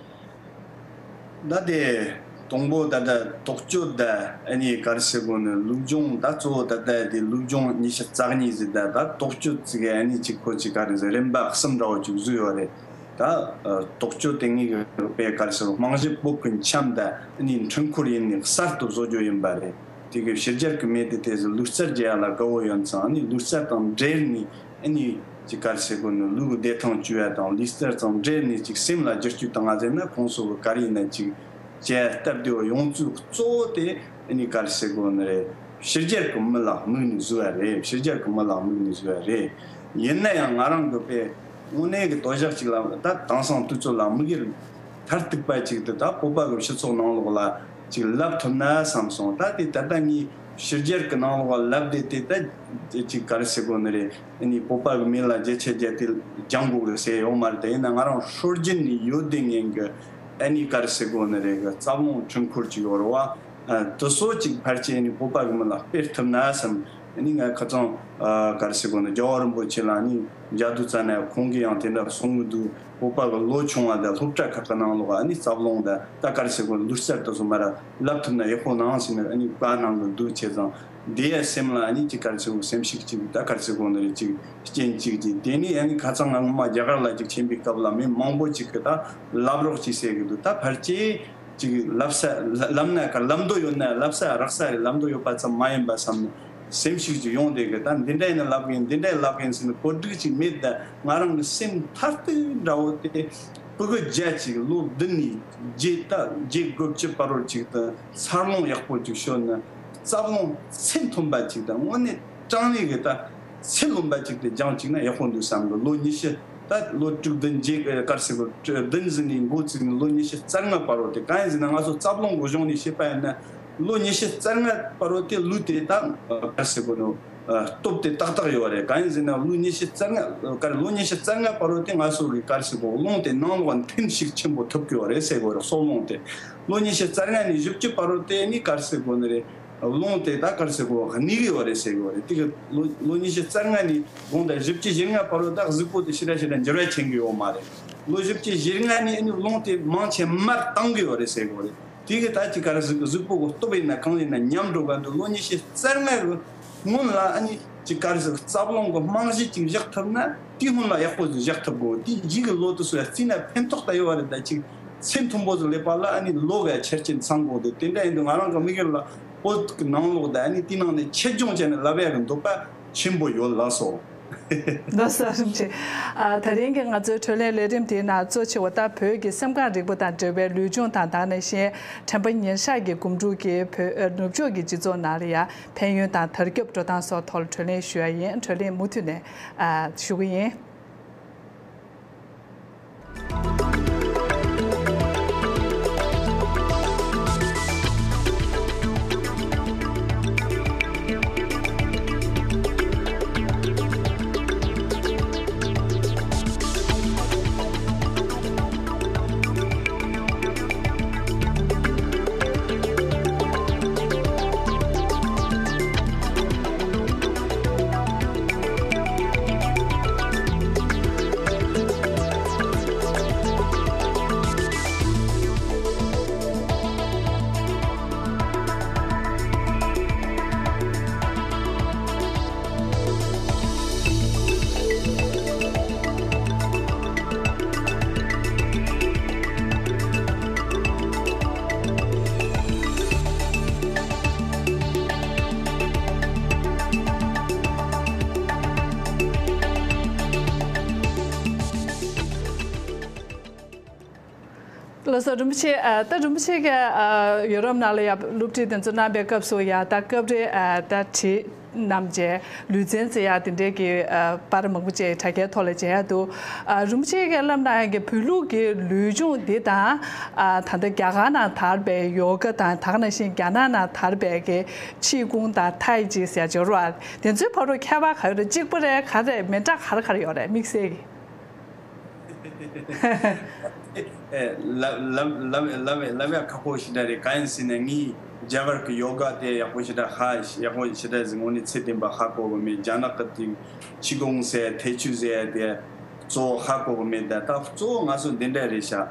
ད་དེ་དང་པོ་ད་ལྟ་རྟོགས་བརྗོད་ད་ཨ་ནི་ག་རེ་ཟེར་དགོས་ནི་ལུགས་སྦྱོང་ད་གཙོ་བོ་ད་ལྟ་དེ་ལུགས་སྦྱོང་ཉི་ཤུ་རྩ་གཉིས་ཟེར་ད་ད་རྟོགས་བརྗོད་ཟེར་གི་ཨ་ནི་ཅིག་ཁོ་ཅིག་ག་རེ་ཟེར་རིམ་པ་གསུམ་འདྲ་བོ་ཅིག་བཟོས་ཡོད་རེད། ད་རྟོགས་བརྗོད་དེ་ངེད་ཀྱི་དཔེ་ག་རེ་ཟེར་རྨང་གཞི་སྤོབས་ཀྱི་འཆམ་ད་ནི་འཕྲུལ་འཁོར་ཡིན་ནི་གསར་དུ་བཟོ་རྒྱུ་ཡིན་པ་རེད། དེ་གི་ཕྱི་རྒྱལ་གྱི་མི་དེ་དེ་ཟེར་ལུས་རྩལ་རྒྱག་ཡ་ལ་དགའ་བོ་ཡོད་ཙང་ནི་ལུས་རྩལ་དང་འབྲེལ་ནས་ནི་ཅི་ག་རེ་ཟེར་དགོས་ནི་ལུས་བདེ་ཐང་བཅོས་ཡ་དང་ལུས་རྩལ་དང་འབྲེལ་ནས་ཅིག་སེམས་ལ་བསྒྱུར་བཅོས་བཏང་ང་ཟེར་ན་ཁོང་ཚོ་གི་ག་རེ་ཡིན་ན་ཅིག་བྱས་སྟབས་བདེ་བོ་ཡོང་ཚུལ་གཙོ་བོ་དེ་ནི་ག་རེ་ཟེར་དགོས་ནི་རེད། ཕྱི་རྒྱལ་གྱི་མི་ལ་དམིགས་ནས་བཟོས་པ་རེད། ཕྱི་རྒྱལ་གྱི་མི་ལ་དམིགས་ནས་བཟོས་པ་རེད། ཡིན་ན་ཡང་ང་རང་གི་དཔེ་དངོས་གནས་ཀྱི་དོ་ཞག་ཅིག་ལ་ད་དེང་སང་དུས་ཚོད་ལ་དམིགས་ཡུལ་མཐར་ཐུག་པ་ཅིག་ཏུ་ད་བོད་པ་གི་སྤྱི་ཚོགས་ནང་ལོགས་ལ་ཅིག་ལབ་ཐུབ་ན་བསམ་སོང་། ད་དེ་ད་ལྟ་ངས་ཕྱི་རྒྱལ་གྱི་ནང་ལོགས་ལ་ལབ་བསྡད་དེ་ད་ཅིག་ག་རེ་ཟེར་དགོས་ནི་རེད། ཨ་ནི་བོད་པ་གི་མི་ལ་རྒྱ་ཆེ་རྒྱ་དེ་སྦྱང་དགོས་གི་ཟེར་ཡོད་མ་རེད། ད་ཡིན་ན་ང་རང་སྲོལ་རྒྱུན་ནས་ཡོད་བསྡད་མཁན་གི་ཨ་ནི་ག་རེ་ཟེར་དགོས་ནི་རེད་གི་རྩ་རླུང་འཕྲུལ་འཁོར་ཅིག་ཡོད་རེད་བ། ཨ་དེ་ཚོ་ཅིག་ཕལ་ཆེར་ནི་བོད་པ་གི་མི་ལ་སྤེལ་ཐུབ་ན་བསམ། ཨ་ནི་ང་ཁ་སང་ཨ་ག་རེ་ཟེར་དགོས་ན་རྒྱལ་བ་རིན་པོ་ཆེ་ལ་ནི་མཇལ་དུས་ཙ་ན་ཁོང་གིས་ཡང་དེ་འདྲ་གསུང་གི་འདུག་བོད་པ་གི་ལོ་ཆུང་བ་དང་སློབ་གྲྭ་ཁག་གི་ནང་ལོགས་ཨ་ནི་རྩ་རླུང་དང་ད་ག་རེ་ཟེར་དགོས་ན་ལུས་རྩལ་དེ་ཚོ་མར་ལབ་ཐུབ་ན་ཡག་པོ་གནང་ཟེར་ནས་ཨ་ནི་བཀའ་གནང་གི་འདུག་བྱས་ཙང་དེ་ཡ་སེམས་ལ་ཨ་ནི་ཅིག་ག་རེ་ཟེར་དགོས་སེམས་ཤུགས་ཅིག་ད་ག་རེ་ཟེར་དགོས་ན་རེ་ཅིག་རྐྱེན་གཅིག་ཅིག་དེ་ནས་ཨ་ནི་ཁ་སང་ང་སྔོན་མ་རྒྱ་གར་ལ་ཅིག་ཕྱིན་པའི་སྐབས་ལ་མི་མང་པོ་ཅིག་གིས་ད་ལབ་རོགས་ཅིག་ཟེར་གི་འདུག་ད་ཕལ་ཆེར། ཅིག་ལབ་ས་ལབ་ན་ག་ལབ་འདོད་ཡོད་ན་ལབ་ས་རག་ས་རེད། ལབ་འདོད་ཡོད་པ་ཙམ་མ་ཡིན་པ་བསམ་ནས་སེམས་ཤུགས་ཅིག་ཡོང་བསྡད་གི་ད་འདི་འདྲ་ཡིན་ན་ལབ་གི་ཡིན། འདི་འདྲ་ཡིན་ལབ་གི་ཡིན་ཟེར་ནས་གོ་སྒྲིག་ཅིག་མེད། ད་ང་རང་གི་སེམས་མཐར་ཐུག་འདྲ་བོ་དེ་ཕྲུ་གུ་བརྒྱད་ཅིག་ལོ་བདུན་ནས་བརྒྱད་ད་བརྒྱད་དགུ་བཅུ་བར་དུ་ཅིག་ད་འཚར་ལོངས་ཡག་པོ་ཅིག་ཤོར་ན་རྩ་རླུང་ཚད་མཐོན་པ་ཅིག་ད་དངོས་གནས་དྲང་གནས་གི་ད་ཚད་ལོན་པ་ཅིག་ད་སྦྱངས་ཅིག་ན་ཡག་པོ་འདུག་བསམ་གི་ལོ་ཉི་ཤུ། ད་ལོ་དྲུག་བདུན་བརྒྱད་གར་ཟེར་གོ་བདུན་ཟིན་ནས་འགོ་བཙུགས་ནས་ལོ་ཉི་ཤུ་རྩ་ལྔ་བར་དུ་དེ་གང་ཡིན་ཟེར་ན་ང་ཚོ་རྩ་རླུང་གི་གཞུང་ནས་བཤད་པ་ཡིན་ན་ལོ་ཉི་ཤུ་རྩ་ལྔ་བར་དུ་དེ་ལུས་དེ་ད་གར་ཟེར་གོ་ནོ་སྟོབས་དེ་ཏག་ཏག་ཡོད་རེད། གང་ཡིན་ཟེར་ན་ལོ་ཉི་ཤུ་རྩ་ལྔ་གར་ལོ་ཉི་ཤུ་རྩ་ལྔ་བར་དུ་དེ་ང་ཚོ་གི་གར་ཟེར་གོ་རླུང་དེ་ནང་ལོགས་འཐེན་ཤུགས་ཆེན་པོ་ཐུབ་ཀྱི་ཡོད་རེད་ཟེར་གོ་རེད། སྲོག་རླུང་དེ་ལོ་ཉི་ཤུ་རྩ་ལྔ་ནས་བཞི་བཅུ་བར་དུ་དེ་ནི་གར་ཟེར་གོ་ནི་རེད། རླུང་དེ་ད་གར་ཟེར་གོ་གནས་གི་ཡོད་རེད་ཟེར་གི་ཡོད་རེད། དེ་གི་ལོ་ལོ་ཉི་ཤུ་རྩ་ལྔ་ནས་དགོངས་དག་བཞི་བཅུ་ཞེ་ལྔ་བར་དུ་ད་གཟུགས་པོ་དེ་ཞེ་དྲག་ཞེ་དྲག་འགྱུར་བ་ཕྱིན་གི་ཡོད་མ་རེད། ལོ་བཞི་བཅུ་ཞེ་ལྔ་ནས་ཨ་ནི་རླུང་དེ་མང་ཆེ་མར་བཏང་གི་ཡོད་རེད་ཟེར་གི་ཡོད་རེད། དེ་གི་ད་ཅི་གར་ཟེར་གི་གཟུགས་པོ་གི་སྟོབས་ཡིན་ན་གང་ཡིན་ན་ཉམས་འགྲོ་ག་འདུག་ལོ་ཉི་ཤུ་རྩ་ལྔ་གི་སྔོན་ལ་ཨ་ནི་ཅི་གར་ཟེར་གི་རྩ་རླུང་གི་རྨང་གཞི་ཅིག་བཞག་ཐུབ་ན་དེ་སྔོན་ལ་ཡག་པོ་ཞིག་བཞག་ཐུབ་གོ་དེ་རྗེས་གི་ལོ་དེ་ཚོ་ཡ་བརྩིས་ན་ཕན་ཐོགས་ད་ཡོད་རེད། ད་ཅིག་ཚད་མཐོན་པོ་ཟིག་སླེབས་པ་ལ་ཨ་ནི་ལོ་ག་ཆ་རྐྱེན་ཚང་དགོས་འདུག་དེ་འདྲ་ཡིན་དུས་ང་རང་གི་དམིགས་ཡུལ་ལ་བོད་ཀྱི་ནང་ལོགས་དང་ཨ་ནི་དེའི་ནང་ནས་ཆེད་སྦྱོང་བྱས་ནས་ལབ་ཡག་གི་འདོད་པ་ཆེན་པོ་ཡོད་ལགས་སོ། ལགས་སོ། རིན་པོ་ཆེ། ཨ། ད་རིང་གི་ང་ཚོའི་བགྲོ་གླེང་ལས་རིམ་དེའི་ནང་གཙོ་ཆེ་བ་ད་བོད་ཀྱི་སེམས་ཁམས་རིག་པ་དང་འབྲེལ་བའི་ལུས་སྦྱོང་དང་། ད་ག་ནང་བཞིན་དྲན་པ་ཉེར་བཞག་གི་སྒོམ་སྒྲུབ་ཀྱི་བོད། ཨ། ནུབ་ཕྱོགས་ཀྱི་སྤྱི་ཚོགས་ནང་ལ་ཡང་ཕན་ཡོན་དང་དར་ཁྱབ་འགྲོ་སྟངས་སོགས་ཐོག་ལ་བགྲོ་གླེང་ཞུ་ཡ་ཡིན། བགྲོ་གླེང་མུ་མཐུད་ནས། ཨ། ཞུ་གི་ཡིན། ལགས་སོ། རིན་པོ་ཆེ། ཨ། ད་རིན་པོ་ཆེ་གིས། ཨ། ཡོ་རོབ་ནང་ལ་ཡ་སློབ་ཁྲིད་དེ་ཚོ་གནང་པའི་སྐབས་སུ་ཡ་ད་སྐབས་རེ། ཨ། ད་བྲིས་གནང་བྱས་ལུས་རྩལ་རྩེ་ཡ་དེ་འདྲའི་གི། ཨ། པར་མང་པོ་ཅིག་དྲ་རྒྱའི་ཐོག་ལ་མཇལ་ཡ་འདུག་ཨ། རིན་པོ་ཆེ་གིས་བསླབ་གནང་ཡ་གི་བོད་ལུགས་ཀྱི་ལུས་སྦྱོང་འདི་དང་། ཨ། ད་ལྟ་རྒྱ་གར་ནང་དར་བའི་ཡོ་ག་དང་། ད་ག་ནང་བཞིན་རྒྱ་ནག་ནང་དར་བའི་གི་ཆི་ཀུང་དང་ཐའི་ཅི་ཟེར་ཡ་ཅིག་ཡོད་རེད་པ། དེ་ཚོའི་བར་དུ་ཁྱད་པར་ག་རེ་རེད། གཅིག་པ་རེད། ག་རེ་རེད། མི་འདྲ་ག་རེ་ག་རེ་ཡོད་རེད། དམིགས་བསལ་གྱི། ཨེ། ལབ་ལབ་ལབ་ལབ་ལབ་ཡ་ཁག་པོ་ཞེ་དྲག་རེད། གང་ཡིན་ཟེར་ན་ངས་རྒྱ་གར་གྱི་ཡོ་ག་དེ་ཡག་པོ་ཞེ་དྲག་ཧ། ཡག་པོ་ཞེ་དྲག་ཟིག་དངོས་གནས་ཚད་ལྡན་པ་ཧ་གོ་གི་མེད། རྒྱ་ནག་གི་དེ་ཆི་ཀུང་ཟེར་ཐའི་ཅི་ཟེར་དེ་གཙོ་བོ་ཧ་གོ་གི་མེད། ད་ད་གཙོ་བོ་ང་ཚོ་འདི་འདྲ་རེད་ཤག་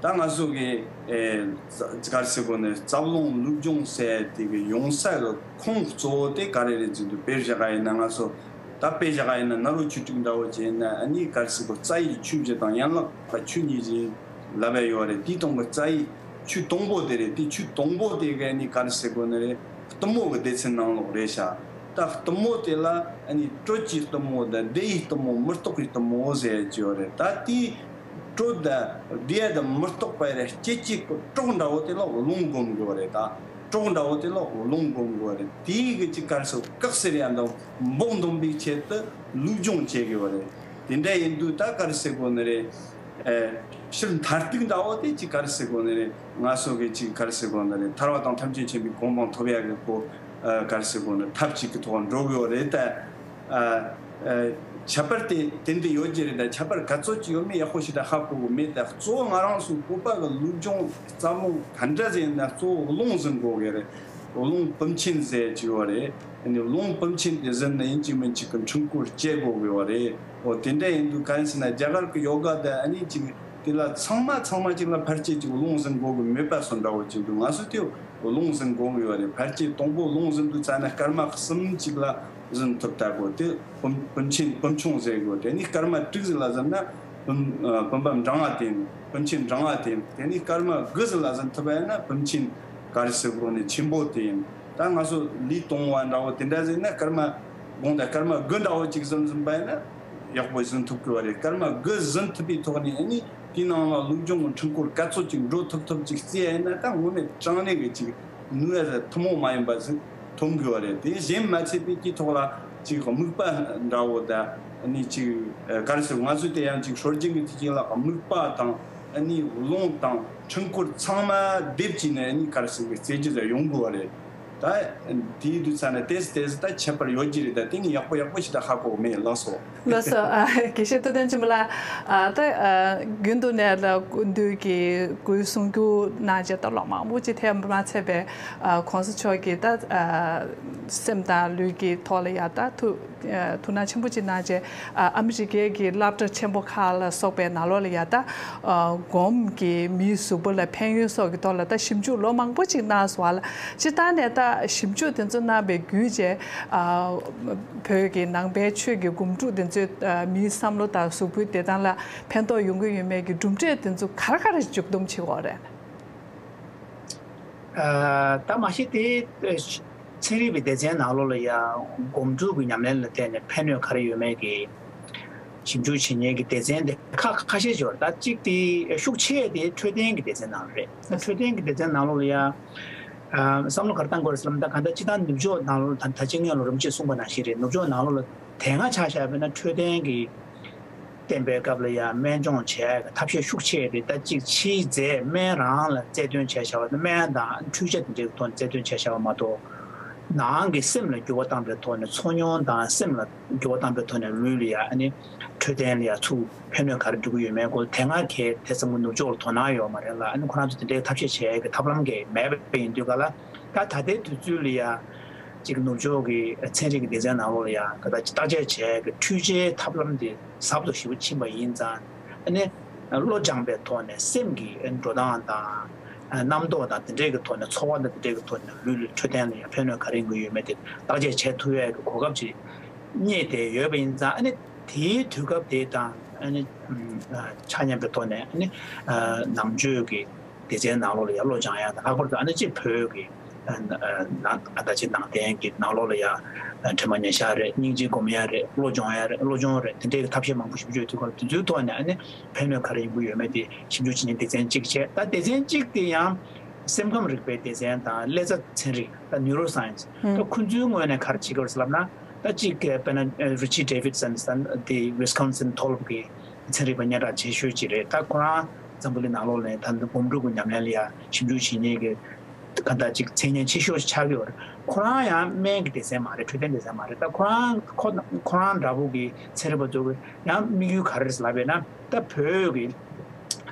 ད་ང་ཚོ་གི། ཨེ། ག་རེ་ཟེར་དགོས་ནི། རྩ་རླུང་ནུབ་སྦྱོང་ཟེར་དེ་གི་ཡོང་ས་གི་ཁུངས་གཙོ་བོ་དེ་ག་རེ་རེད་ཟེར་དུས། དཔེ་བཞག་ག་ཡིན་ན་ང་ཚོ། ད་དཔེ་བཞག་ག་ཡིན་ན་ནཱ་རོ་ཆོས་དྲུག་འདྲ་བོ་ཅིག་ཡིན་ན། ཨ་ནི་ག་རེ་ཟེར་དགོས། རྩ་བའི་ཆོས་བཞི་དང་ཡན་ལག་པ་ཆོས་ཉིད་བཞི་ལབ་པ་ཡོད་རེད། དེའི་སྟེང་གི་རྩ་བའི་ཆོས་དང་པོ་དེ་རེད། དེ་ཆོས་དང་པོ་དེ་གི་ཨ་ནི་ག་རེ་ཟེར་དགོས་ནི་རེད། གཏུམ་མོ་གི་སྡེ་ཚན་ནང་ལོགས་རེད་ཤག་ད་གཏུམ་མོ་དེ་ལ་ཨ་ནི་དྲོད་ཀྱི་གཏུམ་མོ་དང་བདེ་བའི་གཏུམ་མོ། མི་རྟག་པའི་གཏུམ་མོ་ཟེར་གྱི་ཡོད་རེད། ད་དེའི་དྲོད་དང་བདེ་དང་མི་རྟག་པ་རེད། སྐྱེད་ཀྱི་གྲོགས་འདྲ་བོ་དེ་ལ་རླུང་སྒོམ་དགོས་པ་རེད། ད་གྲོགས་འདྲ་བོ་དེ་ལ་རླུང་སྒོམ་དགོས་པ་རེད། དེའི་གི་ཅིག་ག་རེ་ཟེར། བཀག་སེལ་ཡ་འདྲ་བོ་འབོག་འདོམས་པའི་ཆེད་དུ་ལུས་སྦྱོང་བྱེད་དགོས་པ་རེད། དེ་འདྲ་ཡིན་དུས་ད་ག་རེ་ཟེར་དགོས་ནི་རེད། ཨེ། ཕྱིར་མཐར་ཐུག་འདྲ་བོ་དེ་ཅིག་ག་རེ་ཟེར་དགོས་ནི་རེད། ང་ཚོ་གི་ཅིག་ག་རེ་ཟེར་དགོས་ནི་རེད། ཐར་པ་དང་ཐམས་ཅད་མཁྱེན་པའི་གོ་འཕང་ཐོབ་ཡ་གི་གོ། ཨ། ག་རེ་ཟེར་དགོས་ནི། ཐབས་ཅིག་གི་ཐོག་འགྲོ་དགོས་པ་རེད། ད། ཨ། ཨ། ཁྱད་པར་དེ་དེ་འདྲ་ཡོད་ཀྱི་རེད། ད་ཁྱད་པར་ག་ཚོད་ཅིག་ཡོད་མེད་ཡག་པོ་ཞེ་དྲག་ཧ་གོ་གི་མེད། ད་གཙོ་བོ་ང་རང་ཚོའི་བོད་པ་གི་ལུས་སྦྱོང་རྩ་རླུང་ག་འདྲ་ཟེར་ན། གཙོ་བོ་རླུང་ཟིན་དགོས་གི་རེད། རླུང་བུམ་ཆེན་ཟེར་གྱི་ཡོད་རེད། ཨ་ནི་རླུང་བུམ་ཆེན་དེ་ཟིན་ན་ཡིན་གཅིག་མིན་གཅིག་གི་འཕྲུལ་འཁོར་སྐྱེ་དགོས་གི་ཡོད་རེད། འོ། དེ་འདྲ་ཡིན་དུས་གང་ཡིན་ཟེར་ན། རྒྱ་གར་གི་ཡོ་ག་དེ་ཨ་ནི་ཅིག་དེ་ལ་ཚང་མ་ཚང་མ་ཅིག་ལ་ཕལ་ཆེར་ཅིག་རླུང་ཟིན་དགོས་གི་མེད་པ་བཟོ་འདྲ་བོ་ཅིག་འདུག་ང་ཚོ་དེ་རླུང་ཟིན་དགོས་གི་ཡོད་རེད། ཕལ་ཆེར་དང་པོ་རླུང་ཟིན་དུས་ཙ་ན་སྐར་མ་གསུམ་ཅིག་ལ་ཟིན་ཐུབ་ད་གོ། དེ་བུམ་བུམ་ཆེན་བུམ་ཆུང་ཟེར་གོ། དེ་ནས་སྐར་མ་དྲུག་ཟིན་ལ་ཟིན་ན་བུམ་བུམ་པ་འབྲིང་བ་དེ་ཡིན། བུམ་ཆེན་འབྲིང་བ་དེ་ཡིན། དེ་ནས་སྐར་མ་དགུ་ཟིན་ལ་ཟིན་ཐུབ་པ་ཡིན་ན་བུམ་ཆེན་ག་རེ་ཟེར་གོ་ནི་ཆེན་པོ་དེ་ཡིན། ད་ང་ཚོ་ལུས་གཏོང་བ་འདྲ་བོ་དེ་འདྲ་ཟིན་ན་སྐར་མ་དགུང་དང་སྐར་མ་དགུ་འདྲ་བོ་ཅིག་ཟིན་ཟིན་པ་ཡིན་ན་ཡག་པོ་ཟིན་ཐུབ་ཀྱི་བ་རེད། སྐར་མ་དགུ་ཟིན་ཐུབ་པའི་ཐོག་ནས་ཨ་ནི་དེའི་ནང་ལ་ལུས་སྦྱོང་གི་འཕྲུལ་འཁོར་ག་ཚོད་ཅིག་འགྲོ་ཐུབ་ཐུབ་ཅིག་རྩེ་ཡ་ཡིན་ན། ད་དངོས་གནས་དྲང་གནས་ཀྱི་ཅིག་ནུས་པ་ཐུན་མོང་མ་ཡིན་པ་ཟིག་ཐོན་དགོས་པ་རེད། དེ་གཞན་མ་ཚད་པའི་དེའི་ཐོག་ལ་ཅིག་དམིགས་པ་འདྲ་བོ་ད་ཨ་ནི་ཅིག་ག་རེ་ཟེར། ང་ཚོས་དེ་ཡང་ཅིག་སྲོལ་རྒྱུན་གྱི་དུས་ཆེན་ལ་དམིགས་པ་དང་ཨ་ནི་རླུང་དང་འཕྲུལ་འཁོར་ཚང་མ་སྡེབ་ཀྱིས་ནས་ཨ་ནི་ག་རེ་ཟེར་གི་རྩེ་རྒྱུ་ཟིག་ཡོང་དགོས་པ་རེད། ད་དེའི་དུས་ཚ་ན་ཏེས་ཏེས་ད་ཁྱད་པར་ཡོད་ཀྱི་རེད། ད་དེ་ནི་ཡག་པོ་ཡག་པོ་ཞིག་ད་ཧ་གོ་མེད། ལགས་སོ། ལགས་སོ། ཨ། དགེ་བཤེས་ཐུབ་བསྟན་ཆོས་འཕེལ་ལགས། ཨ། ད། ཨ། རྒྱུན་དུ་ནས་ལ་སྐུ་མདུན་གྱི་སྐུའི་གསུང་སྒྱུར་གནང་རྗེས་ད་ལོ་མང་པོ་ཅིག་ཐེབས་མ་ཚད་པའི། ཨ། ༸གོང་ས་མཆོག་གིས་ད། ཨ། སེམས་དང་ལུས་ཀྱི་ཐོག་ལ་ཡ་ད་ཐུགས། ཨ། ཐུགས་སྣང་ཆེན་པོ་ཅིག་གནང་རྗེས། ཨ། ཨ་མི་རི་ཀའི་གི་སློབ་གྲྭ་ཆེན་པོ་ཁག་ལ་སོགས་པའི་ནང་ལོགས་ལ་ཡ་ད། ཨ། སྒོམ་གྱིས་མིའི་གཟུགས་པོ་ལ་ཕན་ཡོན་སོགས་ཀྱི་ཐོག་ལ་ད་ཞིབ་འཇུག་ལོ་མང་པོ་ཅིག་གནང་སོང་བ་ལ། སྤྱིར་བཏང་ནས་ད་ཞིབ་འཇུག་དེ་ཚོ་གནང་བའི་བརྒྱུད་བྱས། ཨ། བོད་ཀྱི་ནང་པའི་ཆོས་ཀྱི་སྒོམ་སྒྲུབ་དེ་ཚོས། ཨ། མིའི་བསམ་བློ་དང་གཟུགས་པོའི་བདེ་ཐང་ལ་ཕན་ཐོགས་ཡོང་གི་ཡོད་མེད་ཀྱི་གྲུབ་འབྲས་དེ་ཚོ་ག་རེ་ག་རེ་མཇུག་བསྡོམས་བྱེད་དགོས་རེད། ཨ། ད་མ་གཞི་དེ་ཚད་ ཚན་རིག་པའི་སྡེ་ཚན་ནང་ལོགས་ལ་ཡང་སྒོམ་སྒྲུབ་ཀྱི་ཉམས་ལེན་ལ་བརྟེན་ནས་ཕན་གནོད་ག་རེ་ཡོད་མེད་ཀྱི་ཞིབ་འཇུག་བྱེད་མཁན་གྱི་སྡེ་ཚན་དེ་ཁག་ཁ་ཤས་ཤིག་ཡོད་རེད། ད་གཅིག་དེ་ཤུགས་ཆེ་དེ་འཕྲོད་བསྟེན་གྱི་སྡེ་ཚན་ནང་ལ་རེད། ད་འཕྲོད་བསྟེན་གྱི་སྡེ་ཚན་ནང་ལོགས་ལ་ཡང་ཨ་བསམ་བློ་ག་རེ་བཏང་དགོས་རེད་ཟེར་ལབ་ན། ད་གང་ལྟར་སྤྱིར་བཏང་ནུབ་ཕྱོགས་ནང་ལོགས་ལ་ད་ད་ཅི་སྔོན་ལ་རིན་པོ་ཆེས་གསུངས་པ་ནང་བཞིན་རེད། ནུབ་ཕྱོགས་ནང་ལོགས་ལ་དེ་སྔ་ཆ་བཞག་པ་ཡིན་ན་འཕྲོད་བསྟེན་གྱི་བསྟེན་པའི་སྐབས་ལ་ཡང་སྨན་སྦྱོང་བྱས་ཐབས་ཤེས་ཤུགས་ཆེ་རེད། ད་གཅིག་ཕྱིའི་རྫས་སྨན་རང་ལ་རྩལ་འདོན་བྱས་བཞག་པ་དང་། སྨན་དང་འཕྲུལ་ཆས་དེ་འདྲའི་ཐོག་ནས་རྩལ་འདོན་བྱས་བཞག་པ་མ་གཏོགས། ནང་གི་སེམས་ལ་འགྱུར་བ་བཏང་པའི་ཐོག་ནས། ཚོར་མྱོང་དང་སེམས་ལ་འགྱུར་བ་བཏང་པའི་ཐོག་ནས་ལུས་ལ་ཡང་ཨ་ནི་འཕྲོད་བསྟེན་ལ་ཡང་ཚུར་ཕན་གནོད་ག་རེ་འགྲོ་གི་ཡོད་མེད་སྐོར་དེ་སྔ་གལ་དེ་ཙམ་གྱི་ནུབ་ཕྱོགས་ལ་དོ་སྣང་ཡོད་མ་རེད་ལ། ཨ་ནི་ཁོ་རང་ཚོ་དེ་འདྲའི་ཐབས་ཤེས་བྱེད་ཡག་གི་ཐབས་ལམ་གྱི་མེད་པ་ཡིན་དུས་ག་ལ། ད་ད་ལྟའི་དུས་ཚོད་ལ་ཡང་ཅིག་ནུབ་ཕྱོགས་ཀྱི་ཚན་རིག་གི་སྡེ་ཚན་ནང་ལོགས་ལ་ཡང་ག་ད་ཅིག་བརྟག་དཔྱད་བྱེད་ཡག་གི་འཕྲུལ་ཆའི་ཐབས་ལམ་དེ་ཟབ་ཏུ་ཞེ་པོ་ཕྱིན་པ་ཡིན་ཙང་། ཨ་ནི་བློ་སྦྱངས་པའི་ཐོག་ནས་སེམས་ཀྱི་འགྲོ་སྟངས་དང་། རྣམ་རྟོག་དང་དེ་འདྲའི་གི་ཐོག་ནས། ཚོར་བ་དང་དེ་འདྲའི་གི་ཐོག་ནས་ལུས་ལ་འཕྲོད་བསྟེན་ལ་ཡང་ཕན་གནོད་ག་རེ་ཡོང་གི་ཡོད་མེད་དེ་བརྟག་དཔྱད་བྱེད་ཐུབ་ཡག་གི་གོ་སྐབས་ཅིག་རྙེད་བསྡད་ཡོད་པ་ཡིན་ཙང་། ཨ་ནི་དེའི་དུས་སྐབས་དེ་དང་ཨ་ནི་ཆ་མཉམ་པའི་ཐོག་ནས། ཨ་ནི་ནང་ཆོས་ཀྱི་སྡེ་ཚན་ནང་ལོགས་ལ་ཡང་བློ་སྦྱང་ཡག་དང་། ལྷག་པར་དུ་ཨ་ནི་ཅིག་བོད་ཀྱི་ནང་ད་ཅིག་ནང་བསྟན་གྱི་ནང་ལོགས་ལ་ཡང་འཕྲིན་ལས་ཉན་ཡག་རེད། སྙིང་རྗེ་སྒོམ་ཡག་རེད། བློ་སྦྱོང་ཡག་རེད། བློ་སྦྱོང་རེད། དེ་འདྲའི་ཐབས་ཤེས་མང་པོ་ཞིབ་འཇུག་ཐུབ་པ། དེ་ཚོའི་ཐོག་ནས་ཨ་ནི་ཕན་གནོད་ག་རེ་ཡོང་གི་ཡོད་མེད་དེ་ཞིབ་འཇུག་བྱེད་མཁན་སྡེ་ཚན་གཅིག་བྱས། ད་སྡེ་ཚན་གཅིག་དེ་ཡང་སེམས་ཁམས་རིག་པའི་སྡེ་ཚན་དང་། ཀླད་རྩ་ཚན་རིག་ད་ནིའུ་རོ་སའེན་སི། ད་ཁོང་ཚོའི་ངོས་ནས་ག་རེ་བྱེད་ཀྱི་ཡོད་རེད་ཟེར་ལབ་ན། ད་གཅིག་དཔེར་ན་རི་ཆི་ཌེ་བིད་སན་ཟེར་དེ་ཝི་སི་ཀོན་སིན་མཐོ་སློབ་ཀྱི་ཚན་རིག་པ་སྙན་གྲགས་ཆེ་ཤོས་ཅིག་རེད། ད་ཁོ་རང་འཛམ་བུ་གླིང་ནང་ལོགས་ནས་ད་ལྟ་སྒོམ་སྒྲུབ་ཀྱི་ཉམས་ལེན་ལ་ཡང་ཞིབ་འཇུག་བྱེད་མཁན་གྱི་གང་ལྟར་ཅིག་མཚན་སྙན་ཆེ་ཤོས་ཆགས་ཀྱི་ཡོད་རེད། ཁོ་རང་ཡང་སྨན་གྱི་སྡེ་ཚན་མ་རེད། འཕྲོད་བསྟེན་སྡེ་ཚན་མ་རེད། ད་ཁོ་རང་ཁོ་ཁོ་རང་འདྲ་པོ་གི་ཚན་རིག་པ་ཚོ་གི་ཡང་དམིགས་ཡུལ་ག་རེ་རེད་ལབ་པས་ན། ད་བོད་ཀྱི་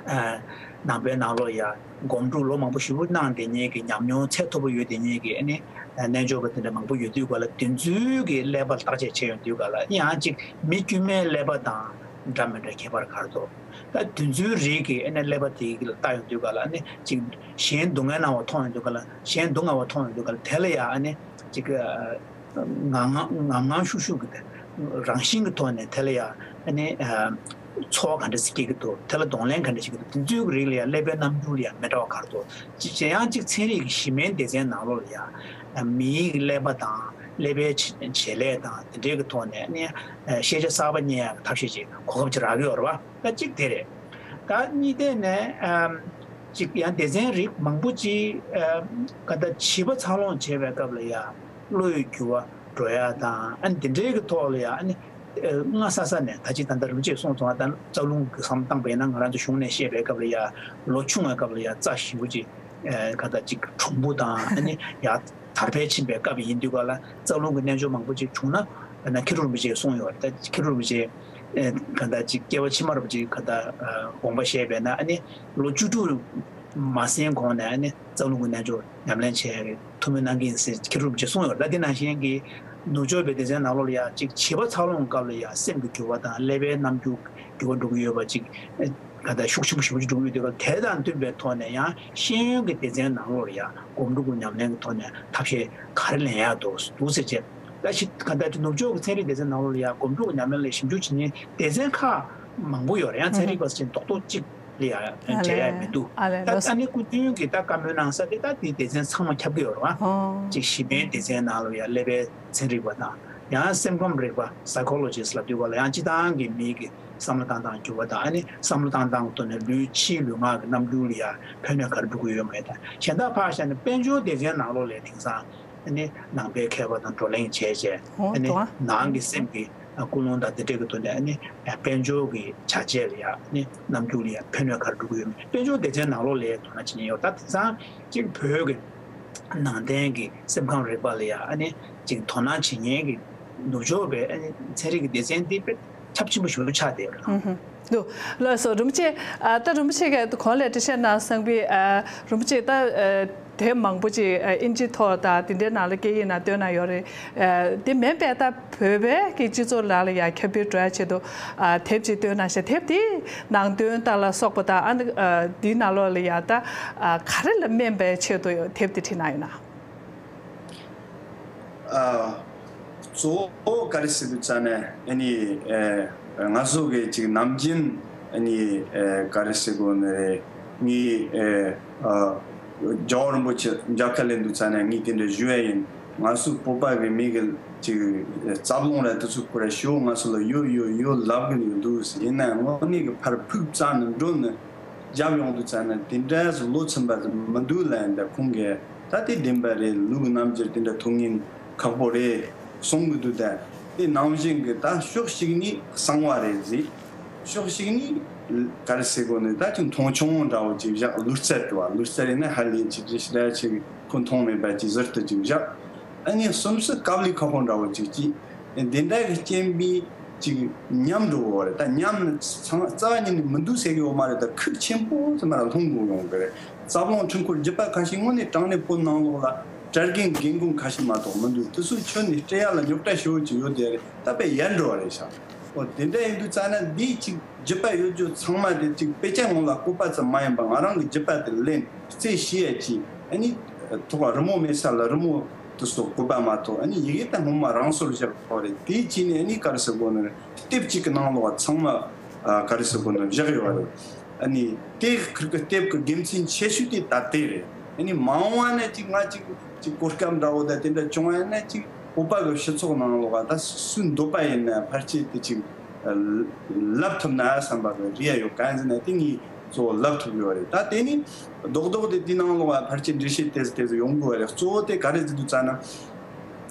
ནང་པའི་ནང་ལོགས་ཡ་སྒོམ་སྒྲུབ་ལོ་མང་པོ་ཞེ་པོ་གནང་བསྡད་མཁན་གྱི་ཉམས་མྱོང་ཚད་མཐོ་པོ་ཡོད་བསྡད་མཁན་གྱི་ཨ་ནི་རྣལ་འབྱོར་པ་དེ་འདྲ་མང་པོ་ཡོད་དུས་ག་ལ། དེ་ཚོའི་གི་ཀླད་པ་ལ་བརྟག་དཔྱད་བྱས་ཡོང་དུས་ག་ལ། ཡང་ཅིག་མི་དཀྱུས་མའི་ཀླད་པ་དང་འདྲ་མི་འདྲ་ཁྱད་པར་ག་རེ་འདུག་ད་དེ་ཚོའི་རིགས་ཀྱི་ཨ་ནི་ཀླད་པ་དེ་གི་ལ་བལྟ་ཡོང་དུས་ག་ལ། ཨ་ནི་ཅིག་གཞན་སྡུག་བསྔལ་གནང་བ་མཐོང་ཡོང་དུས་ག་ལ། གཞན་སྡུག་བསྔལ་བ་མཐོང་ཡོང་དུས་ག་ལ། དེ་ལ་ཡང་ཨ་ནི་ཅིག་ངང་ངང་ངམ་ངམ་ཤུགས་ཤུགས་ཀྱི་རང་བཞིན་གྱི་ཐོག་ནས་དེ་ལ་ཡང་ཨ་ནི་ཚོར་བ་ག་འདྲ་ཞིག་སྐྱེ་གི་འདུག་དེ་ལ་གདོང་ལེན་ག་འདྲ་ཞིག་གི་འདུག་དེ་ཚོའི་རིགས་ལ་ཡང་ཀླད་པའི་རྣམ་འགྱུར་ལ་ཡང་མི་འདྲ་བ་ག་རེ་འདུག་ཅིག་ཅིག་ཡང་ཅིག་ཚན་རིག་གི་གཞི་སྨན་སྡེ་ཚན་ནང་ལོགས་ལ་ཡང་མིའི་ཀླད་པ་དང་ཀླད་པའི་བྱེད་བྱེད་ལས་དང་དེ་འདྲའི་གི་ཐོག་ནས་ཨ་ནི་ཤེས་བྱ་གསར་པ་རྙེད་ཡག་གི་ཐབས་ཤེས་ཅིག་གོ་སྐབས་ཅིག་རག་གི་ཡོད་རེད་བ། ད་གཅིག་དེ་རེད། ད་གཉིས་ཐད་ནས་ཨམ་ཅིག་ཡང་སྡེ་ཚན་རིགས་མང་པོ་ཅིག་ཨམ་ག་ད་བྱིས་པ་འཚར་ལོངས་བྱེད་པའི་སྐབས་ལ་ཡང་བློ་ཡི་འགྱུར་བ་འགྲོ་ཡ་དང་། ཨ་ནི་འདི་འདྲའི་གི་ཐོག་ལ་ཡང་ཨ་ནི་ཨ་སྔ་ས་ས་ནས། ད་ཅི་ད་ལྟ་རིན་པོ་ཆེས་གསུངས་སོང་བ། ད་རྩ་རླུང་གི་བསམ་བློ་བཏང་པ་ཡིན་ན། ང་རང་ཚོ་གཞུང་ནས་བཤད་པའི་སྐབས་ལ་ཡང་ལོ་ཆུང་བའི་སྐབས་ལ་ཡང་རྩ་ཞེ་པོ་ཅིག་ཨ་ག་ད་ཅིག་གྲུང་པོ་དང་། ཨ་ནི་ཡང་དར་འཕེལ་ཕྱིན་པའི་སྐབས་ཡིན་དུས་ག་ལ། རྩ་རླུང་གི་རྣལ་འབྱོར་མང་པོ་ཅིག་བྱུང་ན། ད་ནི་མཁས་གྲུབ་རིན་པོ་ཆེས་གསུངས་ཡོད་རེད། ད་མཁས་གྲུབ་རིན་པོ་ཆེ་ཨེ་ག་ད་ཅིག་སྐྱེ་བ་ཕྱི་མ་རིན་པོ་ཆེ་ག་ད་ཨ་དགོངས་པ་བཞེས་པས་ན། ཨ་ནི་ལོ་བཅུ་དྲུག་མ་ཟིན་གོང་ནས་ཨ་ནི་རྩ་རླུང་གི་རྣལ་འབྱོར་ཉམས་ལེན་བྱེད་ཡག་གི་ཐུགས་སྨོན་གནང་གི་ཡིན་ཟེར་མཁས་གྲུབ་རིན་པོ་ཆེས་གསུངས་ཡོད་རེད། ད་དེ་ནང་བཞིན་གྱི་ནུབ་ཕྱོགས་པའི་སྡེ་ཚན་ནང་ལོགས་ལ་ཡང་ཅིག་བྱིས་པ་འཚར་ལོངས་སྐབས་ལ་ཡང་སེམས་ཀྱི་འགྱུར་བ་དང་ཀླད་པའི་རྣམ་འགྱུར་འགྱུར་བ་འགྲོ་གི་ཡོད་པ་ཅིག་ཨེ་ག་ད་ཤུགས་ཆེན་པོ་ཞེ་པོ་ཅིག་འགྲོ་གི་ཡོད་དུས་ག་ལ། དེ་དང་བསྟུན་པའི་ཐོག་ནས་ཡང་ཤེས་ཡོན་གྱི་སྡེ་ཚན་ནང་ལོགས་ལ་ཡང་སྒོམ་སྒྲུབ་ཀྱི་ཉམས་ལེན་གྱི་ཐོག་ནས་ཐབས་ཤེས་ག་རེ་ལེན་ཡག་འདུག་འདུག་ཟེར་བྱས། ད་ཞིག་ག་ད་ནུབ་ཕྱོགས་ཀྱི་ཚན་རིག་སྡེ་ཚན་ནང་ལོགས་ལ་ཡང་སྒོམ་སྒྲུབ་ཀྱི་ཉམས་ལེན་ལ་ཞིབ་འཇུག་བྱེད་མཁན་སྡེ་ཚན་ཁག་མང་པོ་ཡོད་རེད། ཡང་ཚན་རིག་པ་ཚོ་ཚོ་རྡོག་རྡོག་གཅིག་ལ་ཡང་འབྲེལ་ཡག་མི་འདུག་ད་ཨ་ནི་སྐུ་མདུན་གྱིས་ད་བཀའ་མོལ་གནང་ས་དེ་ད་དེའི་སྡེ་ཚན་ཚང་མ་ཁྱབ་ཀྱི་ཡོད་རེད་བ། ཅིག་གཞི་སྨན་སྡེ་ཚན་ནང་ལ་ཡང་ཀླད་པའི་ཚན་རིག་པ་དང་། ཡང་སེམས་ཁམས་རིག་པ་psychologist ལབ་དུས་ག་ལ་ཡང་སྤྱིར་བཏང་གི་མིའི་གི་བསམ་བློ་བཏང་སྟངས་འགྱུར་བ་དང་། ཨ་ནི་བསམ་བློ་བཏང་སྟངས་ཐོག་ནས་ལུས་ཕྱིའི་ལུས་ངག་གི་རྣམ་འགྱུར་ལ་ཡང་ཕན་གནོད་ག་རེ་འགྲོ་གི་ཡོད་མེད་དང་། གཞན་དག་ཕར་བཞག་ནས་དཔལ་འབྱོར་སྡེ་ཚན་ནང་ལོགས་ལ་དེང་སང་ཨ་ནི་ནང་པའི་མཁས་པ་དང་བགྲོ་གླེང་བྱས་བྱས། ཨོ་ཨ་ནི་འདུག་ཨ། ནང་གི་སེམས་ཀྱི་ཀུན་སློང་དང་དེ་འདྲའི་གི་ཐོག་ནས་ཨ་ནི་དཔལ་འབྱོར་གྱི་བྱ་བྱེད་ལ་ཡང་ཨ་ནི་རྣམ་འགྱུར་ལ་ཡང་ཕན་གནོད་ག་རེ་འགྲོ་གི་ཡོད་མེད། དཔལ་འབྱོར་སྡེ་ཚན་ནང་ལོགས་ལ་དོ་སྣང་བྱེད་མཁན་ཡོད། ད་དེང་སང་ཅིག་བོད་ཀྱི་ནང་བསྟན་གྱི་སེམས་ཁམས་རིག་པ་ལ་ཡང་ཨ་ནི་ཅིག་དོ་སྣང་བྱེད་མཁན་གྱི་ནུབ་ཕྱོགས་པའི་ཨ་ནི་ཚན་རིག་གི་སྡེ་ཚན་འདི་དཔེ་ཁྱབ་ཆེན་པོ་ཞིག་ཆགས་བསྡད་ཡོད་རེད། ཨུ་ཧུ། འདུག་ལགས་སོ། རིན་པོ་ཆེ། ཨ་ད་རིན་པོ་ཆེ་གིས་གོང་ལ་འགྲེལ་བཤད་གནང་སོང་བས། ཨ་རིན་པོ་ཆེ་ད་ཨ་དེབ་མང་པོ་ཅིག་ཨ་ཨིན་ཇི་ཐོག་དང་དེ་འདྲའི་ནང་ལ་སྐད་ཡིག་ནང་བཏོན་གནང་ཡོད་རེད། ཨ་དེ་མིན་པའི་ད་བོད་པའི་གི་སྤྱི་ཚོགས་ནང་ལ་ཡང་ཁྱབ་སྤེལ་འགྲོ་ཡ་ཆེད་དུ་ཨ་དེབ་ཅིག་བཏོན་གནང་ཤག་དེབ་དེའི་ནང་དོན་ལྟ་ལ་སོགས་པ་དང་། ཨ་ནི་ཨ་དེའི་ནང་ལོགས་ལ་ཡང་ད་ཨ་ག་རེ་ལ་སྨན་པའི་ཆེད་དུ་དེབ་དེ་བྲིས་གནང་ཡོད་ན། ཨ། གཙོ་བོ་ག་རེ་ཟེར་དུས་ཙ་ནས་ཨ་ནི་ཨ་ང་ཚོ་གི་ཅིག་ནམ་རྒྱུན་ཨ་ནི་ཨ་ག་རེ་ཟེར་དགོས་ནི་རེད། ངས་ཨ་ཨ་རྒྱལ་བ་རིན་པོ་ཆེ་མཇལ་ཁ་ལེན་དུས་ཙ་ནས་ངས་དེ་འདྲ་ཞུ་ཡ་ཡིན། ང་ཚོའི་བོད་པ་གི་མི་གི་ཅིག་རྩ་རླུང་ར་དེ་ཚོ་ཁོ་ར་ཞོ་ང་ཚོ་ལ་ཡོད་ཡོད་ཡོད་ལབ་གི་ཡོད་འདུག་ཟེར། ཡིན་ན་དངོས་གནས་གི་ཕར་ཕུགས་བཙལ་ནས་འགྲོ་ནས་རྒྱབ་ཡོང་དུས་ཙ་ན་དེ་འདྲ་ཟིག་ལོ་ཚིམ་པ་ཟིག་མི་འདུག་ལབ་ཡིན། ད་ཁོང་གིས་ད་དེ་བདེན་པ་རེད། ལུག་རྣམ་འགྱུར་དེ་འདྲ་ཐུག་ངེས་ཁག་པོ་རེད་གསུང་གི་འདུག་ད་དེ་ནང་བཞིན་གི་ད་ཕྱོགས་གཅིག་ནས་གསང་བ་རེད་ཟེར། ཕྱོགས་གཅིག་ནས་ག་རེ་ཟེར་དགོས་ནི། ད་ཅིག་མཐོང་ཆུང་འདྲ་བོ་ཅིག་བཞག་ལུས་རྩལ་འགྲོ་བ། ལུས་རྩལ་ཡིན་ན་ཧ་ལས་ཅིག་ཅིག་ཞིག་ར་ཅིག་ཁོ་མཐོང་མེད་པ་ཅིག་ཟུར་དུ་ཅིག་བཞག་ཨ་ནི་གསུམ་སུ་དཀའ་ལས་ཁག་པོ་འདྲ་བོ་ཅིག་ཅིག་འདི་འདྲ་གི་རྐྱེན་པས་ཅིག་ཉམས་འགྲོ་བོ་རེད། ད་ཉམས་ནི་ཚང་རྩ་བ་ཉིད་ནས་མི་འདུག་ཟེར་གི་ཡོད་མ་རེད། ད་ཁུག་ཆེན་པོ་ཙམ་ར་ལྷུང་དགོས་ཡོང་གི་རེད། རྩ་རླུང་འཕྲུལ་འཁོར་རྒྱུད་པ་ཁ་ཤས་དངོས་གནས་དྲང་གནས་བོད་ནང་ལོགས་ལ་གྲྭ་རྒན་རྒན་རྒོན་ཁ་ཤས་མ་གཏོགས་མི་འདུག་དེ་ཚོ་ཁྱོན་ནས་སྤྲད་ཡ་ལ་རྙོག་དྲ་ཞེ་པོ་ཅིག་ཡོད་དེ་རེད། ད་དཔེ་ཡལ་འགྲོ་བ་རེད་ཤག་འོ་དེ་འདྲ་ཡིན་དུས་ཙ་ན་འདིའི་ཅིག་རྒྱུད་པ་ཡོད་རྒྱུ་ཚང་མ་དེ་ཅིག་དཔེ་ཆ་ངོ་ལ་བཀོད་པ་ཙམ་མ་ཡིན་པ་ང་རང་གི་རྒྱུད་པ་དེ་ལེན་རྩེ་ཤེས་ཡ་ཅིག་ཨ་ནི་ཐོག་རི་མོ་མེད་ས་ལ་རི་མོ་དེ་ཚོ་བཀོད་པ་མ་གཏོགས། ཨ་ནི་ཡི་གེ་ད་སྔོན་མ་རང་སོར་བཞག་པ་རེད། དེའི་ཅིག་ནས་ཨ་ནི་ག་རེ་ཟེར་དགོས་ནི་རེད། དེབ་ཅིག་གི་ནང་ལོགས་ཚང་མ་ག་རེ་ཟེར་དགོས་ནི་བཞག་ཡོད་རེད། ཨ་ནི་དེ་ཁིར་གི་དེབ་གི་དགེ་མཚན་ཆེ་ཤོས་དེ་ད་དེ་རེད། ཨ་ནི་མ་འོངས་པ་ན་ཅིག་ང་ཅིག་ཅིག་གོ་སྐབས་འདྲ་བོ་ད་དེ་འདྲ་བྱུང་བ་ཡིན་ན་ཅིག་བོད་པ་གི་སྤྱི་ཚོགས་ནང་ལོགས་ད་སུས་འདོད་པ་ཡིན་ན་ཕལ་ཆེར་དེ་ཅིག་ལབ་ཐུབ་ན་བསམ་པ་གི་རེ་བ་ཡོད། གང་ཡིན་ཟེར་ན་དེ་ངས་གཙོ་བོ་ལབ་ཐུབ་ཡོད་རེད། ད་དེ་ནི་རྡོག་རྡོག་དེ་དེ་ནང་ལོགས་ཕལ་ཆེར་འགྲེལ་བཤད་དེ་ཟེར་དེ་ཟེར་ཡོང་དགོས་རེད། གཙོ་བོ་དེ་ག་རེ་ཟེར་དུས་ཙ་ན།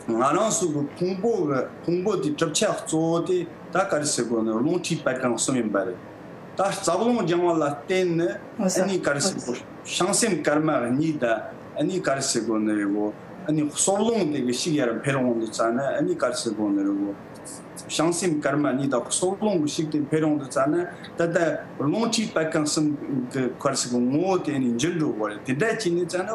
ང་རང་ཚོ་གི་ཕུང་པོ་གི་ཕུང་པོ་དེ་གྲུབ་ཆ་གཙོ་བོ་དེ་ད་ག་རེ་ཟེར་དགོས་ནི་རླུང་མཁྲིས་པད་ཁང་གསུམ་ཡིན་པ་རེད། ད་རྩ་རླུང་སྦྱང་བ་ལ་བརྟེན་ནས་ཨ་ནི་ག་རེ་ཟེར་དགོས། བྱང་སེམས་དཀར་དམར་གཉིས་ད་ཨ་ནི་ག་རེ་ཟེར་དགོས་ནི་རེད་གོ། ཨ་ནི་སྲོག་རླུང་དེ་གི་ཤུགས་ཡར་འཕེལ་འོང་དུས་ཙ་ན་ཨ་ནི་ག་རེ་ཟེར་དགོས་ནི་རེད་གོ། བྱང་སེམས་དཀར་དམར་གཉིས་དང་སྲོག་རླུང་གི་ཤུགས་དེ་འཕེལ་འོང་དུས་ཙ་ན་ད་ལྟ་རླུང་མཁྲིས་པད་ཁང་གསུམ་གི་ག་རེ་ཟེར་གོ་ངོ་བོ་དེ་ཨ་ནི་འགྱུར་འགྲོ་གོ་རེད། དེ་འདྲ་བྱས་ནས་ཙ་ན།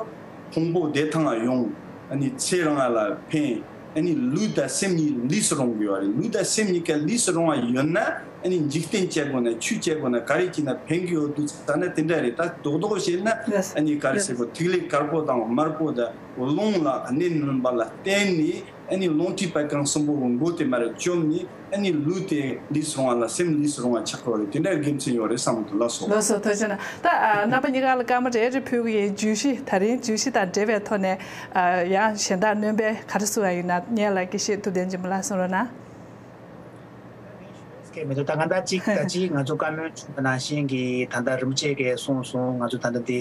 ཕུང་པོ་བདེ་ཐང་ཡོང་། ཨ་ནི་ཚེ་རིང་བ་ལ་ཕན། ཨ་ནི་ལུས་དང་སེམས་གཉིས་ལུས་སུ་རུང་གི་ཡོད་རེད། ལུས་དང་སེམས་གཉིས་ཀ་ལུས་སུ་རུང་བ་ཡོད་ན་ཨ་ནི་འཇིག་རྟེན་སྐྱེ་དགོས་ན་ཆོས་སྐྱེ་དགོས་ན་ག་རེ་བྱས་ན་ཕན་གི་ཡོད་འདུག་ཟེར་ན་དེ་འདྲ་རེད། ད་རྡོག་རྡོག་བཤད་ན་ཨ་ནི་ག་རེ་ཟེར་དགོས། ཐིག་ལེ་དཀར་པོ་དང་དམར་པོ་དང་རླུང་ལ་གནད་སྨིན་པ་ལ་བརྟེན་ནས་ཨ་ནི་རླུང་མཁྲིས་པད་ཁང་གསུམ་པོ་གི་མགོ་དེ་མར་བཅོམ་ནས། ཨ་ནི་ལུས་དེ་ལུས་སུ་རུང་བ་ལ་སེམས་ལུས་སུ་རུང་བ་ཆགས་ཀྱི་ཡོད་རེད། དེ་འདྲའི་དགེ་མཚན་ཡོད་རེད་བསམ་གི་འདུག་ལགས་སོ། ལགས་སོ། ཐུགས་རྗེ་གནང་། ད་ཨ་རྣམ་པ་གཉིས་ཀ་ལ་སྐར་མ་རེ་རེ་ཕུལ་གི་ཡིན། བརྗོད་གཞི་དེ་རིང་བརྗོད་གཞི་དང་འབྲེལ་བའི་ཐོག་ནས་ཨ་ཡང་གཞན་དག་སྣོན་པ་ག་རེ་གསུང་ཡ་ཡོད་ན་སྙན་ལ་དགེ་བཤེས་ཐུབ་བསྟན་སྦྱིན་པ་ལགས་གསུང་རོགས་གནང་། སྐད་མི་འདུག་ད་ང་ད་གཅིག་ད་གཅིག་ང་ཚོ་བཀའ་མོལ་བྱུང་བ་ནང་བཞིན་གྱི་ད་ལྟ་རིན་པོ་ཆེ་གིས་གསུངས་སོང་། ང་ཚོ་ད་ལྟ་འདི་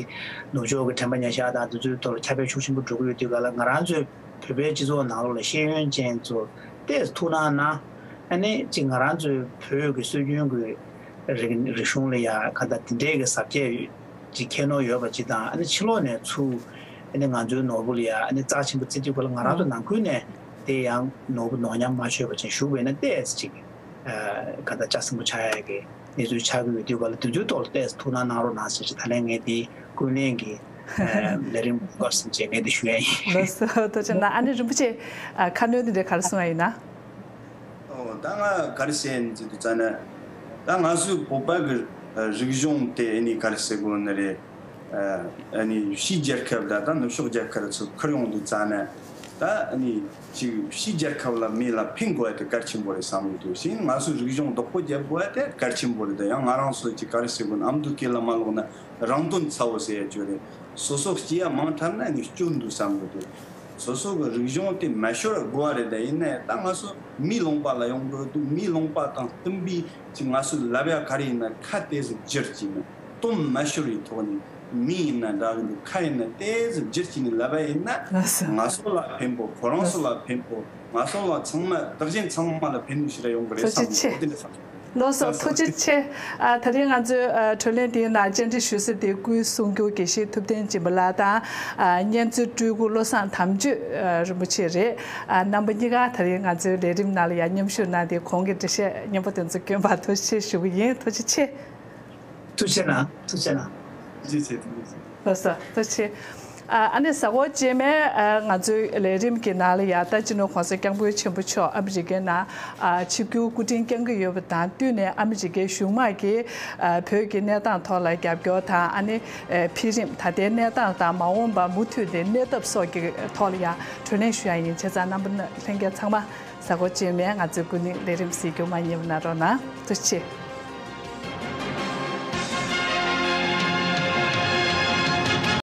ནུབ་ཕྱོགས་ཀྱི་དྲན་པ་ཉེར་བཞག་དང་དེ་ཚོའི་ཐོག་ལ་ཁྱབ་སྤེལ་ཤུགས་ཆེན་པོ་འགྲོ་གི་ཡོད་དུས་ག་ལ་ང་རང་ཚོའི་བོད་པའི་སྤྱི་ཚོགས་ནང་ལོགས་ལ་ཤེས་ཡོན་ཅན་ཚོ་ཏོག་ཙམ་ཐུགས་སྣང་གནང་། ཨ་ནི་གཅིག་ང་རང་ཚོའི་བོད་ཀྱི་སྲོལ་རྒྱུན་གྱི་རིག་རིག་གཞུང་ལ་ཡ་ག་ད་དེ་འདྲས་ཀྱི་ཟབ་རྒྱས་ཅིག་ཁྱད་ནོར་ཡོད་པ་ཅིག་དང་། ཨ་ནི་ཕྱི་ལོགས་ནས་ཚུར་ཨ་ནི་ང་ཚོའི་ནོར་བུ་ལ་ཡ་ཨ་ནི་རྩ་ཆེན་པོ་བརྩི་དུས་ག་ལ་ང་རང་ཚོ་ནང་ཁུལ་ནས་དེ་ཡང་ནོར་བུ་ནོར་ཉམས་མ་ཆོད་པ་ཅིག་བཞུགས་པ་ཡིན་ན་ཏོག་ཙམ་ཅིག་ག་ད་ལྕགས་སྲིན་པོ་ཆགས་ཡ་གི་གནས་ཚུལ་ཆགས་ཀྱི་ཡོད་དུས་ག་ལ་དེ་ཚོའི་ཐོག་ལ་ཏོག་ཙམ་ཐུགས་སྣང་གནང་རོགས་གནང་ཟེར་ཅིག་ད་ལན་ངས་དེ་ཀུན་གླེང་གི་ལས་རིམ་སྐབས་སུ་མཇལ་ངེས་དེ་ཞུ་ཡ་ཡིན། ལགས་སོ། ཐུགས་རྗེ་གནང་། ཨ་ནི་རིན་པོ་ཆེ་ཨ་ཁ་སྣོན་དེ་འདྲའི་ག་རེ་གསུང་ཡ་ཡིན་ན། ཨོ་ད་ང་ག་རེ་ཟེར་ཡིན་ཟེར་དུས་ཙ་ན། ད་ང་ཚོའི་བོད་པ་གི་རིག་གཞུང་དེ་ཨ་ནི་ག་རེ་ཟེར་དགོས་ནི་རེད། ཨ་ནི་ཕྱིའི་རྒྱལ་ཁབ་ད་ད་ནུབ་ཕྱོགས་རྒྱལ་ཁབ་ཚོ་ཁུར་ཡོང་དུས་ཙ་ན། ད་ཨ་ནི་ཅིག་ཕྱིའི་རྒྱལ་ཁབ་ལ་མི་ལ་ཕན་དགོས་ཡ་དེ་གལ་ཆེན་པོ་རེད་བསམ་གི་འདུག་ཕྱིན་ང་ཚོའི་རིག་གཞུང་བདག་པོ་རྒྱབ་དགོས་ཡ་དེ་གལ་ཆེན་པོ་རེད། ད་ཡང་ང་རང་ཚོ་ཅིག་ག་རེ་ཟེར་དགོས་ན་ཨ་མདོའི་སྐད་ལ་མ་ལོག་ན། རང་དོན་ཚ་བོ་ཟེར་ཡ་ཅིག་ཡོད་རེད། སོ་སོ་སྐྱེ་ཡ་མང་དྲགས་ན་ནི་སྐྱོན་འདུག་བསམ་གི་འདུག་སོ་སོ་གི་རིག་གཞུང་དེ་མ་ཤོར་དགོས་པ་རེད། ད་ཡིན་ན་ཡང་ད་ང་ཚོ་མིའི་ལུང་པ་ལ་ཡོང་གི་འདུག་མིའི་ལུང་པ་དང་བསྟུན་པའི་ཅིག་ང་ཚོས་ལབ་ཡ་ག་རེ་ཡིན་ན་ཁ་ཏོག་ཙམ་བསྒྱུར་བྱས་ནས་དོན་མ་ཤོར་བའི་ཐོག་ནས་མི་ཡིན་ན་འདྲ་གི་འདུག་ཁ་ཡིན་ན་ཏོག་ཙམ་བསྒྱུར་བྱས་ནས་ལབ་པ་ཡིན་ན། ལགས་སོ། ང་ཚོ་ལ་ཕན་པོ་ཁོ་རང་ཚོ་ལ་ཕན་པོ། ང་ཚོ་ལ་ཚང་མ་བདག་གཞན་ཚང་མ་ལ་ཕན་ནུས་ཞེ་དྲག་ཡོང་གི་རེད་བསམ་གི་འདུག་དེ་འདྲ་བསམ། ལགས་སོ། ཐུགས་རྗེ་ཆེ། ཨ་ད་རིང་ང་ཚོའི་ཨ་གྲོས་གླེང་དེའི་ནང་བཅར་འདྲི་ཞུ་ས་དེ་སྐུའི་གསུང་སྒྱུར་དགེ་བཤེས་ཐུབ་བསྟན་སྦྱིན་པ་ལགས་དང་། ཨ་གཉན་ཚོའི་སྤྲུལ་སྐུ་བློ་བཟང་དམ་ཆོས་ཨ་རིན་པོ་ཆེ་རེད། ཨ་རྣམ་པ་གཉིས་ཀ་ད་རིང་ང་ཚོའི་ལས་རིམ་ནང་ལ་ཡང་མཉམ་ཞུགས་གནང་སྟེ་གོང་གི་འགྲེལ་བཤད་སྙན་པོ་དེ་ཚོ་བསྐྱོན་པར་ཐུགས་རྗེ་ཆེ་ཞུ་གི་ཡིན། ཐུགས་རྗེ་ཆེ། ཐུགས་རྗེ་གནང་། ཐུགས་རྗེ་གནང་། ཐུགས་རྗེ་ཆེ། ཐུགས་རྗེ་ཆེ། ལགས་སོ། ཐུགས་རྗེ་ཆེ། ཨ་ཨ་ནི་གཟའ་འཁོར་རྗེས་མའི་ཨ་ང་ཚོའི་ལས་རིམ་གྱི་ནང་ལ་ཡ་ད་སྤྱི་ནོར་༸གོང་ས་༸སྐྱབས་མགོན་ཆེན་པོ་མཆོག་ཨ་མི་རི་ཀའི་ནང་ཨ་ཆིབས་བསྒྱུར་སྐུ་ཕྲེང་བསྐྱངས་ཀྱི་ཡོད་པ་དང་བསྟུན་ནས་ཨ་མི་རི་ཀའི་གཞུང་དམངས་ཀྱིས་ཨ་བོད་ཀྱི་གནས་སྟངས་ཐོག་ལ་རྒྱབ་སྐྱོར་དང་ཨ་ནི་ཨ་འཕེལ་རིམ་ད་ལྟའི་གནས་སྟངས་དང་མ་འོངས་པ་མུ་མཐུད་དེ་གནས་ཐབས་སོགས་ཀྱི་ཐོག་ལ་ཡ་གྲོས་གླེང་ཞུ་ཡ་ཡིན། བྱས་ཙང་རྣམ་པ་ལྷན་རྒྱས་ཚང་མ་གཟའ་འཁོར་རྗེས་མའི་ང་ཚོའི་ཀུན་གླེང་ལས་རིམ་གཟིགས་རྒྱུ་མ་བསྙེལ་བ་གནང་རོགས་གནང་། ཐུགས་རྗེ་ཆེ།